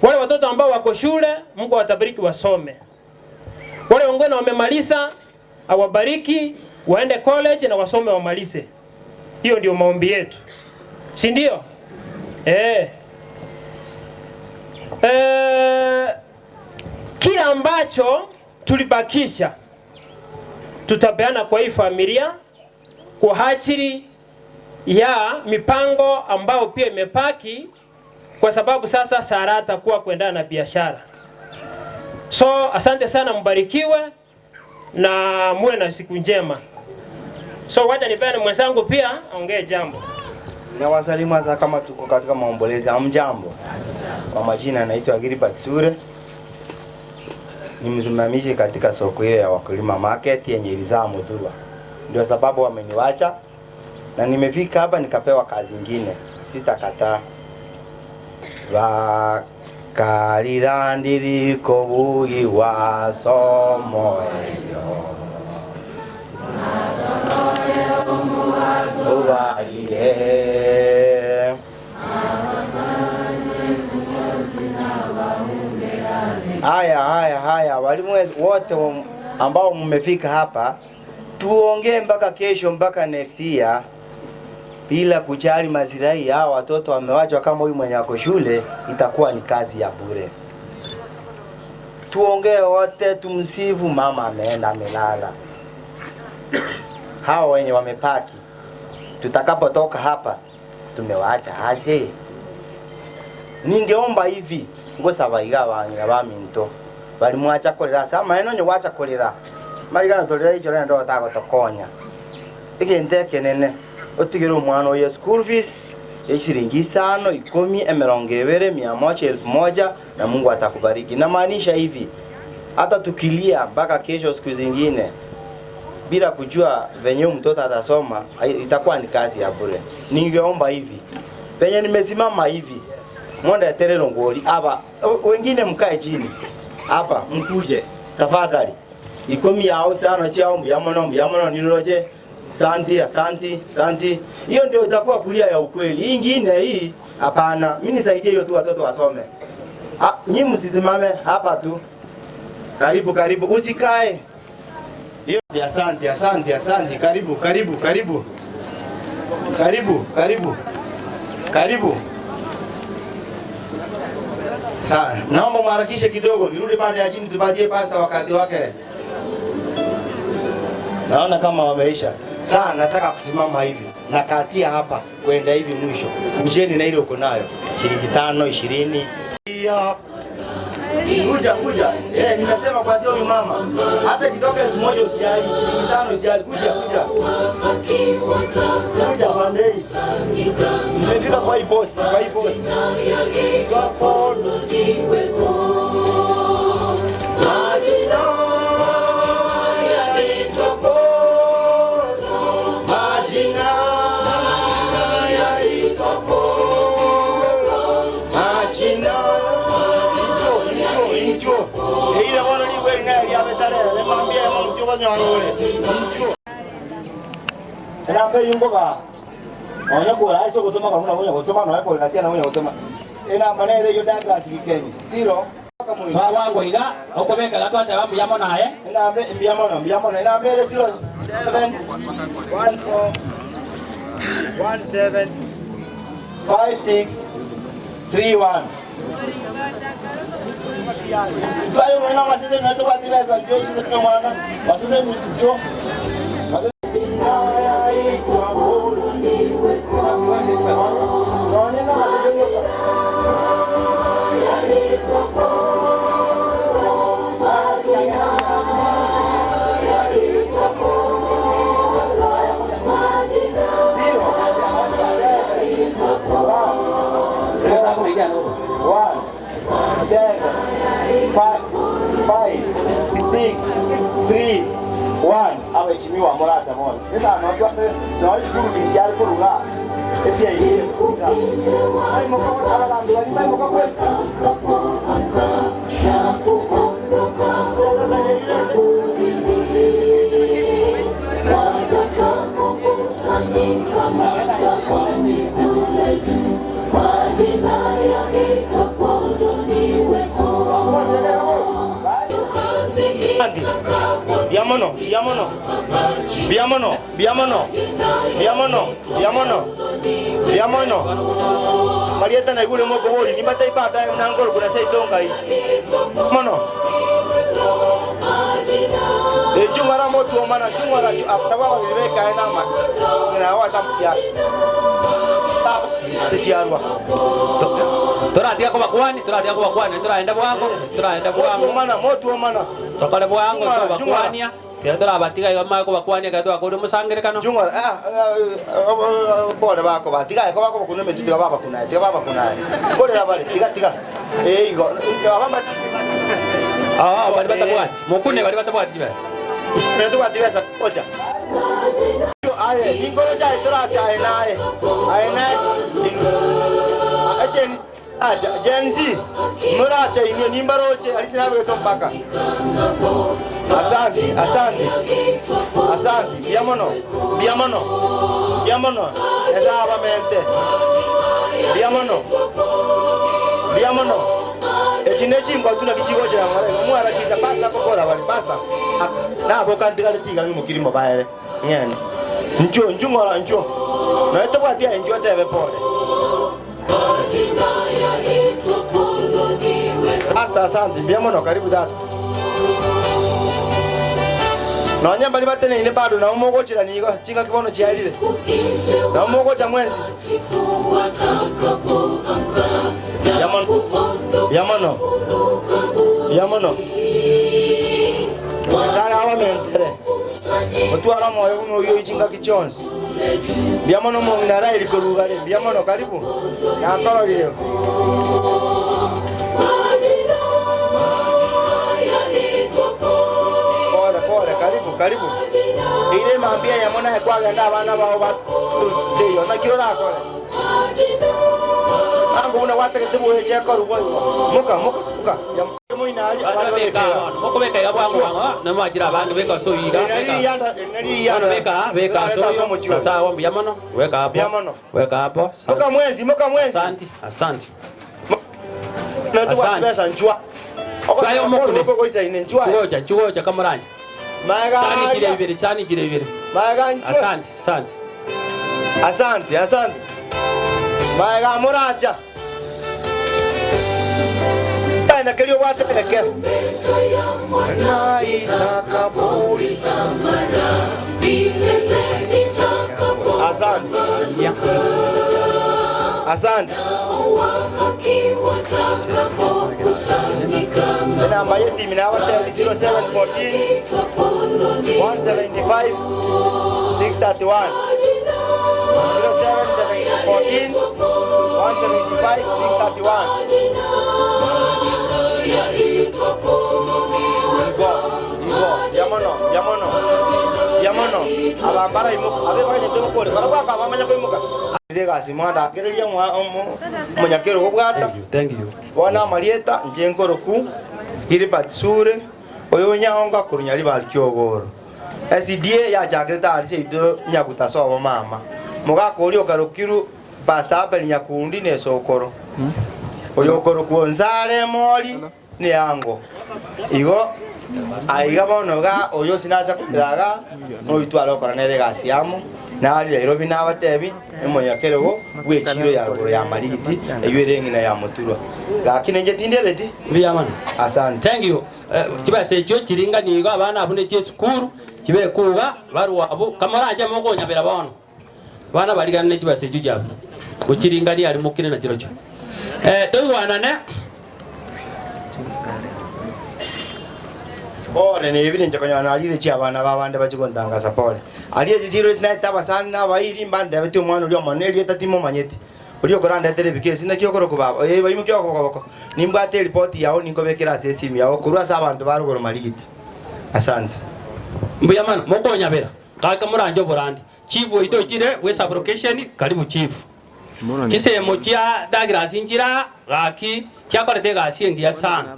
Wale watoto ambao wako shule, Mungu awabariki wasome. Wale wengine wamemaliza, awabariki waende college na wasome wamalize. Hiyo ndio maombi yetu, si ndio? Kila ambacho tulibakisha tutapeana kwa hii familia kwa ajili ya mipango ambayo pia imepaki, kwa sababu sasa Sara atakuwa kuendana na biashara. So asante sana, mbarikiwe na muwe na siku njema. So wacha nipende mwenzangu pia aongee jambo. Na wasalimu hata kama tuko katika maombolezi, hamjambo. Kwa majina naitwa Gilbert Sure. Ni msimamizi katika soko ile ya Wakulima Market yenye ilizaa Muthurwa. Ndio sababu wameniwacha na nimefika hapa nikapewa kazi nyingine. Sitakataa. Bakarirandiriko bugi wa somo elyo. Ubalile. Haya, walimu wote ambao mmefika hapa, tuongee mpaka kesho, mpaka next year, bila kujali maslahi ya watoto wamewachwa. Kama huyu mwenye ako shule, itakuwa ni kazi ya bure. Tuongee wote, tumsifu mama ameenda amelala. Hao wenye wamepaki, tutakapotoka hapa tumewaacha aje? Ningeomba hivi ngosaba iga bang'ina baminto bali mwacha kolera sama eno nyo wacha kolera marigana tolera icho rendo batagotokonya egente ekenene otigere omwana oye school fees shilingi 5, 10, 20, 100, 1000 na Mungu atakubariki. Namaanisha hivi, hata tukilia mpaka kesho siku zingine bila kujua venye mtoto atasoma, itakuwa ni kazi ya bure. Ningeomba hivi, venye nimesimama hivi, mwende terero ngoli hapa, wengine mkae chini hapa, mkuje tafadhali. Ikomi yao sana chao myamono niroje. Santi, asanti, santi. Hiyo ndio itakuwa kulia ya ukweli. Hii ingine hii hapana. Mimi nisaidie hiyo tu watoto wasome. Nyinyi msisimame hapa tu. Karibu karibu, usikae. Hiyo asante, asante, asante. Karibu, karibu, karibu. Karibu, karibu. Karibu. Sawa, naomba mharakishe kidogo, nirudi pande ya chini tupatie pasta wakati wake. Naona kama wameisha. Sasa nataka kusimama hivi. Nakatia hapa kwenda hivi mwisho. Ujeni na ile uko nayo. Shilingi 5, 20. Kuja kuja. Nimesema kwanza huyu mama. Hata kitoka 1000 usijali, shilingi 5 usijali. Kuja kuja. Kuja pande hii. Nimefika kwa hii post, kwa hii post. Kwa 3 1. 1 7 5 5 6 3 1 abaheshimiwa murata bonse sasa anajua na shukuru yale kuruga epia yeye ai moko ala lambi ai moko kwetu Biamono, biamono, biamono, biamono, biamono, biamono, biamono. Marieta na igule moko boli nimbata ipata unangolo kuna seitonga hii. Mono. E jungara motu omana jungara ataba walibeka enama. Na wata ya. Ta techiarwa. Toratia kwa kwani, toratia kwa kwani, toraenda bwango, toraenda bwango. Omana motu omana. Tokore bwango so bakwania. Tira torabatiga iga mako bakwania gatwa kuri musangirekano. Jungara pole bako batiga ko bako kuna metu tiga baba kuna tiga baba kuna. Kore la bale tiga tiga. Eh igo abamba bari batabwati. Mukune bari batabwati besa. Pero tu besa ocha. Aye, ningoro cha tora cha nae. Aye nae. Ache acha Gen Z. Muracha inyo nimbaroche alisinabe tompaka. Asante, asante. Asante, biamono. Biamono. Biamono. Esa abamente. Biamono. Biamono. Echinechi ngwatuna kichigo chira ngara mwara kisa pasta kokora bali pasta. Na boka ndigale tiga ngimukirimo baere. Ngene. Njo njungora njo. Na etobwatia njo tebe pole. Asta asante, biamono karibu data. Na nyamba libatene ine bado na umogochira nigo chinga kibono chialire. Na umogocha mwenzi. Yamono. Yamono. Yamono. Sala awa mentere. Otwara moyo kuno yo chinga kichonsi. Biamono mongina raili korugale. Biamono karibu. Na kororire. Pole pole karibu karibu. Ile mambia yamona ekwagenda abana bao batuteyo na kyo rakore. Ango una wategete buheche korubo. Muka muka muka. Muinali abana beka moko beka ya bwangu na majira abantu beka so yiga beka beka beka so sawa biamono weka hapo biamono weka hapo moka mwezi moka mwezi asante asante na tu pesa njua sayo moko ko koisa ine njua ngoja ngoja kamuranja maga sani kire ibere sani kire ibere maga njua asante asante asante asante maga muracha na kelio watereke na itakaburi asante asante namba yesi mina 0714 175 631 0714 175 631 Igo, igo, yamono, yamono, yamono. Abambara imuka, abe bagende bukore, barabaka abamanya ko imuka. Ile mwanda akereria munyakero gobwata. Thank you. Bona marieta nje nkoroku Gilbert Sure oyo nyaonga kurunyali bali kyogoro. SDA ya jagreta alise ido nyakuta sobo mama. Mugakori okarukiru basabeli nyakundi ne sokoro. Oyo koroku nzare mori ni yango. Igo aiga bono ga oyo sinacha kuraga no itwara okora nere gasi yamo nari Nairobi nabatebi emonyakerego gwechiro ya ruguru ya marigiti eyere ngina ya muturwa gakine nje tindereti biyamana asante thank you kibase cyo kiringa nigo abana abune cye sukuru kibe kuga barwa abo kamoranje mokonyabera bono bana baligana kibase cyo jabo gukiringa ni ari mukine na kiro cyo toywanane pole ni ibinje konyana alire chi abana babande bachigontangasa pole aliye zisiro zinaita abasani nabairi mbande beti omwana uri omonene erieta timomanyete Uri okorandetere bikesi naki okoroku baba baimuki okoboko nimbwate report yao ninkobekera ase esimu yao korwa ase abanto barugoro marigiti. Asante. Mbuya mana mokonyabera kaka muranje oborandi chief oito chire we sublocation karibu chief chisemo chia Douglas Njira gaki chiakorete gasi engiya sana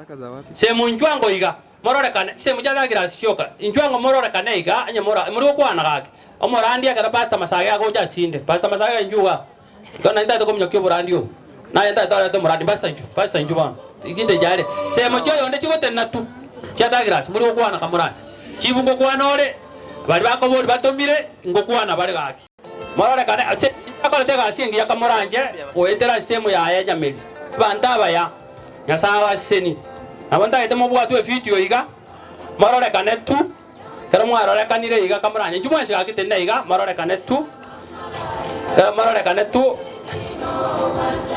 semo njwango iga mororekane semo chia Douglas chioka njwango mororekane iga anye mora muri okwana gaki omorandi akara pastor Masage agocha sinde pastor Masage njuga kana ndata komnya kyo borandi o na ndata to morandi pastor nju bana ikite jare semo chio yonde chigotena tu chia Douglas muri okwana kamorandi chibu ngokwana ore bari bakobori batomire ngokwana bari gaki mororekane akorete gasi engiya kamoranje oetera semo yaye nyameri banta baya nyasawa seni nabo ndaete mobwatwe video iga mororekane tu kero mwarorekanire iga kamoranje chimwensi gakitene iga mororekane tu kero mororekane tu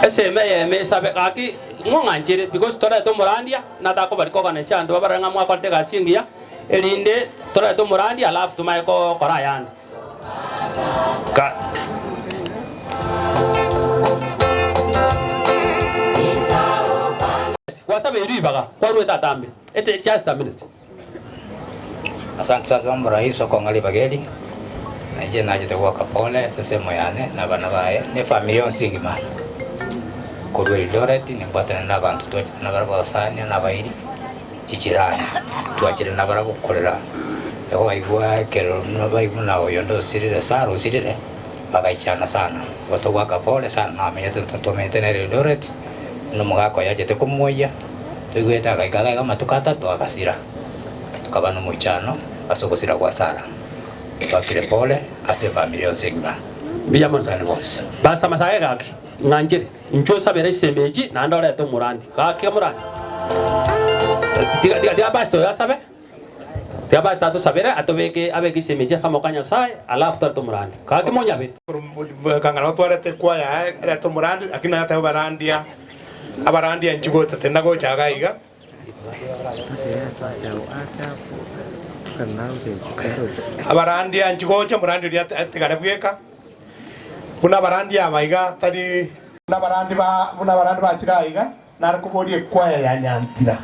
eseme yeme sabe gaki ng'ong'anjire because torete omorandia natakobari koganisha andu babaranga mwakorete gasi engiya erinde torete omorandia alafu tumae kokora yande ka wasabe ribaga kwa tambe it's just a minute. Asante sana mrahisi kwa ngali bageli naje naje kwa pole sesemo yane na bana bae ne familia onsingi mana korwe Eldoret ne mbatana na bantu twachita na barabo sanya na bairi chichirana twachira na barabo korera yako baigwa kero na baibu na oyondo sirire saro sirire bagaichana sana watu waka pole sana na amenyete tutomete na Eldoret no mugako yajete kumuoya tuigwete agaikaga matuko atatu agasira tukaba no muchano asogosira kwa Sara twakire pole ase familia onsegima biya masana bose basa masaye gaki ng'anjire incho sabere semeji na ndorete murandi gaki murandi tiga basto ya sabe tiga basto ato sabere atobeke abeke semeji famokanya sai alafu torto murandi gaki monya bit kangana twarete kwaya reto murandi akina yata barandia abarandia nchugo tatena gochaga iga abarandia nchugocha murandi ria tigare bweka buna barandia abaiga tari buna barandi ba buna barandi bachira iga narikuborie kwaya ya nyantira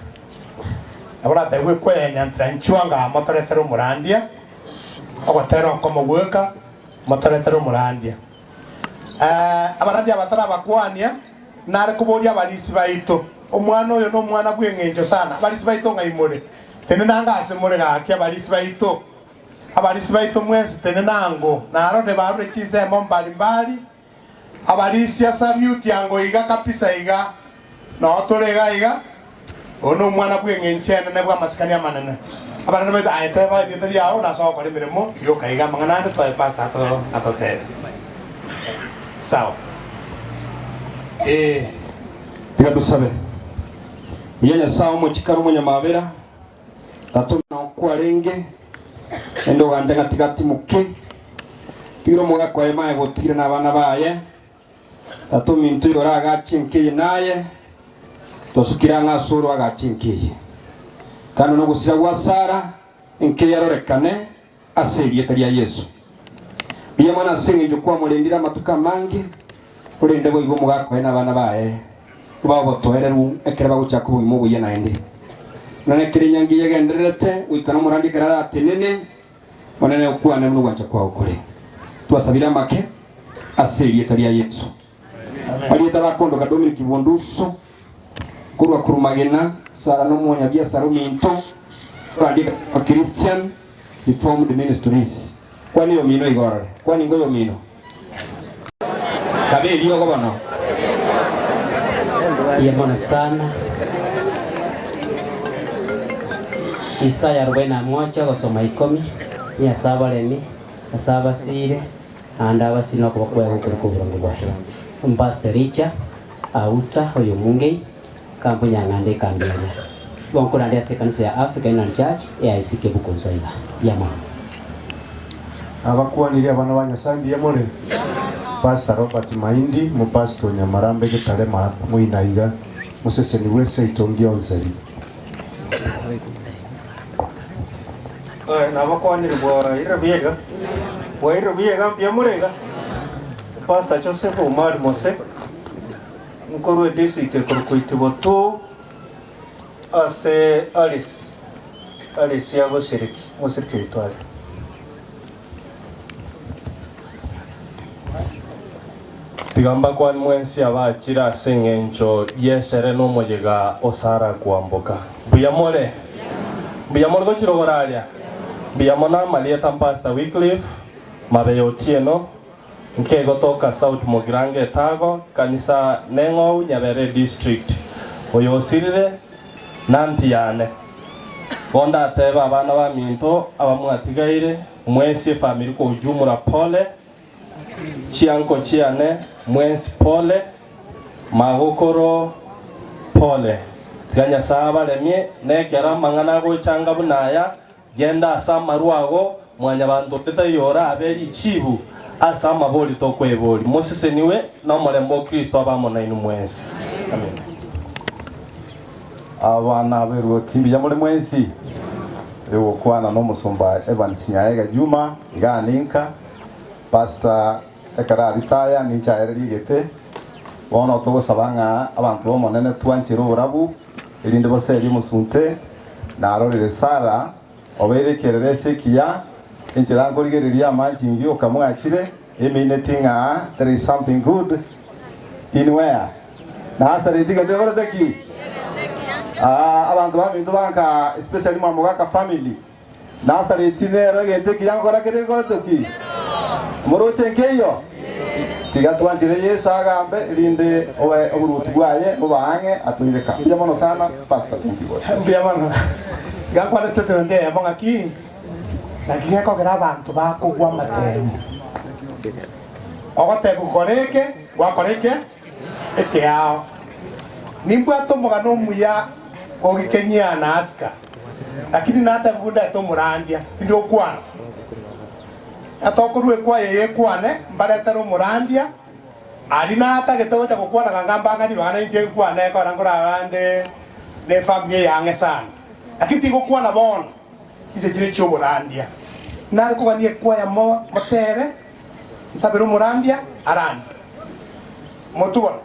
abona tagwe kwaya ya nyantira nchuanga motoretero murandia ogotero komogweka motoretero murandia abarandia batara bakwania narikuboria abarisi baito omwana oyo no mwana bweng'encho sana abarisi baito ng'aimore tene nangase more gaki abarisi baito mwensi tene nango narone barure chisemo mbalimbali abarisi asaluti yango iga kapisa iga no torega iga ono mwana bweng'encho ene bwa masikani amanene abarana baito aete baito yao nasokore mirimo yoka iga mang'ana ande toe pasta ato atotere sawa. Tiga tusabe muyanya sawa muchikaro munyamabera tatu kwarenge endo ganja gatigati muke tiro muga kwa mae gotire na bana baye tatu mintu yora gachinkiye naye tosukira ngasuru agachinkiye kano no gusira gwa Sara nke yarorekane aseriye tari ya Yesu biya mwana singe jukwa mulindira matuka mangi urinde boigo mugako na bana baye babo tohereru ekere baguchaka obogima obuya naende none kere nyangi yegendererete goikana omorandi ekere aratenene onene okwane buna ogwancha kwao kore twasabire amake ase erieta ria Yesu arieta bakondoka Dominic Bonduso korwa kurumagena Sara nomonya biasara ominto orandika Christian Reformed Ministries kwani yomino igorore kwani ngo yomino kabeli yogobono Yamona sana Isaya 41 gosoma 10 nyasabaremi asabasire anda abasino kubakwa gukurukubura bwahe Pastor Richa auta oyo mungei kampu nyang'ande kambia bonkura ndi ase kanisa ya African Inland Church AIC Bukonzoiga yamona abakwanire abana ba Nyasaye yamore Pastor Robert Mahindi mupastor Nyamarambe Gitarema mwinaiga museseni wese itongi onzeri nabakwanire bwa irobiyega byamurega Pastor Joseph Omar Mose Nkorwe district ekorukoitibwa tu ase Alice Alice yagoshiriki musiriki itware Tigamba kwa mwensi abachira ase eng'encho yesere n'omoyega osara kwamboka mbuyamore mbuyamore gochirogoraria mbuyamo namalieta Pastor Wycliffe Mabeyo Otieno nkegotoka South Mugirango etago kanisa neng'ou Nyabere district oyo osirire nanti yane gonda ateba abana ba minto abamwatigaire mwensi family kwa ujumla pole chianko chiane mwensi pole magokoro pole ganya saba lemie nekera mang'ana gochanga bunaya genda asa maruago mwanya bantu tetayora aberi chibu asa amabori tokwebori musiseniwe n'omurembo Kristo abamo nainu mwensi. Amen. Abana beruoti mbiyamore mwensi egokwana n'omusumba Evans Nyaega Juma iganinka Pastor ekara ritaya ninchaererigete bono togosaba ng'a abantu bomonene twanchire oborabu erinde boseri omosunte narorere Sara oberekerere esekiya enchera nkorigereria amanchingi okamwachire emiineti ng'a there is something good in where nasaretiga tekorete abantu baminto banka especially mwamogaka family nasareti nero egento ekiya nkora kere koretoki moroche nkeyo tiga twanchire Yesu agambe rinde obe oburuti bwaye bubange atuireka mbuya mono sana pastor thank you God mbuya mono gakwana tetende yabonga ki lakini ekogera abantu bakogwa amatemu ogoteba okoreke gwakoreke ekeao nimbwate omogano omuya ogikenyia na asika lakini natabunda tomurandia ndi okwana atokorwe kwa yeye kwane mbaretera omurandia ari natagete gocha gokwana gangambangani bana inche nkwane kora ngorarande ne family yange sana lakini tigokwana bono kise chire chioborandia nari koganie kwaya motere nsabere omurandia arandi motubona.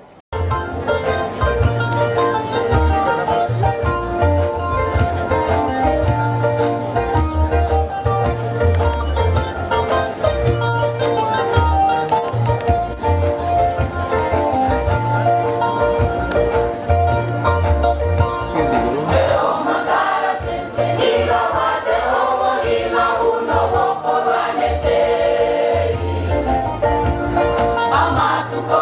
Amatuko,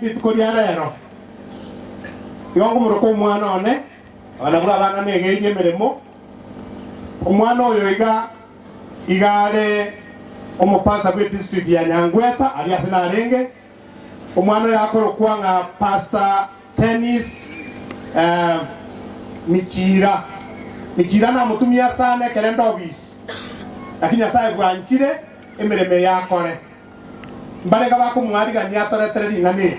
Rituko ria rero igo ngumuruka omwana one abana bwa abana negeirie emeremo omwana oyo iga igare omupasa bwe district ya Nyangweta ali ase narenge omwana oyo akorokwa ng'a Pastor Tennis Michira Michira namutumia sana ekerenda obisi lakini Nyasaye bwanchire emeremo yakore mbarega bakumwarigania atoretere ring'ani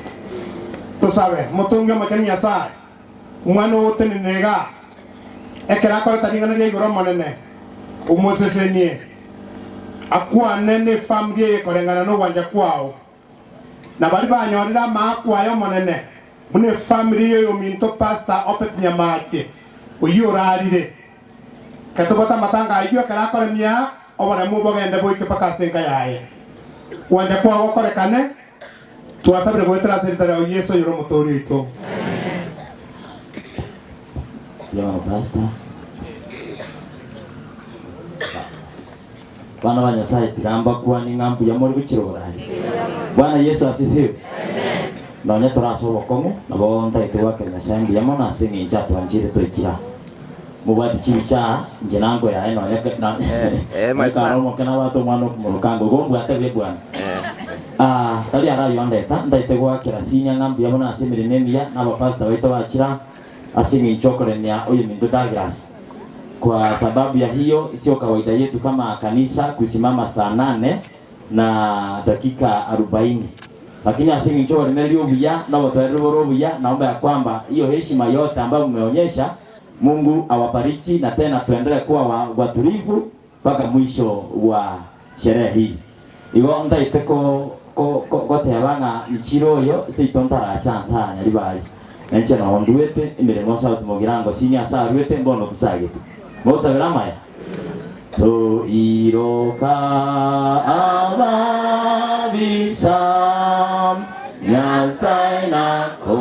tusabe mutunge omocheni Nyasaye omwana ogotenenega ekero akoreta ring'ana ria igoro omonene omosesenie akwane ne family eye koreng'ana na obwancha kwao na bari banyorire amaakwayo omonene buna efamily eye ominto Pastor Opet Nyamache oyio orarire ketobota amatanga aywo ekero akoremia oboremu bogende boike mpaka ase enka yaye wanja kwao gokorekane twasabire gwetera ase ritara ya Yesu yoro omotori oito. Yo pastor Bwana wa Nyasaye tigamba kuwa ni ng'ambu ya muri gukirorari. Bwana Yesu asifiwe. Amen. None turasobo kongo nabo ntaite wake Nyasaye mbiyamo na singi twangire twikira. Mubati chibicha nje nango ya none na my son. Mo kana watu mwana kumurukango gongo atebe bwana. Tali arayo andeta ndaite gwakira sinya ng'ambu ya mona asemirime emiya n'abapastor baito bakira asingi chokorenia oyo mindu Douglas. Kwa sababu ya hiyo sio kawaida yetu kama kanisa kusimama saa 8 na dakika 40. Lakini asingi chokorenia obuya na watu obuya, naomba ya kwamba hiyo heshima yote ambayo mmeonyesha Mungu awabariki na tena tuendelee kuwa watulivu mpaka mwisho wa sherehe hii. Igo ndaite ko gotebanga ichiro yo seitontara chance nya ribali. Nenche na onduete imirimo sa tumogirango sinya sa ruete mbono tusagete. Mosabera maya. So iroka ababisam Nyasaye nakorende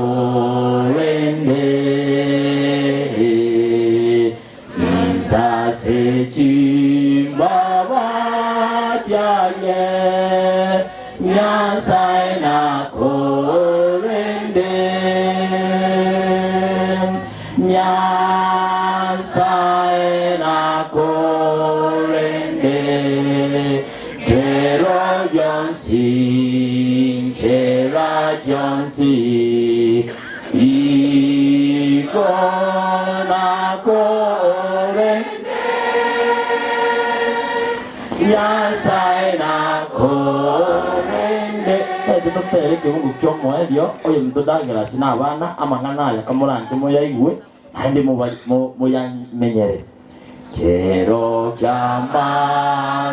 Nisase chimbaba chaye Nyasaye nakorende Nyasaye nakorende Kero yonsi Kera yonsi Iko nakorende Nyasaye nakorende Tere kihungu kyomo elio oyo mtodagira sina abana amang'ana aya kamurange moyaigwe naende moyamenyere kero kyamatuka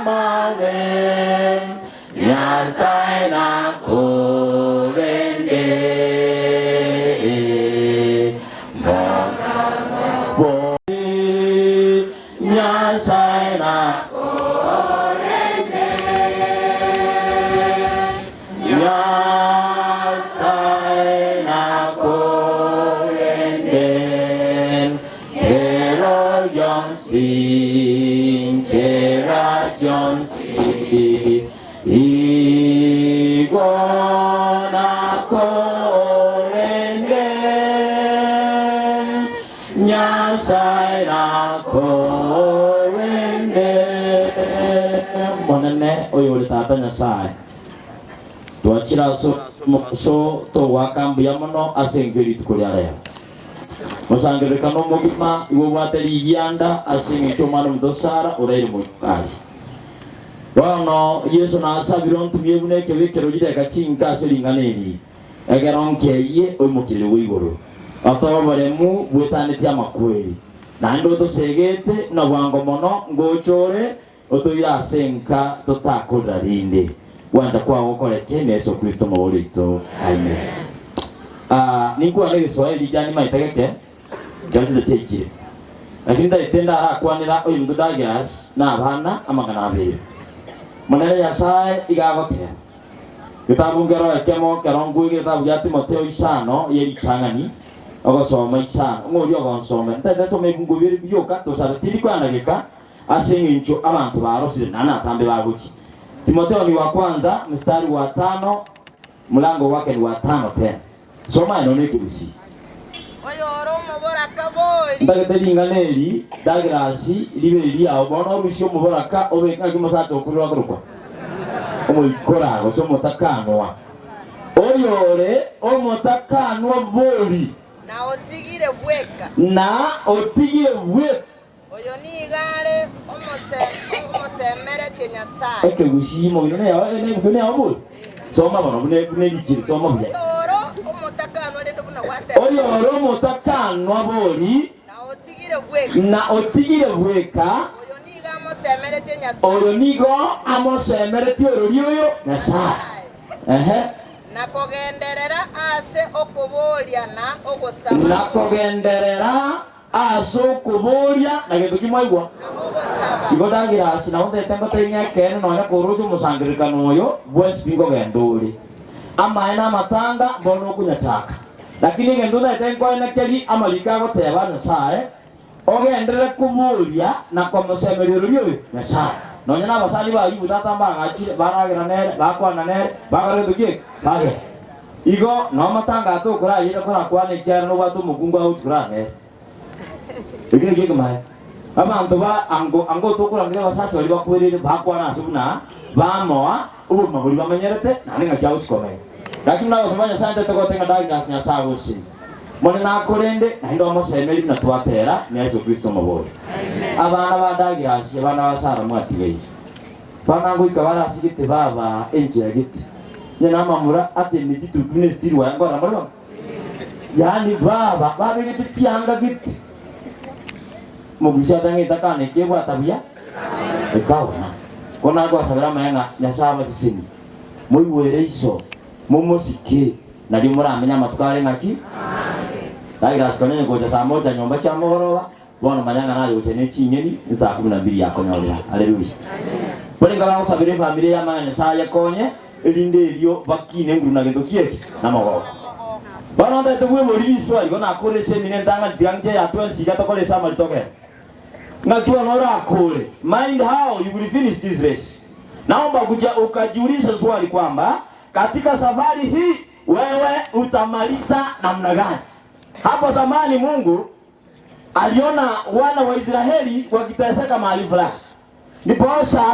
mawe Nyasaye nakorende Nyasaye nakorende Nyasaye nakorende Kero yonsi Kera yonsi Igo nakorende Nyasaye nakorende Monene oyo uri tata Nyasaye twachira so togwakambuya mono ase engeri rituko ria rero musangerekano mugima iwe gwateri igianda ase eng'encho omwana omonto Sara oraire mokari bono Yesu nasabire ontumie buna ekebekero gireka chinka ase ring'ana eri ekero nkeiye oimokirire bwa igoro otoboremu bwetaneti amakweri naende otosegete na bwango mono ngochore otoire ase enka totakorera rinde wanja kwa gokoreke ni Yesu Kristo maborito amen. Nikuwa na Kiswahili jani maitegeke jajize chekire lakini ndaitenda arakwanira oyu mndu Douglas na abana amagana abiri monere Nyasaye igagotea gitabu ngero ekemo kero ngwige gitabu gya Timotheo isano yeritang'ani ogosoma isano ng'ori ogonsome ntete soma ebungu bibiri bioka tosabe tiri kwanagika ase eng'encho abantu barosire na natambe bagochi. Timotheo ni wa kwanza mstari wa 5 mlango wake ni wa 5 tena. Soma eno nekurusi. Ndagete ringaneri Douglas ribe ria obono rusio muboraka obeka kimusato okurwa kurukwa. Omoikora gose omutakanwa. Oyore omutakanwa bori. Na otigire bweka. Na otigire bweka. Oyo nigare omosemerete Nyasaye. Ekegushimo ino ne ne ne oburi. Soma bono ne ne dikiri soma buya. Oyo oro omutakanwa bori. Na otigire bweka. Oyo nigo amosemerete orori oyo Nyasaye. Ehe. Na kogenderera ase okoboria na ogosaba. Na kogenderera aso kuboria na gĩtũ kĩmwaigua igo Douglas na ũthete ngote kene nonya kũrũcio mũcangĩrĩkano ũyũ bwespi ngogenda ũrĩ amae na matanga mbono ũkũnyachaka lakini gĩndũ thete nkwenekeri amarika gũteba Nyasaye ogenderere kũbũria na kũmũcemeria ũrũri ũyũ Nyasaye nonya na abasani ba yubu tata mbagachire baragera nere bakwana nere bakora gĩtũ kĩngĩ bagera igo no matanga atũkũrayire kũrakwana ikiara nobwate omokungu agũchikũra nere ikire kike mae abantu ba ango ango tokurangira basacha bari bakwerere bakwana ase buna bamoa ubuzima buri bamenyerete nani ngajya uchikomeye lakini nabo sabanya sante tokotenga Douglas Nyasaye gosi mone nakorende nahindo amosemeri na twatera ni Yesu Kristo mabori abana ba Douglas abana ba Sara mwatigeire bana ngoika barasigite baba enjira gite nyina mamura ate ni jitu ne stiri wa ngora mbona yani baba babigite tianga gite mugusha tangita kane kebwa tabia ekaona Kona gwasabira mayenga Nyasaye abasisini muiwere iso mumosike nali muramenya matukare ngaki Dagira sikonene goja saa moja nyomba cha mogoroba bono manyanga nayo gutene chinyeni saa 12 yakonyorera. Haleluya. Bari ngaba gusabira familia ya manya Nyasaye konye erinde erio bakine nguru na gento kieki na mogoko. Bano ndete bwe muri biswa igo nakoresha emine ntanga tiangje ya twensi gatokoresha malitoke. Na kiwa nora akore. Mind how you will finish this race. Naomba kuja ukajiuliza swali kwamba katika safari hii wewe utamaliza namna gani? Hapo zamani Mungu aliona wana wa Israeli wakiteseka mahali fulani. Ndiposa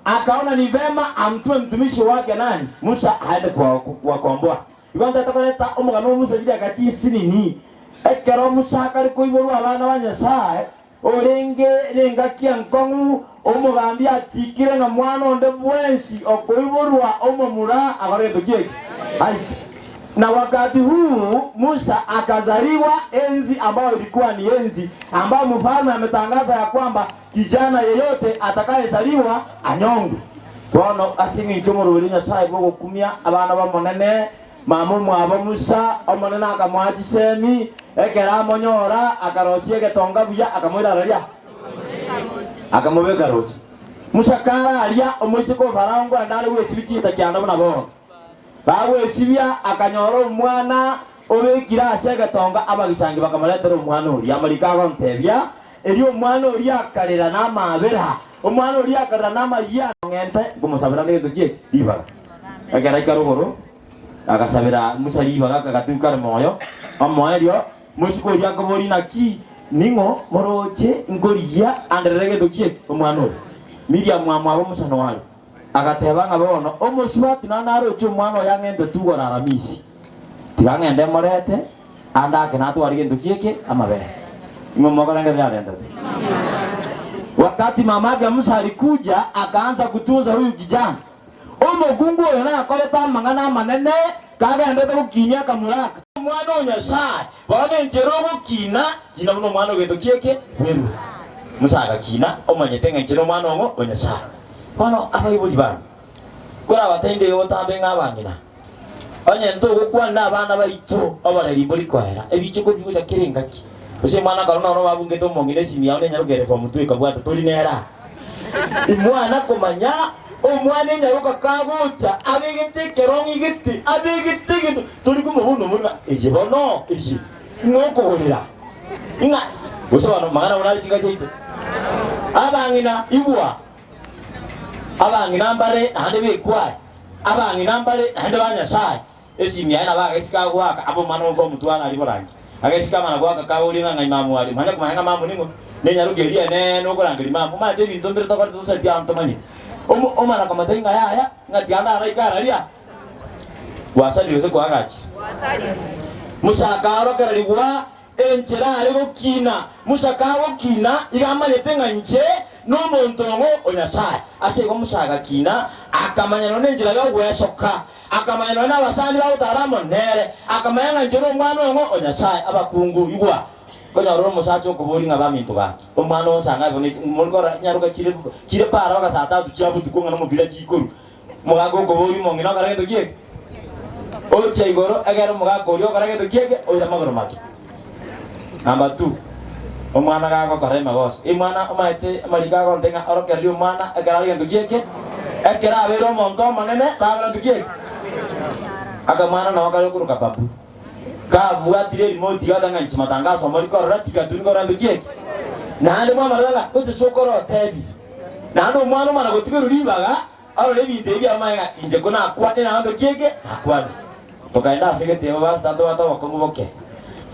akaona ni vema amtume mtumishi wake nani? Musa aende kuwakomboa. Ikwanda atakaleta omugano Musa jira kati nini? Ekero Musa akali kuiborwa abana ba Nyasaye orenge rengakia nkongu omugambia atikire nga mwana onde bwensi okoiborwa omomura agarendo kieki. Na wakati huu Musa akazaliwa enzi ambayo ilikuwa ni enzi ambayo mfalme ametangaza ya kwamba kijana yeyote atakayezaliwa anyongwe. Bono asingi chomoro Nyasaye bwo kumia abana bamonene mamu mwabo Musa omonene akamwachisemi ekera monyora akarosie getonga buya akamwirararia akamubeka rochi. Musa kararia omoisiko Farao ngo andare wesibichita kyanda buna bo. Bawesibya akanyora omwana obekira ase getonga abagisangi bakamuletera omwana oria amarika agontebia eri omwana oria akarera n'amabera omwana oria akarera n'amayia ng'ente ngomusabira negeto kie ribaga ekera ikaruguru agasabira Musa ribaga akagatuka moyo omoerio musiko oria akobori naki ning'o moroche nkoria anderere geto kie omwana oria Miriam mwamwabo Musa noari agateba nga bono omuswati na naroche omwana oyo ang'ende tugorara misi tigang'ende morete andake natwari gento kieke amabere imwe yarendete. Wakati mamake Musa alikuja akaanza kutunza huyu kijana omukungu oyo nakoreta amang'ana amanene kagendete gukinya akamuraka omwana o Nyasaye bono enchera ogokina kina buno omwana ogento kieke bwerwe. Musa agakina omanyete ng'enchera omwana ong'o o Nyasaye. Bono abaibori bano kora batende yotambe ng'abang'ina onye ntogokwana abana baitu abareri mbori kwera ebichiko bigucha kirengaki ose mwana karona ono babungete omong'ina esimi yao nenyarokere form 2 ekabwata tori nera imwana komanya omwana enyaroka kagocha abegete ekerong'i gete abegete egento tori komobuna omorima eye bono eye ng'okogorera ng'a gose bano mang'ana buna arisinga chiaito abang'ina igwa abang'ina mbare naende bekwae abang'ina mbare naende ba Nyasaye esimi yae nabo agesika gwaka abo omwana omva omotwana ari borangi agesika amana gwaka kauri ng'a mamu ari manya kumanya ng'a mamu ning'o nenyaruka eria ene nokorangeri mamu omanyete ebinto mbere tokorete tosaiti amo tomanyete omana komatei ng'a yaya ng'a tiga ndaraika araria gwasarirwe ase kwagachire Musa akaorokererigwa enchera ari gokina Musa kagokina iga amanyete ng'a inche n'omonto ong'o o Nyasaye ase igo Musa agakina akamanya nonye enchera ya ogwesoka akamanya nonye abasani bagotara monere akamanya ng'a inche n'omwana ong'o o Nyasaye abakungu igwa konyora omosacha okobori ng'a baminto bake omwana osanga morikora nyaroka chire para baka saa tatu chia botuko ng'a nomopira chikoru mogaka okobori omong'ina okora gento kieke ocha igoro egere omogaka oria okora gento kieke oira magoro make. Number 2 omwana gagokora emagoso imwana omaete amarika agonte ng'a orokereria omwana ekero ari gento kieke ekero abeire omonto omonene tagora gento kieke akamwana nabo kare okoroka babu kabwatire remote gata ng'a inche matangazo morikorora chikatuni kora gento kieke naende mwamarora ng'a goche sokoro otebi naende omwana omana gotigerwa ribaga arore ebinto ebi amaye ng'a inche ko nakwane naende kieke nakwane tokaenda ase egetebo basanto batobokongu boke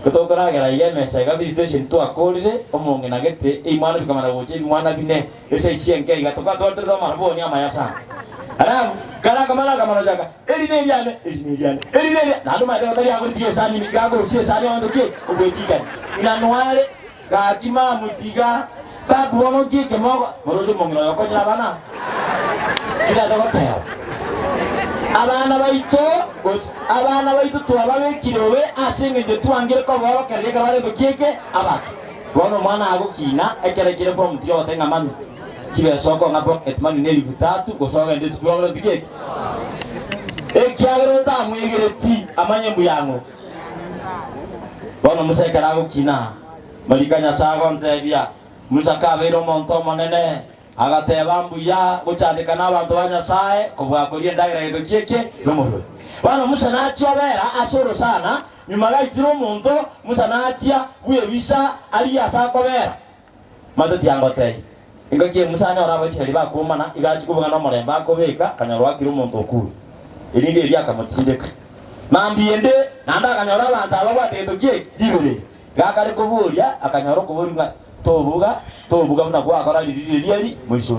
kutokoragera iga emesa iga visitation twakorire omong'ina gete imwana bikamara gocha imwana bine ase isienke iga tokatwarire tomara boni amaya sana alafu kara kamara kamara jaka eri neriane eri neriane eri neria naende maete batari agoritiga esani gakorusia esani abanto ki ogwechikani inanware gaki mamutiga babu bono kike mogo moroche omong'ina oyo okonyera abana kira togoteba abana baitu twababekire obe ase eng'encho twangire koborokereria ekero barento kieke abake bono omwana agokina ekerekire form 3 ogote ng'a mami Chibesoko nga pocket money ne 3000 gosoga ndi sukuru ndigeki. Ekiagero tamwigireti amanye mbuyango. Bono Musa ekara gukina malikanya sago ntebia Musa kabere omonto omonene agateba mbuya guchandika n'abantu ba Nyasaye kobwakoria endagira gento kieke nomorwe. Bono Musa nachiobera asoro sana nyuma gaitire omonto Musa nachia bwebisa aria asakobera matati yangotei ingokie Musa nyora abaisiraeli bakumana igachi kubuga nomorembe akobeka kanyora wakire omonto okure erinde eria akamotindeka mambiende nanda akanyora abantu ababwate gento kieke ribere gakare kuburia akanyora okuburia tobuga tobuga buna gwakora ririri rieri mwisho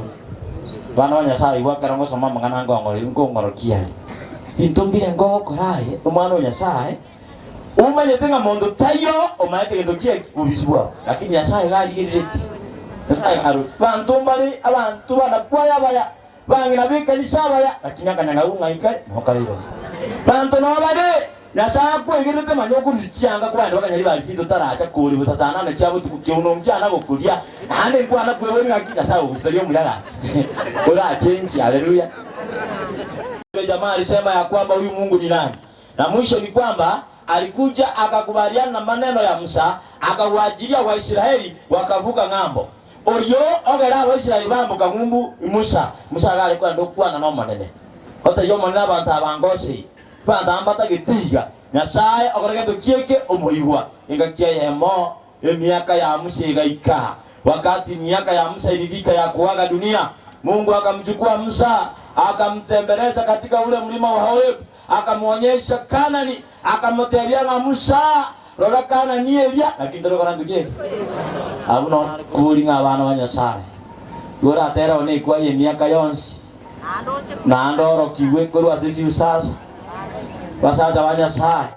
bana ba Nyasaye gwakera ngosoma mang'ana ngong'oro ngong'orokia bintu mbire ngogokoraye omwana o Nyasaye umanyete ng'a monto taiyo omanyete gento kieke bobisi bwao lakini Nyasaye garigireti Nyasaye karu bantu mbare abantu banakwaya baya bang'ina b'ekanisa baya lakini akanyang'au ng'aikare nokariro bantu nobare Nyasaye akwegerete manya okurusichianga kubandi bakanyari barisindo taracha kuri busa sana na chiabo tukukiuno mjana gokuria ande nkwana kwewe ng'aki Nyasaye ogusitaria omulala ora change. Haleluya. Jamaa alisema ya kwamba huyu Mungu ni nani, na mwisho ni kwamba alikuja akakubaliana na maneno ya Musa akawaajiria Waisraeli wakavuka ng'ambo. Oyo ogera Waisraeli bambuka ng'umbu Musa Musa alikuwa ndokwana no manene ota yo manene abantu abangosi bandamba gitiga Nyasaye ogorege kieke omuigwa ingakia yemo emiaka ya Musa igaika. Wakati miaka ya Musa ilifika ya kuaga dunia, Mungu akamchukua Musa akamtembeleza katika ule mlima wa Horeb, akamuonyesha Kanani, akamtembea na Musa rora Kanani elia lakini ndoro kana ndukie abuno kuringa abana ba Nyasaye gora tera one kwa emiaka yonsi na ndoro kiwe korwa sifiu sasa basaja ba Nyasaye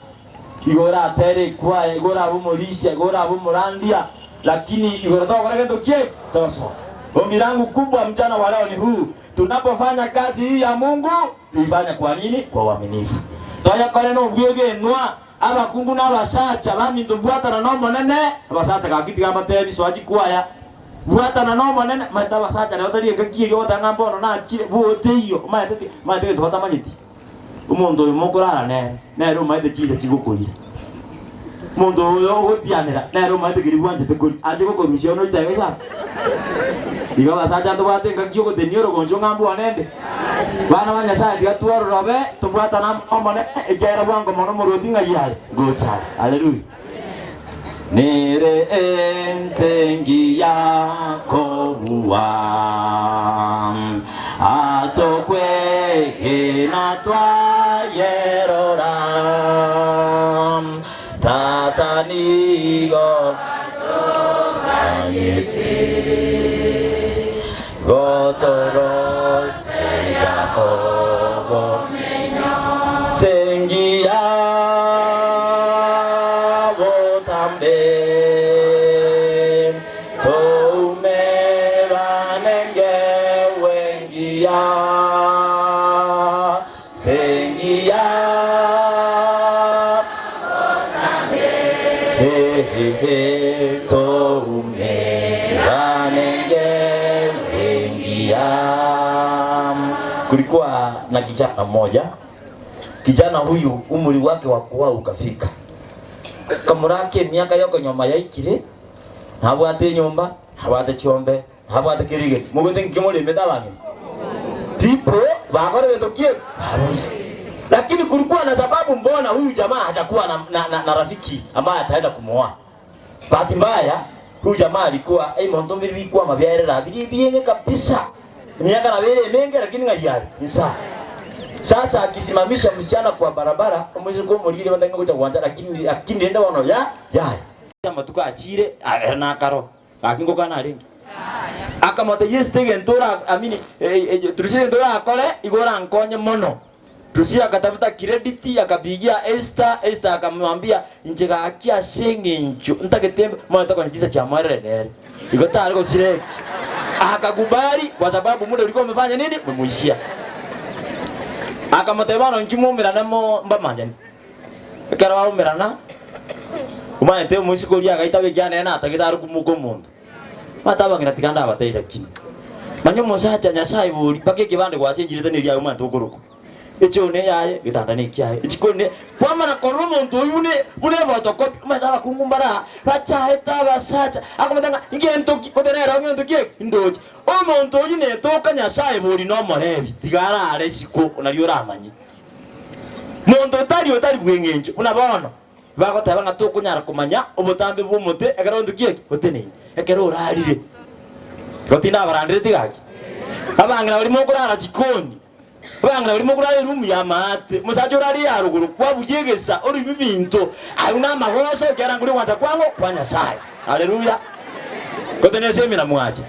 igora tere kwa igora bumulisha igora bumurandia lakini igora tokora gento kie toso. Ombi langu kubwa mchana wa leo ni huu: tunapofanya kazi hii ya Mungu tuifanye kwa nini? Kwa uaminifu. Toya kore no bwegenwa abakungu n'abasacha baminto bwatana no monene abasacha gakiti gamatebi swaji kwaya bwatana no monene maita abasacha nayo tari engakie gotanga mbono nachire boteiyo maete maete totamanyeti omonto oyo mokorara nere nere omaete chire chigokoira omonto oyo ogotianera nere omaete keri bwanchete kori ache gokorusia ono itaga isana igo abasacha ntobwate engaki ogotenia orogoncho ng'a mbwanende bana ba Nyasaye tiga twororobe tobwatana omonene ekiagera bwango mono omorwoti ng'ai are gochare. Haleluya. Nere ensengi yakobuwa asokwegena twayerora tatanigo asokanyete gotorose yakobo sengia botambe toume banenge wengia sengia botambe he he he toume banenge wengia. Kulikuwa na kijana mmoja. Kijana huyu umri wake wa kuoa ukafika. Kamurake miaka yoko nyoma yaikire, nabwate nyumba, nabwate chombe, nabwate kirige. Mugote nkimole metabani. People bakore betokie baruri. Lakini kulikuwa na sababu mbona huyu jamaa hajakuwa na rafiki ambaye ataenda kumuoa. Bahati mbaya huyu jamaa alikuwa monto mbiri bikuwa mabyarera biri bienge kabisa. Miaka na bere mengi lakini ngayari. Ni sawa. Sasa akisimamisha msichana kwa barabara omwezi ko mulire bandanga kuja kuanza lakini akindi enda wono ya ya matuko achire na karo akingo kana ringi akamate yes tegen tora amini turusire tora akore igora nkonye mono. Rusia akatafuta credit akapigia Esther. Esther akamwambia injega akia sengenjo ntaketembe mwana takwa njiza cha mwarere nere iko tayari ko akakubali kwa sababu muda ulikuwa umefanya nini umemuishia. Akamutebano nchimumirana mo mbamanjani kera waumirana umaete muisikoria agaita bekiane na atagitaru kumuko omonto matabangira tiganda abateira kini Manyo musacha Nyasaye buri paka ekibande gwachenjirete ni rya omonto okorokwa. Echo ne yaye gitanda ne kiaye. Echikone kwamana korora omonto oyu bune bune photocopy omanyete abakungu mbara bachaete abasacha akomotanga ingentoki otenero ngento ki ndoche. Omonto oyu netoka Nyasaye buri nomorebi tiga arare isiko nari oramanye. Monto otari otari bweng'encho buna bono bagoteba ng'a tokonyara komanya obotambe bwa omote ekero onto kieki oteneine ekero orarire. Gotinda abarandire tigaki. Abang'ina barimo okorara chikoni. Abang'ina barimo okorara eroom ya maate. Musacha orari ya ruguru kwabuyegesa ori bibinto ayo na amagoso ekera nguri gwancha kwango kwa Nyasaye. Haleluya. Gotenese emina mwacha.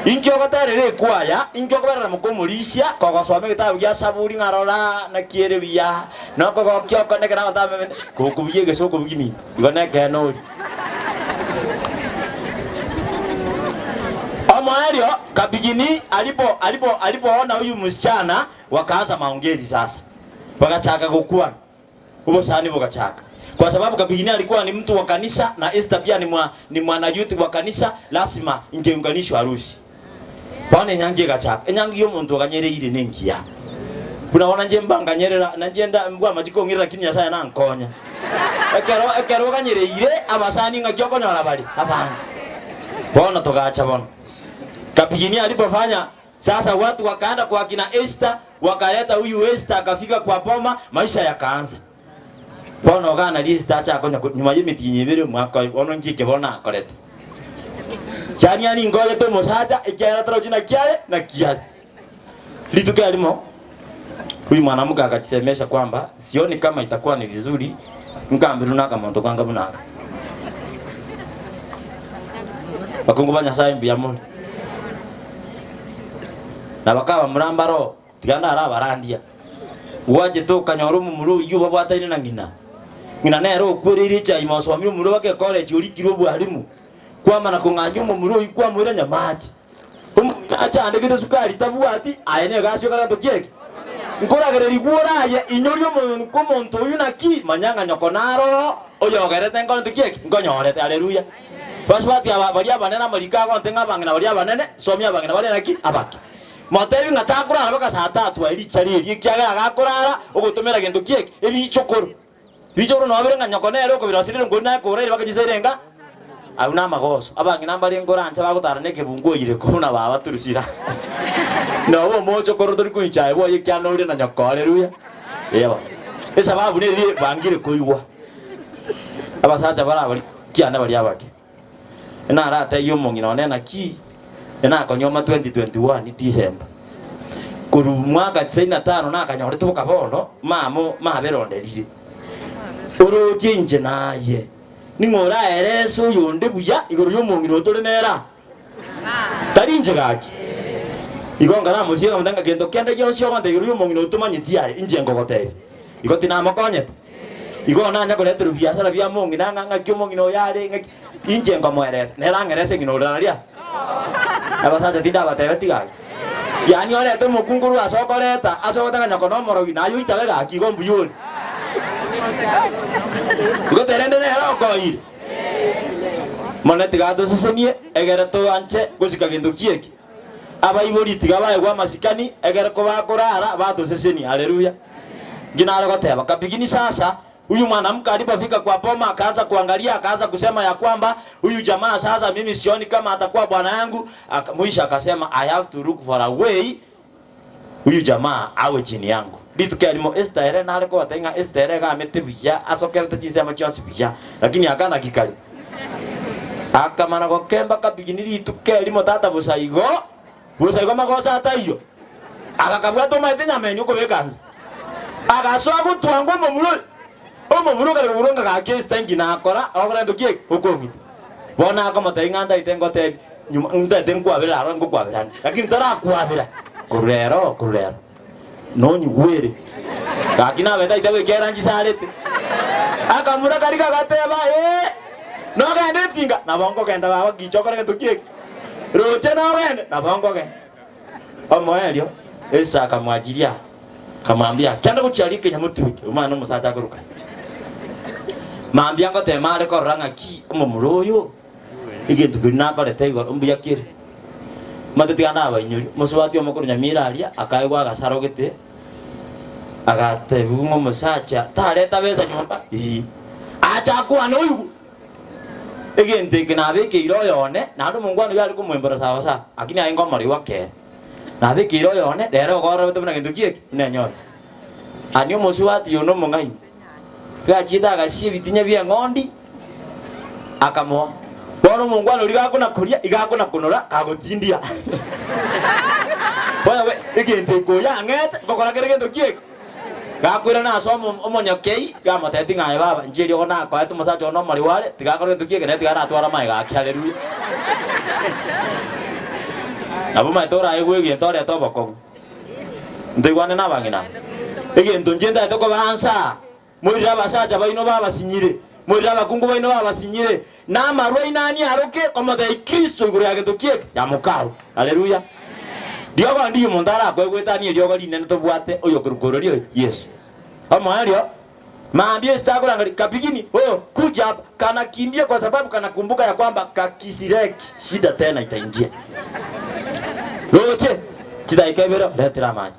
Inki ogoterera ekwaya, inki okoberera mokomorisia, kogosoma egetabu gia Saburi ng'arora nakiere buya, nokogokia okonekera gotame gokobuyegesa okobugia eminto. Igo nekene ori. Omoerio Kabigini alipoona huyu msichana wakaanza maongezi sasa. Wakachaka kukua. Ubosani wakachaka. Kwa sababu Kabigini alikuwa ni mtu wa kanisa na Esther pia ni mwana youth wa kanisa, lazima ingeunganishwa harusi. Bwana nyangi gachaka. Enyangi yo muntu akanyereire nengiya. Unaona nje mbanga nyerera na njenda mbwa majiko ngirira lakini Nyasaye nankonya. Ekero kanyereire abasani ngakyo bali. Abanga. Bona tokacha bona. Kabigini alipofanya sasa watu wakaenda kwa kina Esther, wakaleta huyu Esther akafika kwa boma, maisha yakaanza. Bona ogana Esther acha akonya nyuma y'emiti nyibere mwaka ono ngike bona akorete. Yani ani ngole to musacha ekyara taro na kiale na kiale. Lituke alimo huyu mwanamke akajisemesha kwamba sioni kama itakuwa ni vizuri nkambiru naka muntu kanga bunaka. Bakungu ba Nyasaye mbuya muri. Na bakaba murambaro tigana arabarandia. Waje tokanyora omomura oyu babwataine na ng'ina. Ng'ina nere okwereire echaima osomire omomura bake college orikire obwarimu. Kwamana kong'anya omomura oyu kwamwira nyamache. Achandekete sukari tabwati aye negasi okara tokieke. Nkoragererigwa oraye inyori omonto oyu naki manyang'a nyoko naro oyogerete nkoro tokieke nkonyorete. Haleluya. Basubati aba bari abanene amarika agonte ng'abang'ina bari abanene somia abang'ina bari naki abake. Motebi ng'atakorara baka saa tatu ericha riri ekiagera gakorara ogotomera gento kieke ebichokoro. Bichokoro nobere ng'a nyoko nere okobirosirire ngori nakoraire bakachiserenga ayo na amagoso. Abang'ina mbare ngorancha bagotara na ekebungu oire kobuna baba turusira. Nobo omochokoro tori koinchae boye ekiana ore na nyoko. Haleluya. Ewa. Esababu neri bangire koigwa. Abasacha bara bari kiana bari abake. Enarate yomong'ina one naki enakonyoma 2021 December. Koru mwaka 95 nakanyorete bokabono mamo maberonderire. Oroche inche naye. Ning'ora ereso yonde buya igoro yomong'ina otore nera. Tari inche gaki. Igo ngaramusie ngamutanga gento kende gionsi ogonte igoro yomong'ina otomanyeti aye inche ngogotebi. Igo tinamokonyete. Igo nanya koretera biasara bia mong'ina ng'aki omong'ina oyare ng'aki inche ngomoeresa nerang'erese ng'ina orararia. Abasacha tinda abatebe tigaki. Yani orete omokunguru ase okoreta ase ogotanga nyoko nomorogi naye oitabe gaki igo mbuya ore. Igo terende nere okoire. Mono tiga tosesenie egere toanche gosika gento kieki. Abaibori tiga baegwa amasikani egere kobakorara batosesenie. Haleluya. Ngina arogoteba Kabigini sasa huyu mwanamke alipofika kwa boma akaanza kuangalia akaanza kusema ya kwamba huyu jamaa sasa mimi sioni kama atakuwa bwana yangu. Mwisho akasema I have to look for a way huyu jamaa awe chini yangu. Lituke alimo Esther ere nare ko atenga Esther ere gamete buya asokerete chisema chionsi buya lakini akana kikali. Akamana gokemba Kabigini lituke alimo tata busaigo busaigo magosa ataiyo. Agakabwa tomaete nyamenyo kobekanza. Agasoa gutwangwa omomura omomura kare burunga gake Esther ngina akora ogora ndokie okong'ita. Bona akomotebia ng'a ntaete ngotebi nyuma ntaete nkwabera aro ngokwaberani lakini tarakwabera korero korero nonyigwere gaki nabete aite gwekera nchisarete akamura kari kagateba nogende etinga nabo nkogenda baba ngicha okore gento kieke roche nogende nabo nkogenda. Omoerio Esther akamwajiria akamwambia kenda gochiaria ekenyamotuike omwana omosacha akoruka. Mambia ngotema are korora ng'aki omomura oyo egento keri nakorete igoro mbuya kere. Matetigana abainyori musubati omokuru Nyamira aria akaigwa agasaro gete agatebu ng'o musacha tareta besa nyomba ii acha kwana oyu egente kinabikeire oyone naende omongwana oyo ari komwembera sawa sawa akini aye ngomori gwakere nabikeire oyone rero ogorobete buna gento kieki nenyore ani omusubati oyo nomong'aini gachite agasie ebitinya bia eng'ondi akamoa bono omongwana oria gakonakoria igakonakonora kagotindia bono egento ekoya ang'ete ngokora kere gento kieki gakwira naso omonyakei gamoteti ng'aye baba nchieri ogo nakoete omosacha one omori ware tigakora gento kieke naye tigaratwara mae gaki haleluya nabo maete oraigwe egento orete obokong'u ntoigwane na abang'ina egento nche ntaete kobansa moirire abasacha baino babasinyire moirire abakungu baino babasinyire na amarwa inani aroke komotei Kristo igoro ya gento kieke yamokao haleluya riogo ndiyo omonto arakoegwetania eriogo rinene tobwate oyo korukoro rio Yesu omoerio maambie sitakurangari kapigini oh kuja hapa kanakimbia kwa sababu kanakumbuka ya kwamba kakisireki shida tena itaingia roche chidaikebero retera maji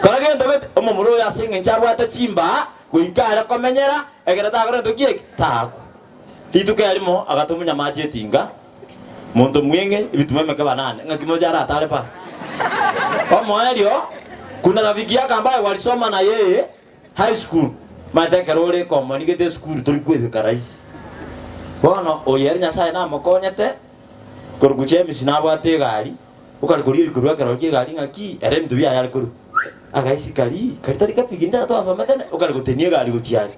karagendo bete omomuro yasinge nchabwate chimba goikara komenyera egera takora tokieke taku rituko arimo agatumunya maji etinga muntu mwenge ibitumeme kabanane ngakimoja aratare pa omoerio kuna rafiki yake ambaye walisoma na yeye high school matekero komonigete school turi kwebeka rahisi bono oyeri Nyasaye namokonyete korugucha emisi nabwate egari okarikoria rikorwa ekero kia egari ng'aki ere ebinto biaye are korwa agaisi kari kari tari kapigi ndatwasomete okarigotenia egari gochiari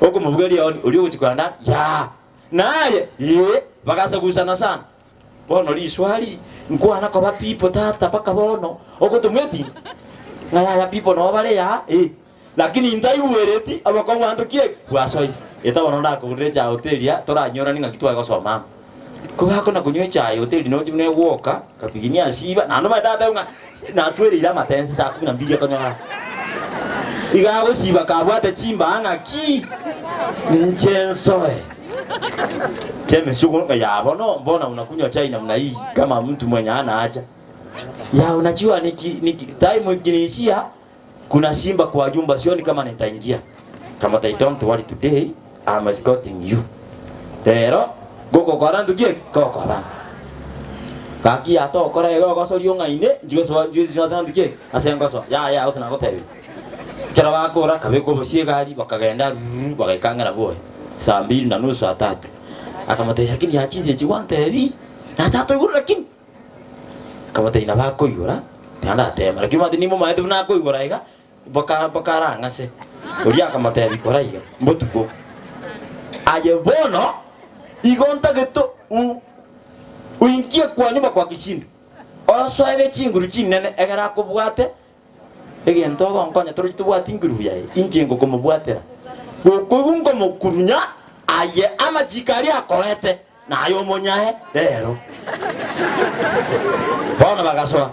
okomobugeria oni oria ogochikorana ya naye ye bagasagusana sana bono riswali nkwana koba pipo tata paka bono ogotumweti ng'aya pipo no bare ya lakini ndaiwereti abakong'u anto kie gwasoi etabono ndakogurire cha hotelia toranyorani ng'aki twagosoma kobako na kunywa chai hoteli no jimne woka kapiginia asiba na ndo tata ng'a natwereire amatense saa 12 akonyora igagosiba kabwate chimba ng'aki ninche Cheme shugo ya bono mbona unakunywa chai namna hii kama mtu mwenye hana haja ya unajua niki time ikiniishia kuna simba kwa jumba sioni kama nitaingia kama they don't worry today I'm escorting you lero goko kwa ndugie koko ba kaki ato kora ego gosorio ng'aine njigo njigo ndugie asengoso ya ya utina gotebi kera bakora kabeko bosie gari bakagenda bagaikang'era boy saa 2:30 saa 3 akamate lakini yachinze chiwantebi na tatu iguru lakini akamate ina bakoigora tanda tema lakini mate nimo maete buna koigora iga baka bakarangase ori akamate bikora iga mbotuko aye bono igonta geto uingie kwa nyumba kwa kishindo osoere chinguru chinene egera kobwate egento gonkonya toro tubwate inguru yae inchengo komobwatera gokogungo mokurunya aye amachikari akoete nayo monyae rero bono bagasoa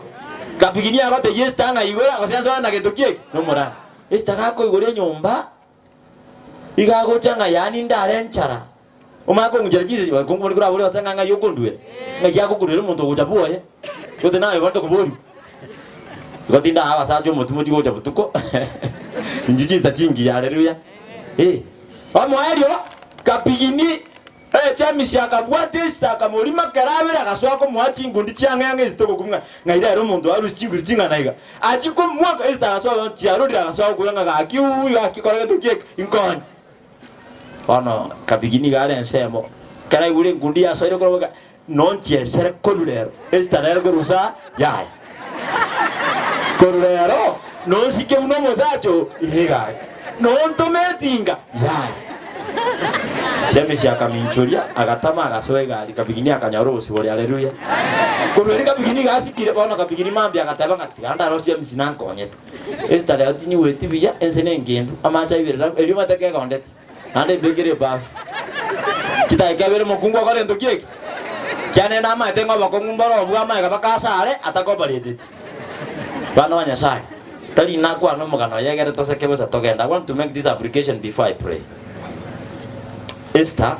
kapiginia agote yesta ng'a igora gosenso na gento kieki no mora esta gakoigora enyomba igagocha ng'a yani ndare nchara omako ngira jizi kongo muri kuraburi basanga ng'a yokondwera ng'a yagokurera omonto ogocha bwoye gote nayo banto kubori gotinda abasacha omotu mochi gocha butuko injuchiza chingi haleluya omoerio kapigini chamisi akabwate akamorima karabera agasoa komoa chingundi chiang'ang'e esitoko kumng'a ng'aira ere omonto arusi chinguru ching'ana iga achikomwaka esita agasoa chiarorire agasoa okura ng'a gaki uyu akikora gento kieke inkonye bono kapigini gare ensemo karaigure enkundi yasoire koroboka nonchiesere koru rero esita rero korusa yaya koru rero nonsike buna omosacho ihe gaki nontometinga yaya Chemesi akaminchuria agatama agasoa egari kapigini akanyora obosibori haleluya korwa kapigini gasikire bono kapigini mambia agateba ng'a tiganda Chemesi nankonyete esita rero tinyueti buya ense na engendu amache aibere erio mateke egondete naende mbekere ebafu chitaika ebere mokungu okore ento kieki kianene amaete ng'a obokong'u mboro obwo amaega bakasare atakobareteti bana ba Nyasaye tari nakwana omogano yegere toseke bosa togenda. I want to make this application before I pray. Esther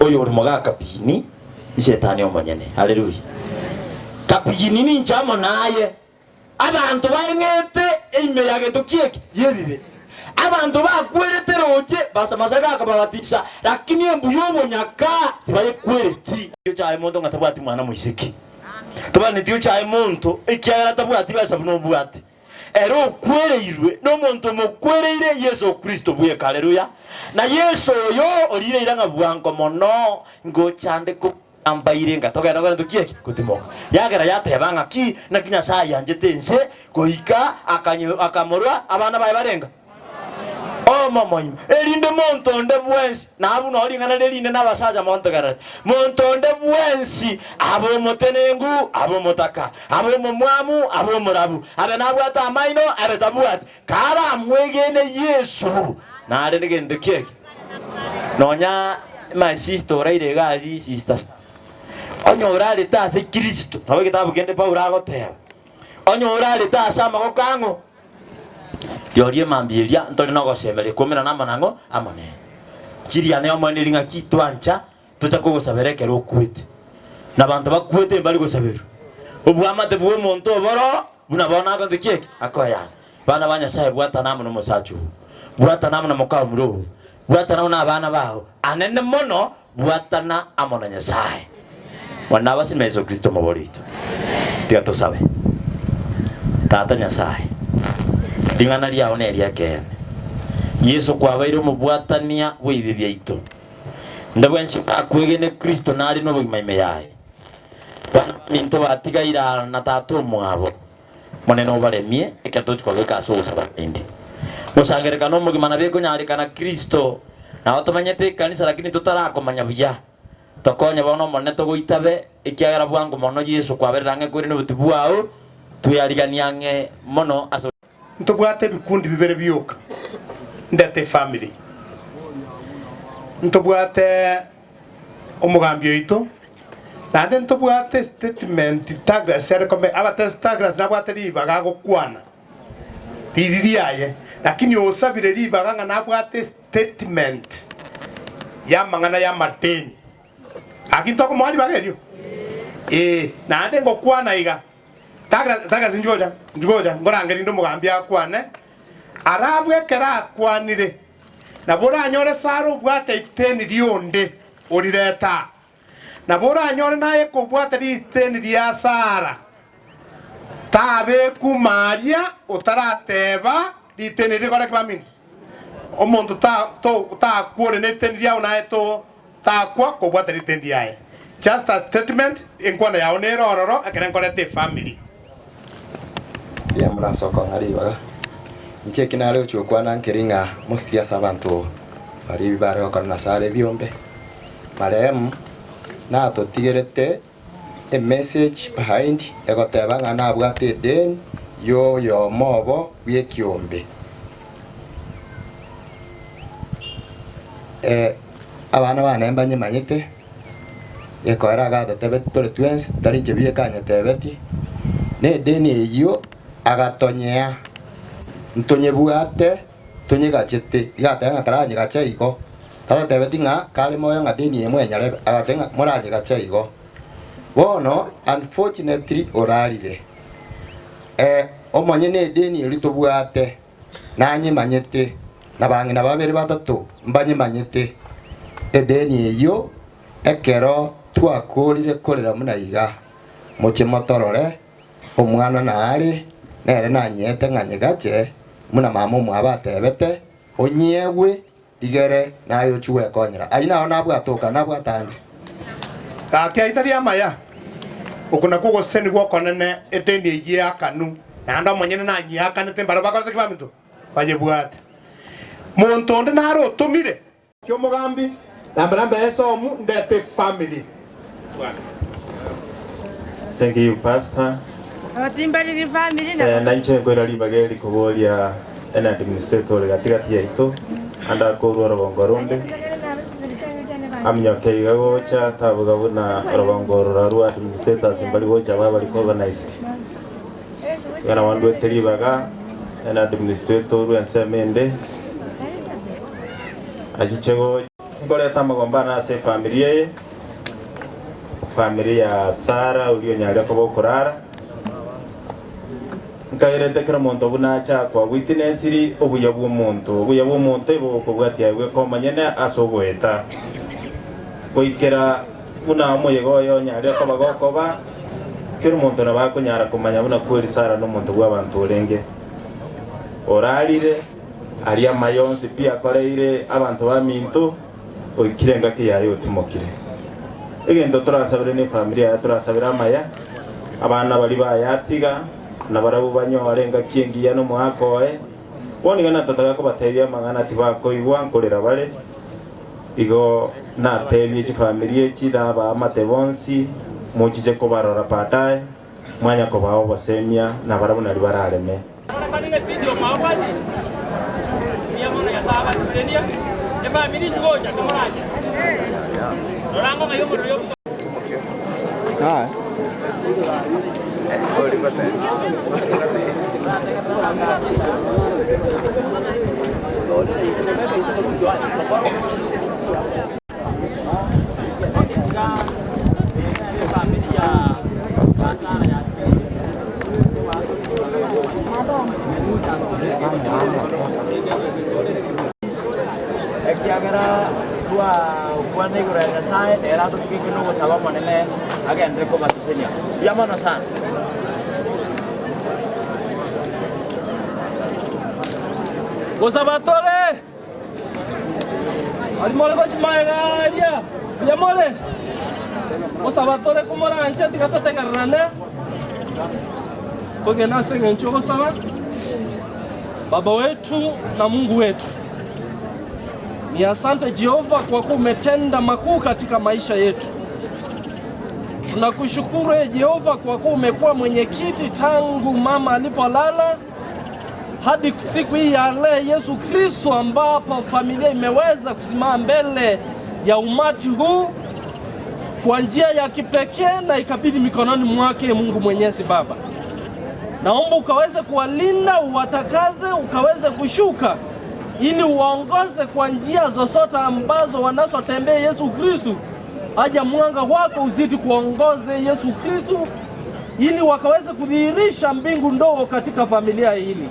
oyo uri mogaka pini ishetani omonyene haleluya Kapigini nchamo naye abantu baengete eime yageto kieki yebibe abantu bakwerete roche basamasaga akababatisha lakini embu yobonyaka tibare kwereti yo chaye muntu ngatabwati mwana muisiki tubane tiyo chaye muntu ikiagara tabwati basabu bwati ero kwereirwe no muntu mukwereire Yesu Kristo bwe haleluya na Yesu yo orire iranga bwango mono ngo chande ko ambaire ngatogera gwa ndukieki kutimoka yagera yatebanga ki na kinya saya njete nse goika akamorwa abana bae barenga omo moima erinde montonde bwensi nabu no ringana lerinde nabasaja montogarate montonde bwensi abo motenengu abo motaka abo momwamu abo morabu abe nabwata amaino abe tabwati kara mwegene Yesu nare nigende kieki nonya my sister oraire gazi sister onyora ritase Kristo nabo kitabu kende Paulo agoteba onyora ritase amagokango diorie mambiria ntore no gosemere kumira na manango amone chiria ne omone ringa kitwancha tucha kugosaberekera okwete na bantu bakwete mbali gosaberu obwamate bwo omonto oboro buna bona akantu kieki akoyana bana ba Nyasaye bwatana muno musachu bwatana muno mukao muro bwatana na abana bao anene mono bwatana amona Nyasaye mwana basime Yesu Kristo moborito tiga tosabe tata Nyasaye ringana riao ne riakene Yesu kwabaire omobwatania bw'ibi byaito ndabwensi akwegene Kristo nari no bugima ime yaye bana minto batigaira na tata omwabo monene obaremie ekero tochikobeka ase ogosaba inde gosangerekana omogima nabe konyarikana Kristo nabo tomanyete ekanisa lakini totarakomanya buya tokonya bono omonene togoitabe ekiagera bwango mono Yesu kwaberera ng'e kweri nobuti bwao tweyarigania ng'e mono ase ntobwate ebikundi bibere byoka ndete family ntobwate omugambi oito nande ntobwate statement Douglas arekome abate Douglas nabwate ribaga gokwana tiririaye lakini osabire ribaga ng'a nabwate statement ya mang'ana ya madeni akinto ko mwali bagerio nande ngokwana iga Douglas njoja ngorangeri ndo mugambi akwane aravu ekera akwanire nabo anyore Sara obwate iteni rionde orireta nabo anyore naye kobwate iteni ria Sara tabe kumaria otarateba riteni rigore kibaminto omonto ta to ta kuore neteni riao naye to takwa kobwate riteni riaye just a statement enkwana yao nerororo ekere nkorete family ya murasoko ngaribaga nche kinare uchukwana nkiringa mostly asabantu bari bare okana sare byombe marehemu na totigerete a message behind egoteba ng'a nabwate den yo yo mobo bwekiombe abana bane mbanyemanyete ekoera gatotebe tore twens tari nche biekanyetebeti ne deni eyo agatonyea ntonyebwate tonyegachete igatega karanyegacha igo tatatebeti ng'a kare moyo ng'a deni emwe nyarebe agatenga moranyegacha igo bono unfortunately orarire omanye ne deni eri tobwate nanyemanyete na bang'ina babere batatu mbanyemanyete edeni eyo ekero twakorire korera muna iga moche motorore omwana naare nere nanyete ng'anyegache muna mama omwaba atebete onyewe igere nayo ochiwekonyera ai nao nabwatoka nabwatande gaki aitari amaya okuna kugoseni gwokonene eteni eyie akanu naende omonyene nanyiakanete mbaro bakorete kibaminto banyebwate monto onde nare otomire kiomogambi nambere esomu ndete family. Thank you, Pastor. Na nche ngwira ribage rikuboria ena administrator gatigati yaito anda korwa robongo runde amnyoke iga gocha tabuga buna robongo rura rwa administrators mbari gocha baba bari organized yana wandu eteribaga ena administrator rwensemende achichego ngoreta magombana ase familia ye Familia ya Sara ulionyalya kwa okurara nkairete kira omonto buna kwa witnessiri obuya bw'omonto obuya bw'omonto ibokobwatia bwekomanyene ase ogoeta goikera buna omoyega oyo onyarire koba gokoba kira omonto nabo akonyara komanya buna kweri Sara n'omonto bwa abantu orenge orarire aria mayonsi pia akoreire abantu baminto oikire ngaki yayo otimokire egento turasabire ni familia turasabira amaya abana bari bayatiga na barabu banyore ngaki engiya n'omuhaka oe bonigana tataga kobatebia amang'ana tibakoigwa nkorera bare igo natebie chifamilia echi naba amate bonsi mochiche kobarora baadaye mwanya kobao bosemia na barabu nari barareme. Ekiagera kwa kwana igoro ya Nyasaye era tukikino gosaba manene agendre ko basesenia yamano sana. Gosabatore alimole ko chimaegaria yamole gosabatore kumora ancha tikatotegarana togena sengencho gosaba. Baba wetu na Mungu wetu, ni asante Jehova kwa kuwa umetenda makuu katika maisha yetu. Tunakushukuru Jehova kwa kuwa umekuwa mwenyekiti tangu mama alipolala hadi siku hii ya leo Yesu Kristo, ambapo familia imeweza kusimama mbele ya umati huu kwa njia ya kipekee na ikabidi mikononi mwake Mungu Mwenyezi Baba. Naomba ukaweze kuwalinda, uwatakaze, ukaweze kushuka ili uwaongoze kwa njia zozote ambazo wanazotembea Yesu Kristo. Aja mwanga wako uzidi kuongoze Yesu Kristo ili wakaweze kudhihirisha mbingu ndogo katika familia hili.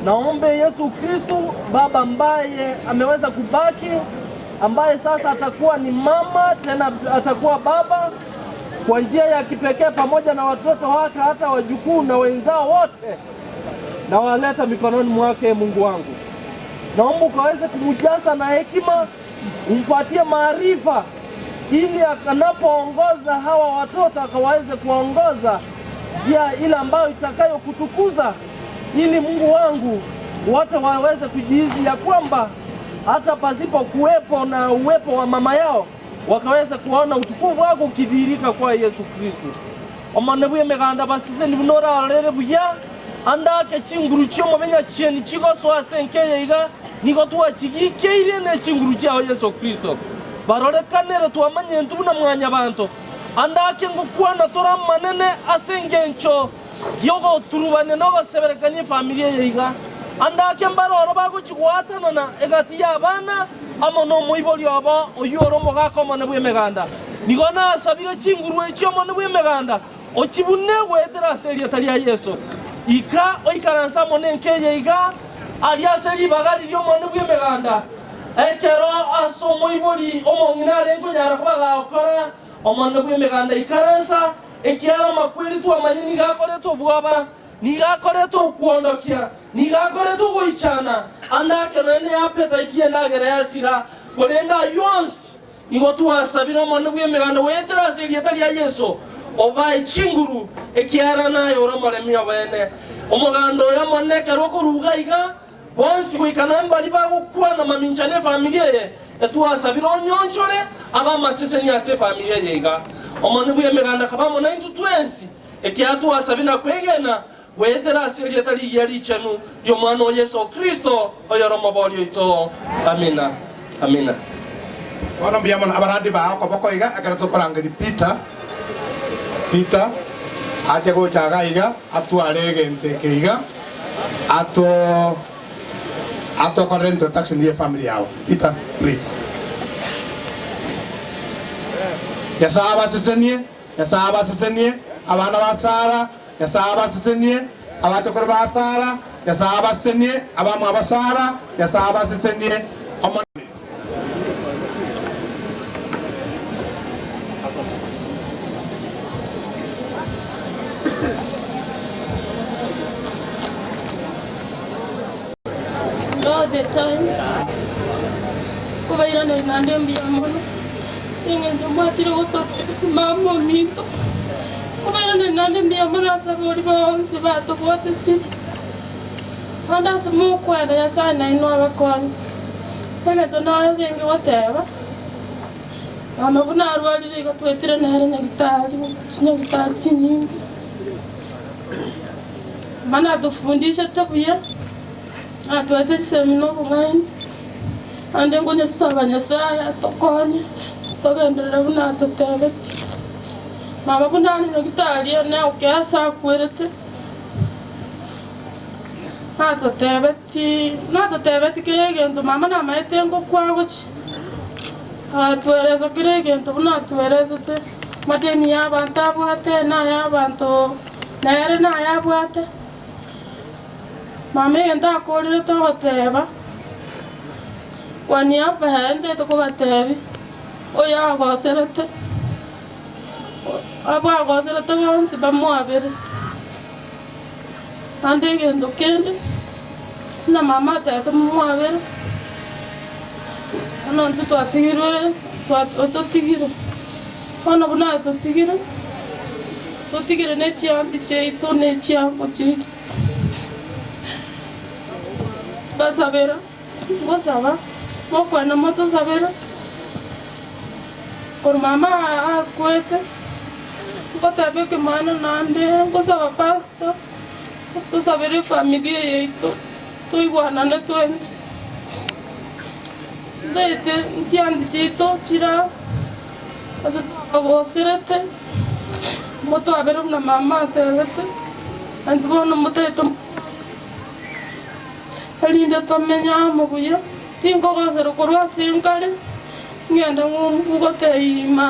Naombe Yesu Kristo Baba ambaye ameweza kubaki, ambaye sasa atakuwa ni mama tena atakuwa baba kwa njia ya kipekee pamoja na watoto wake hata wajukuu na wenzao wote, na waleta mikononi mwake Mungu wangu. Naomba ukaweze kumjaza na hekima, umpatie maarifa ili anapoongoza hawa watoto akaweze kuongoza njia ile ambayo itakayokutukuza, ili Mungu wangu wote waweze kujihisi ya kwamba hata pasipo kuwepo na uwepo wa mama yao wakaweza kuona utukufu wako ukidhihirika kwa Yesu Kristo. Omane buye meganda basise nibunora arere buya andake chinguru chio mabenya chieni chigoso asenkeye iga nigo tuwachigikeire ne chinguru chao Yesu Kristo. Barorekanere tuamanye ntubuna mwanya bantu andake ngukwana tora manene asengencho yogo turubane nogo seberekanye familia yiga andake mbaroro baguchigwatanana egati y'abana amo no muibori abo oyoro mugaka omone bw'emeganda nigo nasabire chinguru echio omone bw'emeganda ochibune gwetera ase erieta ria Yesu ika oikaransa omone nkeye iga aria ase ribaga riria omone bw'emeganda ekero ase omoibori omong'ina arenge onyara koba gakora omone bw'emeganda ikaransa ekiara makweri twamanye niga akoretwe obwoba niga akoretwe okuondokia niga akoretwe ogoichana andake nene appetite yendagera yasira korenda yonsi nigo twasabire omone bw'emeganda wetera ase erieta ria Yesu obae chinguru ekiara nayo oromoremi obene omoganda oyo omonekero okoruga iga bonsi goikana mbari bagokwana mamincha ne familia ye etwasabire onyonchore abamaseseni ase familia ye iga omone bw'emeganda kabamo naintu twensi ekiatwasabire na kwegena gwetera ase erieta rigiya richenu ri'omwana o Yesu Kristo oyoro oito. Amina, amina. Bono mbuya mono abarandi bao koboko iga ekero tokorangeri Peter Peter ache gochaga iga atware egente eke iga ato atokore introduction ye family yao. Peter, please. Nyasaye abasesenie, Nyasaye abasesenie, abana ba Sara, Nyasaye abasesenie, abatokoro ba Sara, Nyasaye abasesenie, abamwa ba Sara, Nyasaye abasesenie. All the time kubaira nande mbiya mono singende mwachire gotosimama ominto kubaira nande mbiya mono asabori bonsi batobwate siri anda simukwenda Nyasaye nainwe abakonye emeto nathenge goteba mama buna arwarire igo twetire nere nyagitari chinyagitari chinyingi mana atufundisha tabuya atwete chisemino obong'aini ande ngonya chisaba Nyasaye atokonye togenderera buna atotebeti mama buna ari nyagitari ene okeasa akwerete natotebeti kire egento mama namaete ngokwagochi atwereza kire egento buna atwerezete madeni ya abanto abwate naya abanto nere naya abwate mama egento akorire togoteba kwaniaba hende tokobatebi oyo agoserete abo agoserete bonsi bamwabere ande egento kende na mama atete mumwabere ono ntu twatigirwe ototigire ono buna totigire totigire nechiambi cheito nechiango cheito basabera gosaba mokwana motosabera kor mama akwete ngotebe kemano nande ngosaba pastor tosabere familia yeito toigwanane twensi ndete nchiandi chito chira ase agoserete motwabere buna mama atebete andi bono moteto alinde tomenya mubuya tingogosera korwa ase nkare ng'enda ng'ogoteima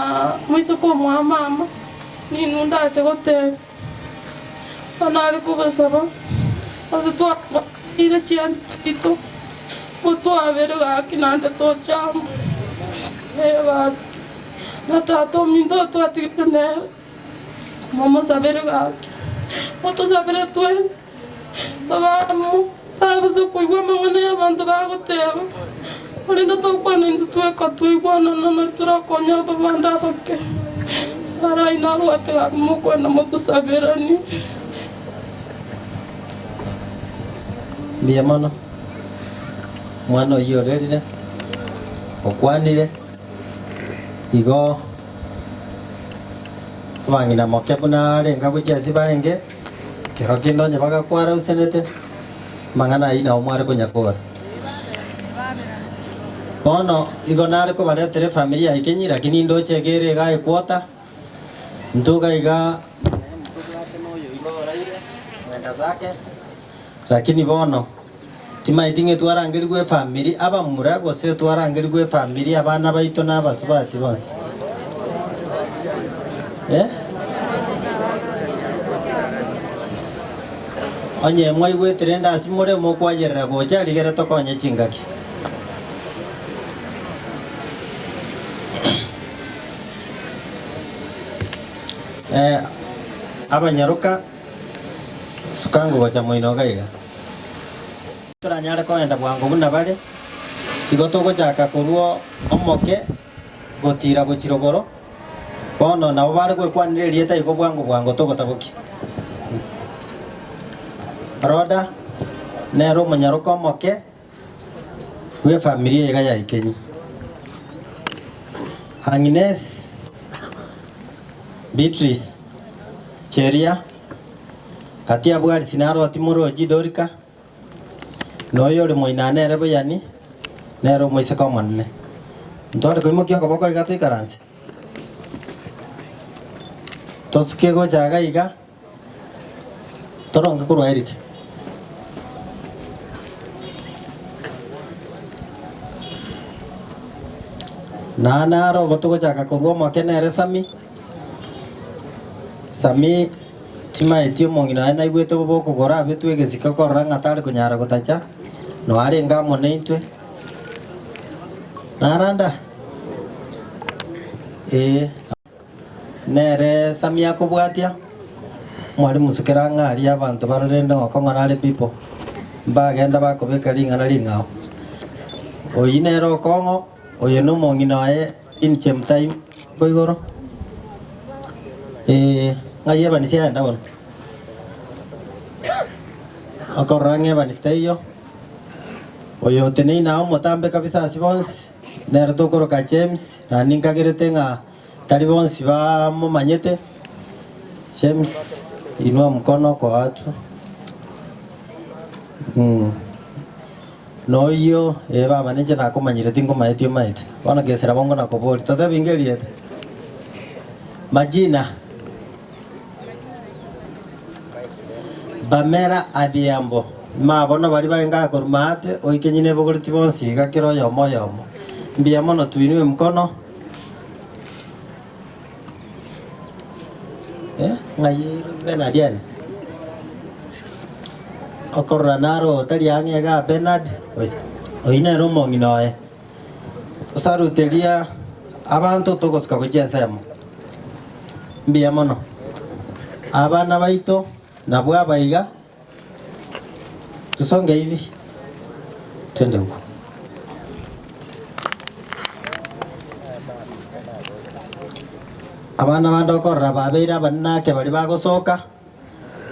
mwisiko mwa mama ninu ndache goteba onari kubasaba ase twaire chiandi chito motwabere gaki nande tochamba gaki na tata ominto twatigire nere momosabere gaki motosabere twensi tobamo tabase koigwa amang'ana ya abanto bagoteba orinde tokwana intwe tweka twaigwanana nari turakonya aba bande abake arai nabwate gaki mokwenda motosaberani. Mbuya mono mwana oyo orerire okwanire igo abang'ina moke buna arenga gochia ase baenge kero kende onye bagakwara osenete mang'ana ayio nabo mware konyakora bono igo nare kobaretera efamiri yaye kenyi lakini ndoche egere iga ekwota ntuga iga mwenda zake lakini bono timaitinge twarangirwe efamiri abamura gose twarangirwe efamiri abana baito na abasubati bonsi onye mwaigwetire ndasi more mokwayerera gocha rigere tokonye chingaki abanyaruka sukango gocha moinoga iga toranyare koenda bwango buna bare igo togochaka korwo omoke gotira gochirogoro bono nabo bare gwekwanire rieta igo bwango bwango togotaboki roda nero omonyaruka omoke bwe familia iga ya Ikenyi Agnes Beatrice Cheria katia bwari sinaro timoroji Dorika noyo ori moina nere boyani nere omoiseke omonene ntware koimokia okoboko iga toikaranse tosuke gochaga iga toronge korwa Eric Na naro gotugochaka korwa omoke nere Sami. Sami timaetie omong'ina oye naigwete bobe okogora abetwe egesiko korora ng'a tari konyara gotacha noarenge amo na intwe. Naranda nere Sami akobwatia mwalimu sukera ng'aria abanto barorende ng'oko ng'ora are people mbagenda bakobeka ring'ana ring'ao. Oyi nere okong'o oyo na omong'ina oye in Chemtai koigoro ng'ai Evans yaenda bono okorora ng'a Evans taiyo oyo oteneine nao omotambe kabisa ase bonsi nere tokoroka James na ninkagerete ng'a tari bonsi bamomanyete. James inua mkono kwa watu. Noyo baba ninche nakomanyire tinkomaete omaete bono gesera bongo nakobori totebingeriete majina Bamera Adhiambo mabono bari baenga korumate oikenyine bogoreti bonsi gakero oyomo oyomo mbuya mono tuinue mkono ng'ai Bernard yani okorora naro tari ang'e ga Bernard oyi nere omong'ina oye tosaruteria abanto togosuka gochia ensemo mbuya mono abana baito nabwo abaiga tusonge hivi twende huko. Abana bande okorora babeire abanake bari bagosoka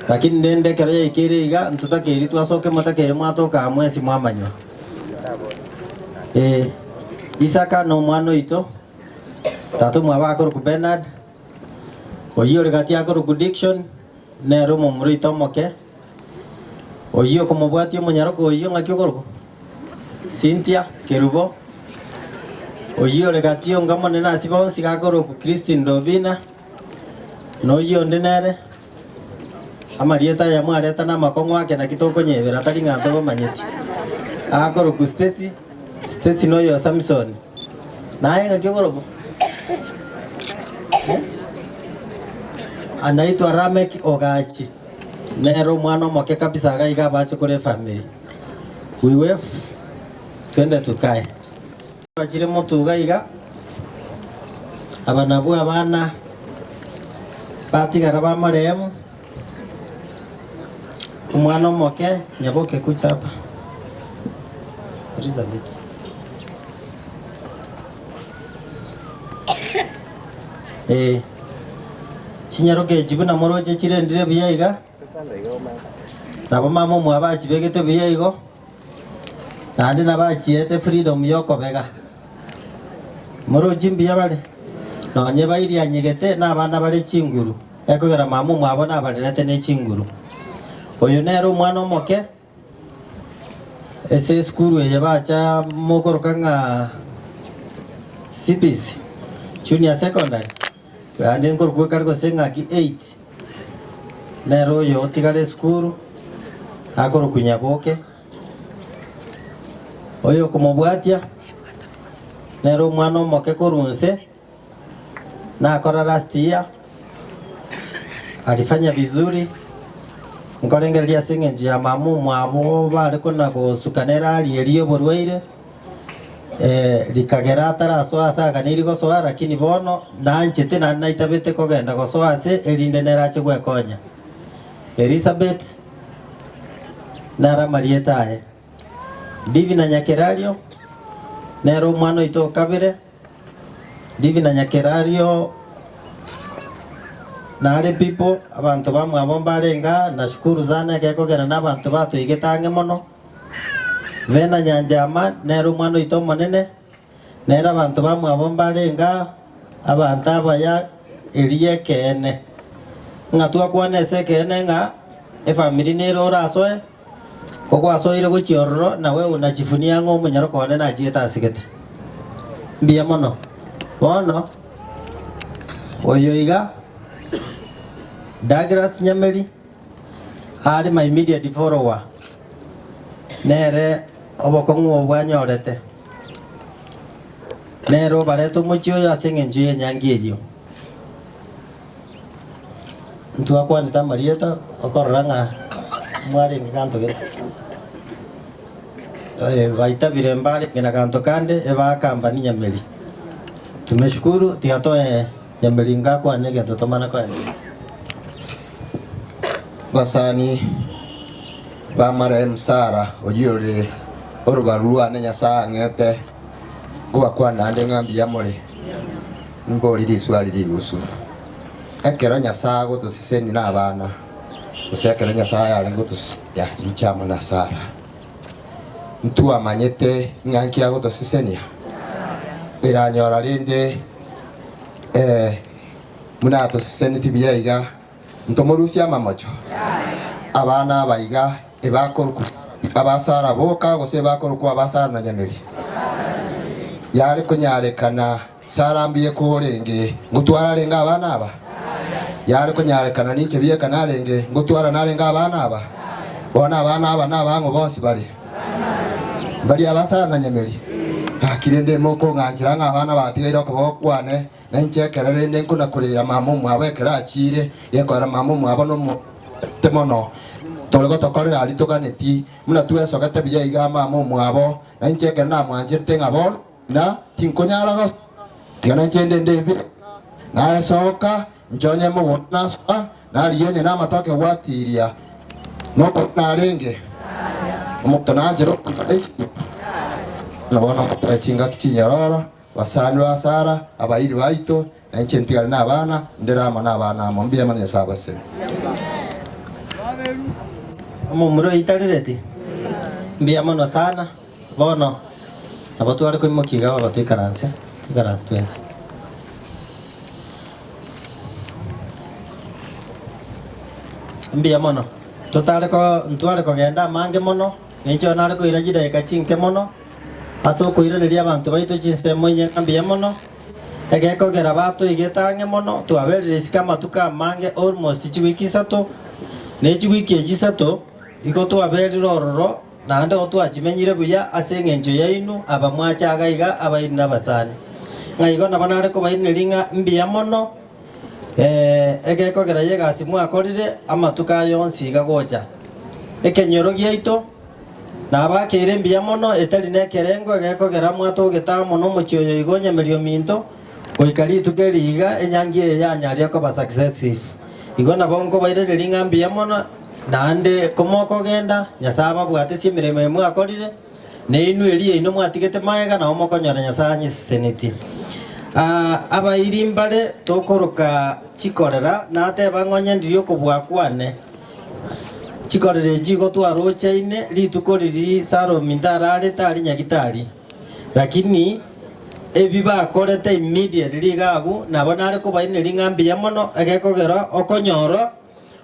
lakini nende kero yaikire iga ntutakeri twasoke motakeri mwatoka amwe mwamanywa. Isaka no omwana oito tata omwabo akoroku Bernard oyi ore gati akoroku Dickson nere omomura oito omoke oyi okomobwatia omonyaroko oyi ng'aki okoroku Cynthia Kerubo oyi ore gati onga monene ase bonsi gakoroku Christine Robina noyi onde nere amarieta aya mwareta na amakong'o ake naki tokonyebera tari ng'anto bamanyeti akoroku Stacy Stacy noyo Samson naye ng'aki okoroku anaitwa Ramek Ogachi nero omwana omoke kabisa gaiga abache kore family. We wave twende tukae bachire motuga iga aba nabwo abana batigara ba marehemu omwana omoke nyaboke kuchapa Elizabeth. Chinyaroke chibuna moroche chirendire buya iga nabo mama omwabo achibegete buya igo naende nabachiete freedom yokobega morochi mbuya bare nonye bairianyegete na abana bare chinguru ekogera mama omwabo nabarerete ne chinguru. Oyo nere omwana omoke ase esukuru eye bacha mokoroka ng'a CBC junior secondary ande nkorokwa kari gose ng'aki 8 nere oyo otigare esukuru akorokwa Nyaboke oyo okomobwatia nere omwana omoke korwa nse nakora last year alifanya vizuri nkorengereria ase eng'encho ya mama omwabo bare kona gosukanera arierie oborwaire rikagera atarasoa ase aganiri gosoa lakini bono nanchete naende naitabete kogenda gosoa ase erinde nerache gwekonya. Elizabeth nara marieta aye Divina Nyakerario nere omwana oito okabere Divina Nyakerario nare people abantu bamwabo mbarenga nashukuru sana ekekogera na abantu batoigete ang'e mono. Vena Nyanjama nere omwana oito omonene nere abantu bamwabo mbarenga abantu abaya eria ekeene ng'a twakwana ase ekeene ng'a efamiri nere orasoe kogwasoire gochia ororo nawe unachifunia ng'a omonyaroko one nachiete asigete mbuya mono. Bono oyo iga Douglas Nyameri ari my immediate follower nere obokong'u obwanyorete Nero bareto mochio ya seng'encho ya nyangi eyo. Ntwakwanete amarieta okorora ng'a mwarenge kanto gete. Baitabire mbarenge na kanto kande ebakamba ni Nyameri. Tumeshukuru tiatoe Nyameri ngakwane gento tomana kwene. Basani bamara Sara oyore orubarua ne Nyasaye ng'ete ngwakwana nde ng'ambi ya more ngori riswali rigusu ekero Nyasaye gotusiseni na abana usekere Nyasaye ari gotusya inchamo na Sara ntuamanyete ng'anki agotusisenia iranyora rinde munatusiseni tibyaiga ntomorusia mamocho abana abaiga ebakoruku abasara boka gose bakoruku abasara na Nyameri yari kunyarekana Sara mbiye kurenge ngutwara renga abana aba yari kunyarekana ninche biye kanarenge ngutwara narenga abana aba bona abana aba nabango bonsi bari bari abasara na Nyameri akirende moko nganjira ng'abana batigaire okobokwane nenchekerere nde nkuna kurira mama mwabo ekerachire yekora mama mwabo no temono torego tokorera ari tuganeti muna twesogete biya iga mama mwabo nenchekere namwanjirete ng'abo na tinkonyara gos tigana nchende ndebe nasoka nchonye mugo nasoka nariyenye namatoke gwatiria noko narenge omutonanjero nabona mutachinga kichinyarora basani basara abayiri baito nanche ntigale nabana nderama nabana mombia mane sabase omomuro itarereti mbia mono sana bono abo tware koimokiga baba twikaranse twikaranse twensi mbia mono totare ko ntware kogenda mange mono nincho nare koira jideka chinke mono aso koiraneria abantu baito chinsemo mbia mono egekogera batoigetange mono twaberire sika matuka mange almost chiwiki isato ne chiwiki echi isato igo twaberire ororo naende otwachimenyire buya ase eng'encho yainu aba mwachaga iga abairi na abasani ng'a igo nabo nare kobairineria ng'a mbuya mono egekogera yegasi mwakorire amatuka yonsi iga gocha ekenyoro giaito nabakeire mbuya mono etari nekerengo egekogera mwatogeta mono omochioyo igo Nyamerio minto goika rituko eriga enyangi eye yanyaria koba successive igo nabo nkobairereri ng'a mbuya mono naende komokogenda Nyasaye ababwatesie emiremo eye mwakorire neinwe eri yaino mwatigete magega nabo mokonyora Nyasaye anyeseseneti. Abairi mbare tokoroka chikorera nateba ng'onye ndiri okobua kwane chikorera echi igo twarochaine rituko riri Sara ntarare tari nyagitari lakini ebi bakorete immediately gabu nabo nare kobaineri ng'a mbuya mono egekogera okonyoro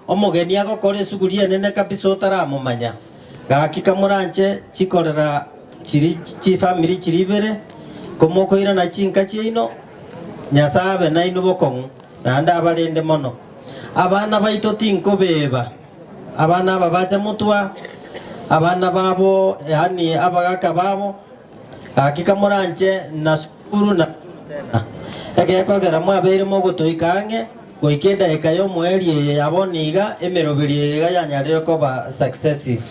omogeni agokora esuguri enene kabisa otaramomanya gaki kamoranche chikorera chiri chifamily chiri ibere komokoirana chinka chiaino Nyasaye abe naino bokong'u naende abarende mono abana baito tinkobeba abana aba bacha mutwa abana babo yani abagaka babo gaki kamoranche na sukuru na egekogera mwabeire mogotoika ang'e goika edaika ya omoeri eye yabo niga emeroberi eye iga yanyarire koba successive.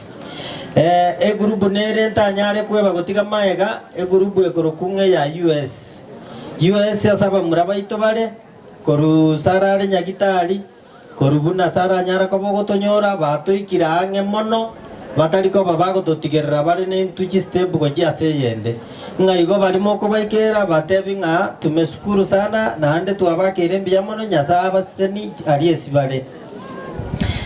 Egurubu nere ntanyare kweba gotiga maega egurubu ekorokung'e ya US US ase abamura baito bare koru Sara are nyagitari koru buna Sara anyara koba ogotonyora batoikire ang'e mono batari koba bagototigerera bare nentu chistep gochia ase eyende ng'a igo barimo kobaikera batebi ng'a tumeshukuru sana naende twabakeire mbuya mono Nyasaye abaseseni aria esi bare.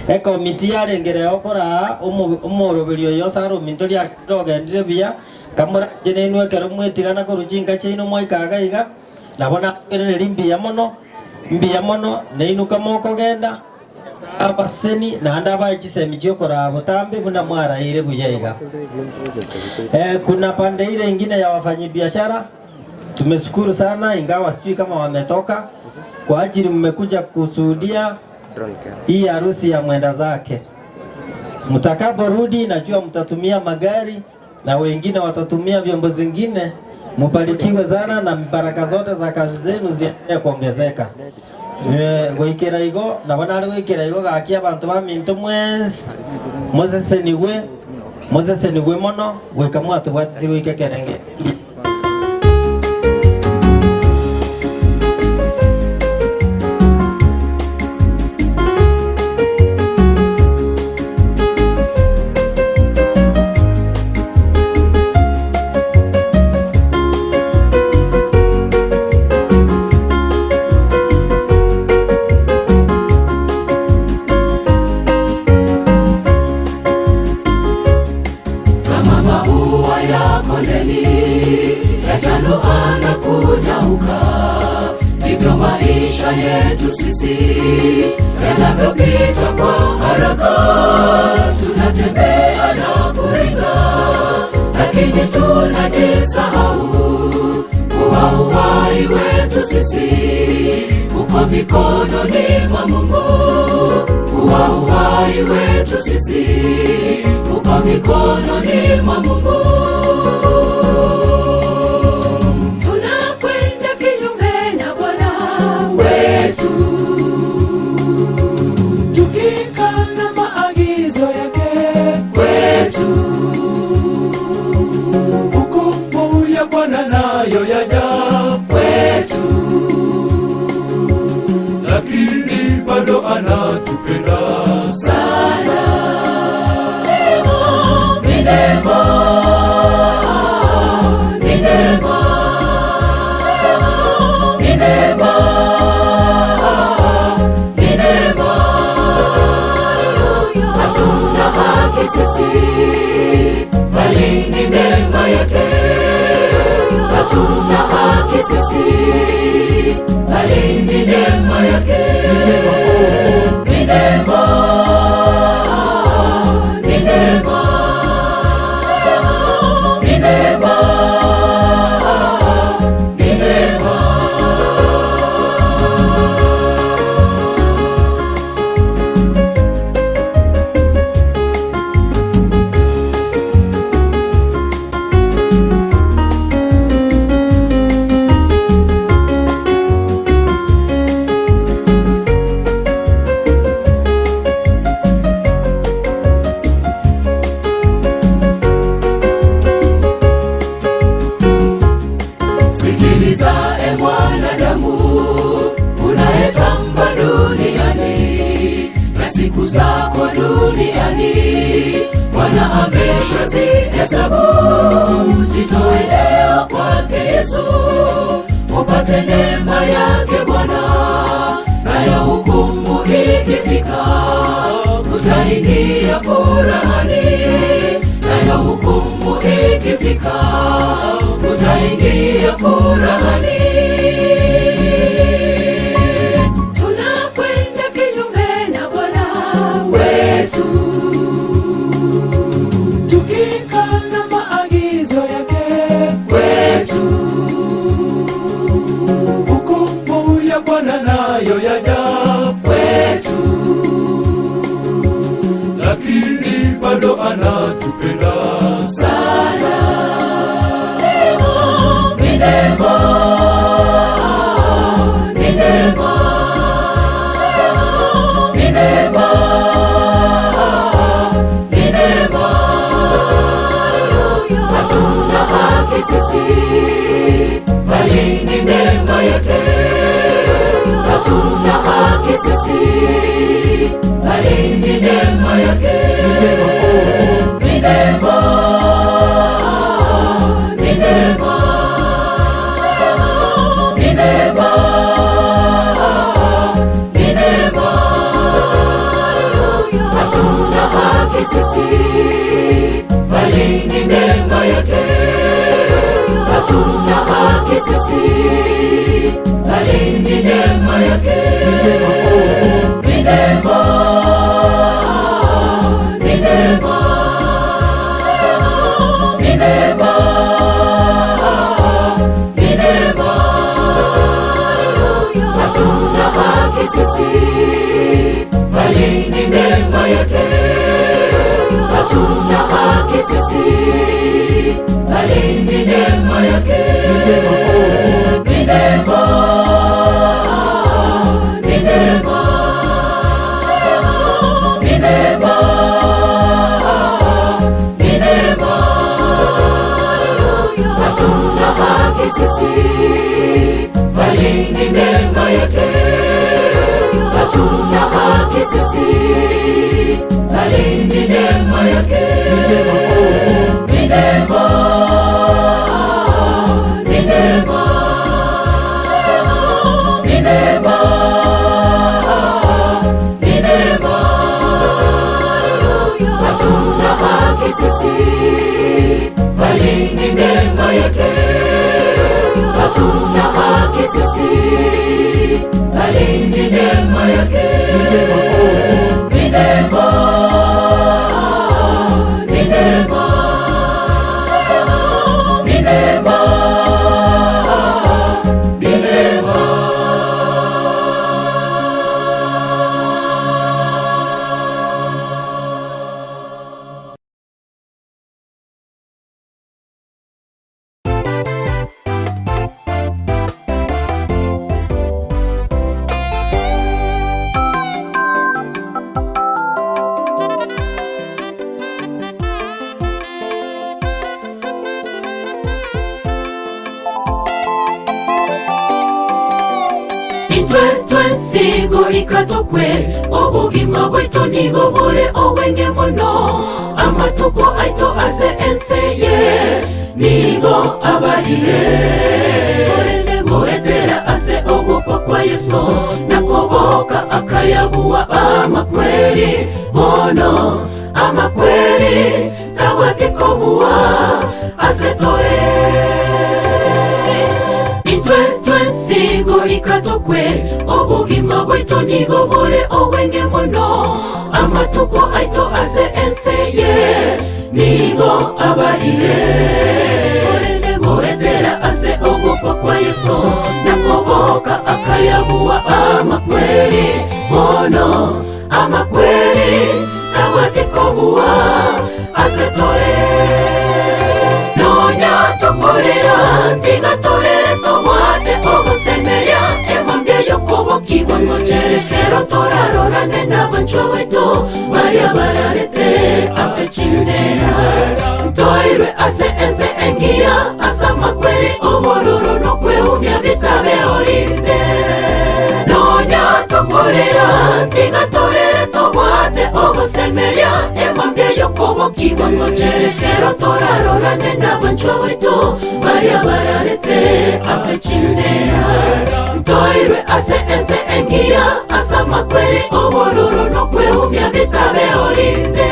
Ekomiti yarengere okora omoroberi oyo Sara ominto riarogendire buya kamoranje nenwe ekero mwetigana korwa chinka chiaino mwaikaga iga nabo nakerereri mbuya mono neinuka mokogenda abaseni naende abae chisemi chiokora botambe buna mwaraire buya iga. Kuna pande ile ingine ya wafanyabiashara tumeshukuru sana, ingawa sijui kama wametoka kwa ajili mmekuja kushuhudia hii harusi ya mwenda zake. Mtakaporudi najua mtatumia magari na wengine watatumia vyombo zingine, Mubarikiwe sana na baraka zote za kazi zenu ziendelee kuongezeka. Gwikira igo nabo nari gwikira igo gaki abantu ba minto mwesi moseseniwe moseseniwe mono gwika mwatubwatisi gwike kerenge. Yetu sisi yanavyopita kwa haraka, tunatembea na kuringa, lakini tunajisahau kuwa uhai wetu sisi uko mikononi mwa Mungu, kuwa uhai wetu sisi uko mikononi mwa Mungu. Tunakwenda kinyume na Bwana wetu, tukikana maagizo yake kwetu. Hukumu ya Bwana nayo yaja kwetu, lakini bado anatupenda sana. Ni neema, ni neema, ni neema, ni neema. Hatuna haki sisi, bali ni neema yake. Hatuna haki sisi, bali ni neema yake. Ni neema, ni neema, ni neema, ni neema. Sikiliza e mwanadamu, unayetamba duniani na siku zako duniani Bwana ameshazihesabu. Jitoe leo kwake Yesu, upate neema yake Bwana, nayo hukumu ikifika utaingia furahani. Nayo hukumu ikifika utaingia furahani. Tunakwenda kinyume na Bwana wetu, tukikana maagizo yake kwetu. Hukumu ya Bwana nayo yaja kwetu, lakini bado anatupenda sana. Ni neema, ni neema, ni neema, ni neema. Hatuna haki sisi, bali ni neema yake. Hatuna haki sisi, bali ni neema yake. Ni neema, ni neema, ni neema, ni neema. Hatuna haki sisi, bali ni neema yake. Hatuna haki sisi, bali ni neema yake. Ni neema, ni neema, ni neema, ni neema. Hatuna haki sisi, bali ni neema yake. Hatuna haki sisi, bali ni neema yake. tokwe obugima bwetu nigo bore obwenge mono amatuko aito ase enseye nigo abarire korende goetera ase ogokwa kwa Yesu nakoboka akayabuwa amakweri mono amakweri tabatikobuwa asetore intwe twensigo ikatokwe obugima bwetu nigo bore obwenge mono amatuko aito ase enseye nigo abarire korende goetera ase ogokwa kwa Yesu nakoboka akayabuwa amakweri mono amakweri tabatikobuwa asetore nonya tokorera tigatorere tobwate ogosemeria emambia yokobokigwa ngocherekero torarorane n'abanchwa baitu baria bararete ase chindera ntoirwe ase ense engiya ase amakweri obororo nokweumia bitabe orinde nonya tokorera tigatorere tobwate ogosemeria emambia yokobokigwa ngocherekero torarorane n'abanchwa baitu baria bararete ase chindera ntoirwe ase ense engiya ase amakweri obororo nokweumia bitabe orinde.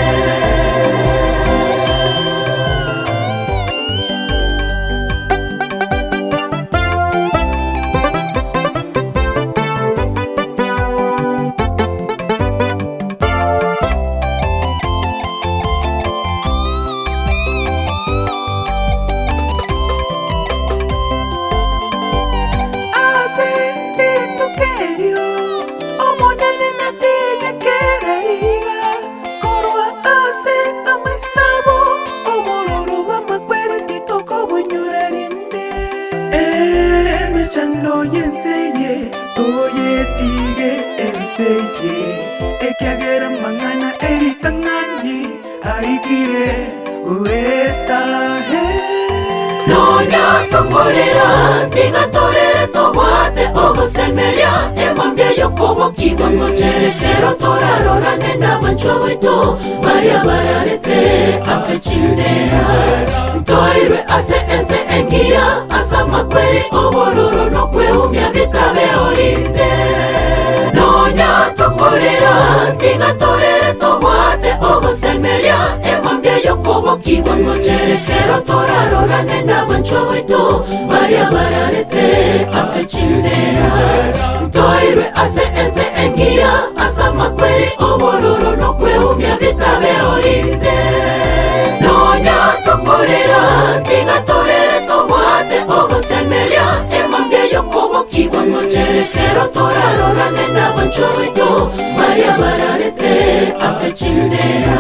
Tigatorere tobwate ogosemeria emambia yokobokigwa ngocherekero torarorane n'abanchwa baitu baria bararete ase chindera ntoirwe ase ense engiya ase amakweri obororo nokweumia bitabe orinde nonya tokorera tigatorere tobwate ogosemeria emambia yokobokigwa ngocherekero torarorane n'abanchwa baitu baria bararete ase chindera ntoirwe ase ense engiya ase amakweri obororo nokweumia bitabe orinde nonya tokorera tigatorere tobwate ogosemeria emambia yokobokigwa ngocherekero torarorane n'abanchwa baitu baria bararete ase chindera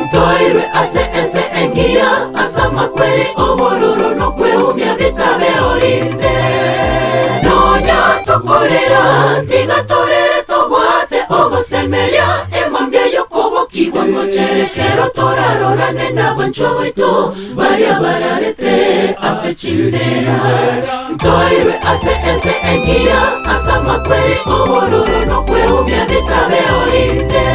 ntoirwe ase ense engiya ase amakweri obororo nokweumia bitabe orinde nonya tokorera tigatorere tobwate ogosemeria emambia yokobokigwa ngocherekero torarorane n'abanchwa baitu baria bararete ase chindera ntoirwe ase ense engiya ase amakweri obororo nokweumia bitabe orinde.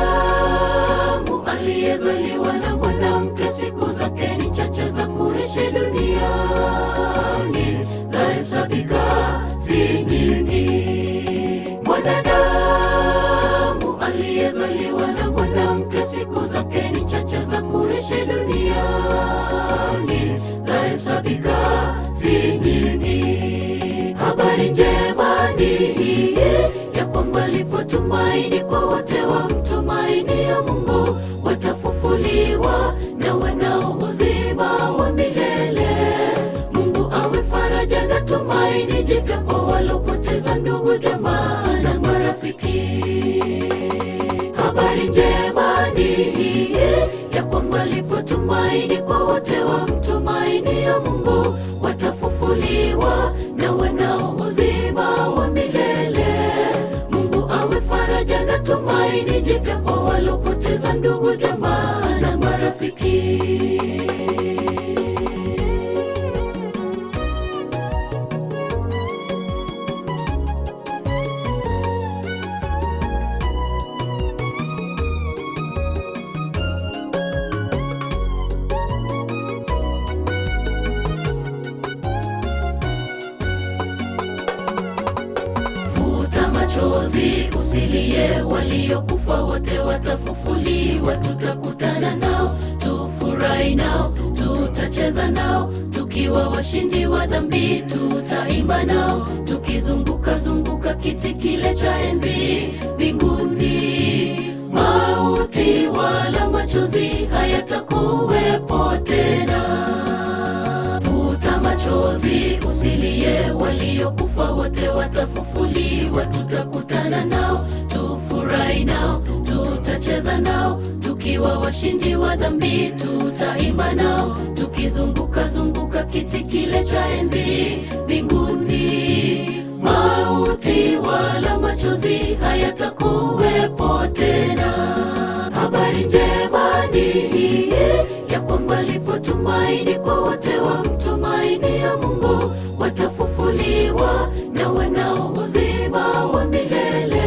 Mwanadamu aliyezaliwa na mwanamke siku zake ni chache za kuishi duniani zahesabika si nyingi. Mwanadamu aliyezaliwa na mwanamke siku zake ni chache za kuishi duniani zahesabika si nyingi. Habari njema ni hii ya kwamba lipo tumaini kwa wote wamtumainio Mungu, watafufuliwa na wanao uzima wa milele. Mungu awe faraja na tumaini jipya kwa walopoteza ndugu, jamaa na marafiki. Habari njema ni hii ya kwamba lipo tumaini tumaini kwa wote wamtumainio Mungu, watafufuliwa na wanao uzima wa milele. Mungu awe faraja na tumaini jipya kwa walopoteza ndugu, jamaa na marafiki. Machozi usilie, waliokufa wote watafufuliwa. Tutakutana nao, tufurahi nao, tutacheza nao, tukiwa washindi wa dhambi. Tutaimba nao, tukizunguka zunguka kiti kile cha enzi mbinguni. Mauti wala machozi hayatakuwepo tena. Futa machozi usilie, waliokufa wote watafufuliwa. Tutakutana nao, tufurahi nao, tutacheza nao, tukiwa washindi wa dhambi. Tutaimba nao, tukizunguka zunguka kiti kile cha enzi mbinguni. Mauti wala machozi hayatakuwepo tena. Habari njema ni hii, ya kwamba lipo tumaini kwa wote wamtumainio Mungu, watafufuliwa na wanao uzima wa milele.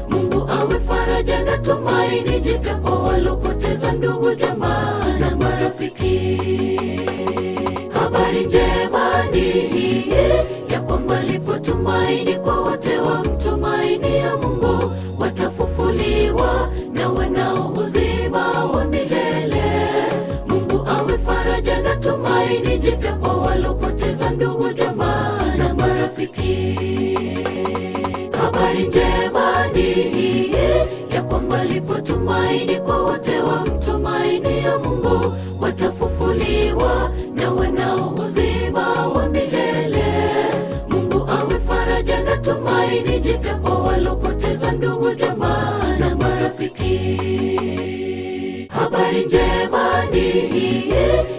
Mungu awe faraja na tumaini jipya kwa walopoteza ndugu, jamaa na marafiki. Habari njema ni hii, ya kwamba lipo tumaini kwa wote wamtumainio Mungu, watafufuliwa na wanao uzima wa milele. Mungu awe faraja na tumaini jipya kwa walopoteza ndugu, jamaa na marafiki. Habari njema ni hii, ya kwamba lipo tumaini kwa wote wamtumainio Mungu, watafufuliwa na wanao uzima wa milele. Mungu awe faraja na tumaini jipya kwa walopoteza ndugu, jamaa na marafiki. Habari njema ni hii,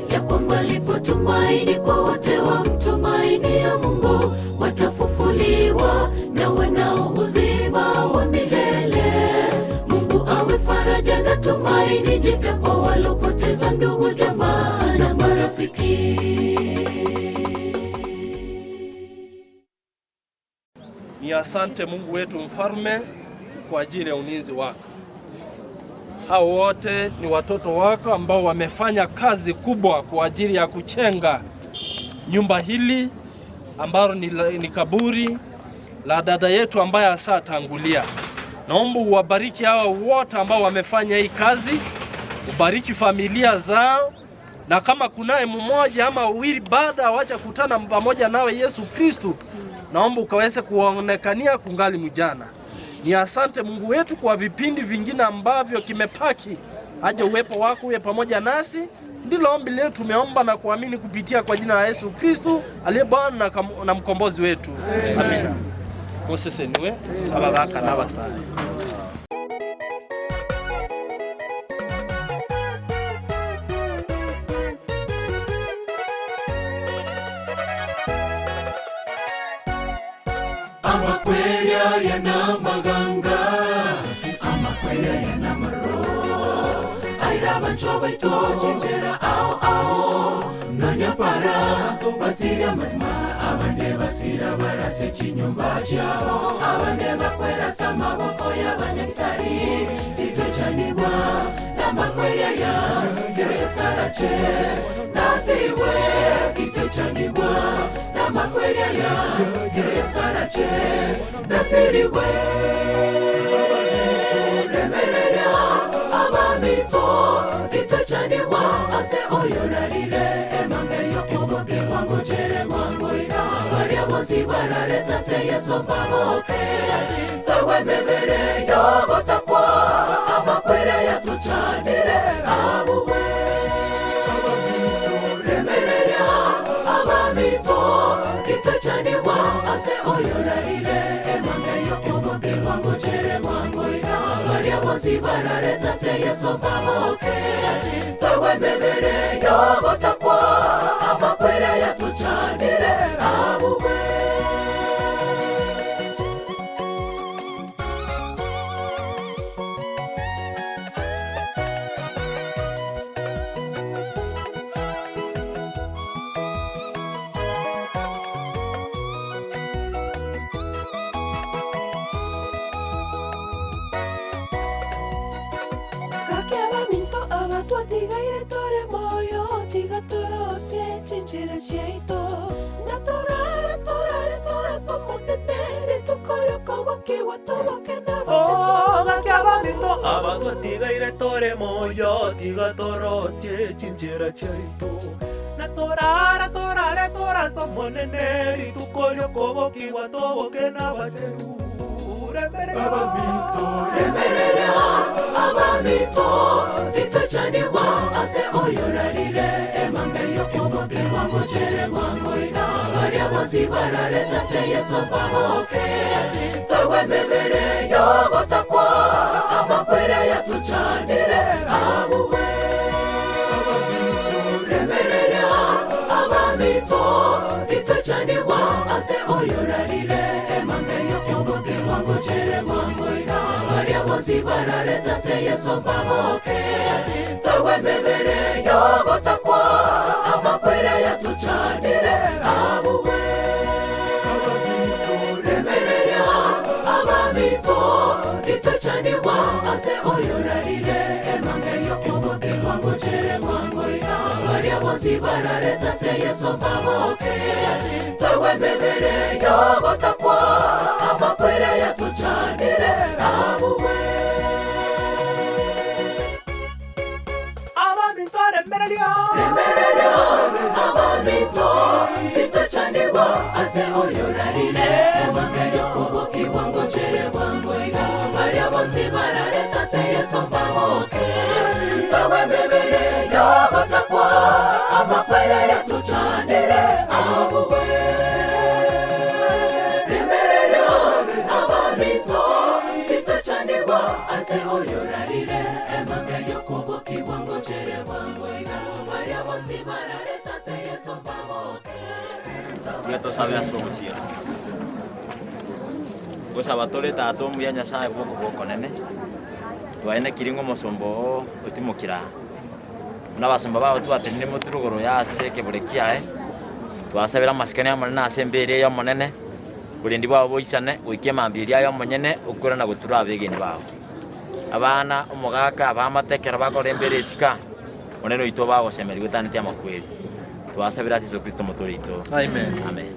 ya kwamba lipo tumaini kwa wote wamtumainio Mungu, watafufuliwa na wanao uzima wa milele. Mungu awe faraja na tumaini jipya kwa walopoteza ndugu, jamaa na marafiki. Ni asante Mungu wetu mfalme kwa ajili ya ulinzi wako. Hao wote ni watoto wako ambao wamefanya kazi kubwa kwa ajili ya kuchenga nyumba hili ambalo ni kaburi la dada yetu ambaye asatangulia. Naomba uwabariki hawa wote ambao wamefanya hii kazi, ubariki familia zao, na kama kunaye mmoja ama wawili baada hawaja kutana pamoja nawe Yesu Kristo, naomba ukaweze kuwaonekania kungali mjana. Ni asante Mungu wetu kwa vipindi vingine ambavyo kimepaki. Aje uwepo wako uwe pamoja nasi. Ndilo ombi letu tumeomba na kuamini kupitia kwa jina la Yesu Kristo aliye Bwana na mkombozi wetu. Amina. Mosese niwe sabagaka nabasaya. Amakwerya yana maganga, amakwerya yana maro, airabancho baito chinjera ao ao, nanyapara basira matma, abande basira barase chinyumba chabo, abande bakwera samaboko ya banyaktari, titochanigwa na makwerya ya keresarache, nasiriwe kitochanigwa na makwerya ya keresarache, nasiriwe remerera abamito titochanigwa ase oyorarire emambe yokuboke wangochere mwangoira baria bonsi barareta se Yesu pamoke tawe mebere yogotakwa amakwere yatuchanire abuwe remerera abamito titochanigwa ase oyorarire emambe yokuboke wangochere mwangoira baria bonsi barareta se Yesu pamoke tawe mebere chiaito na torare torare tora somonene ritukoroko wakiwa toboke na Oh, gakiabamito abatwatigaire tore moyo tiga torosie chinchera chiaito na torara torare tora somonene ritukoroko wakiwa toboke na bacheru Abamito remereria abamito titachaniwa ase oyorarire emambe yokubokerwa ngochere mwangoiga baria bonsi barareta se Yesu paboke tawe mebere yogotakwa amakwere yatuchanire abuwe abamito remereria abamito titachaniwa ase oyorarire emambe yokubokerwa ngochere mwangoiga baria bonsi barareta se Yesu paboke tawe mebere yogotakwa amakwere yatuchanire abuwe abamito remereria abamito titachaniwa ase oyorarire emambe yokubokerwa ngochere mwangoiga baria bonsi barareta se Yesu paboke tawe mebere yogotakwa amakwere yatuchanire abuwe abamito remereria remereria abamito titachaniwa ase oyorarire emambe yokubokerwa ngochere mwangoiga baria bonsi barareta se Yesu paboke tawe mebere yogotakwa amakwere yatuchanire abuwe remereria abamito titachaniwa ase oyorarire emambe yokubokerwa ngochere mwangoiga baria bonsi barareta se Yesu paboke Tiga tosabe ase obusia gosaba tore tata omuya Nyasaye bwoko bwokonene twaene kiringo omosombo otimokira buna abasomba bao twatenire moturugoro yase ekebore kiaye twasabera amasikani amanene ase embere ya omonene burendi bwabo boisane goika emambia ya omonyene okura na gotura abegeni bao abana omogaka abamatekera bakora embere esika onene oito bagosemeria gotanete amakweri twasabera ase Yesu Kristo motore ito. Amen. Amen.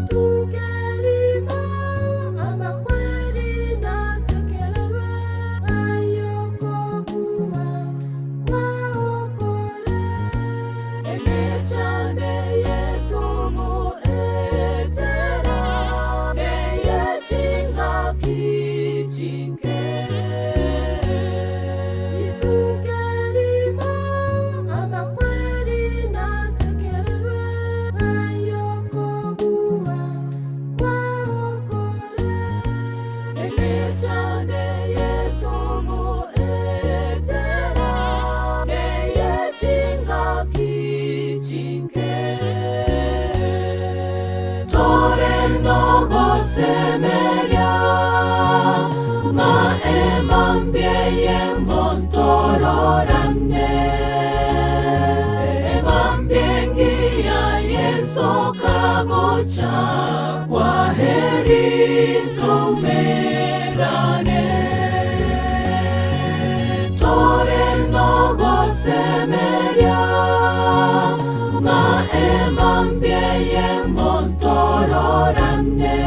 Tu nogosemeria Maemambieye montororane Emambiengia Yesu kagocha kwa heri tumerane Tore nogosemeria Maemambieye montororane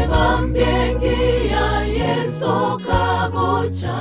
Emambiengia Yesu kagocha.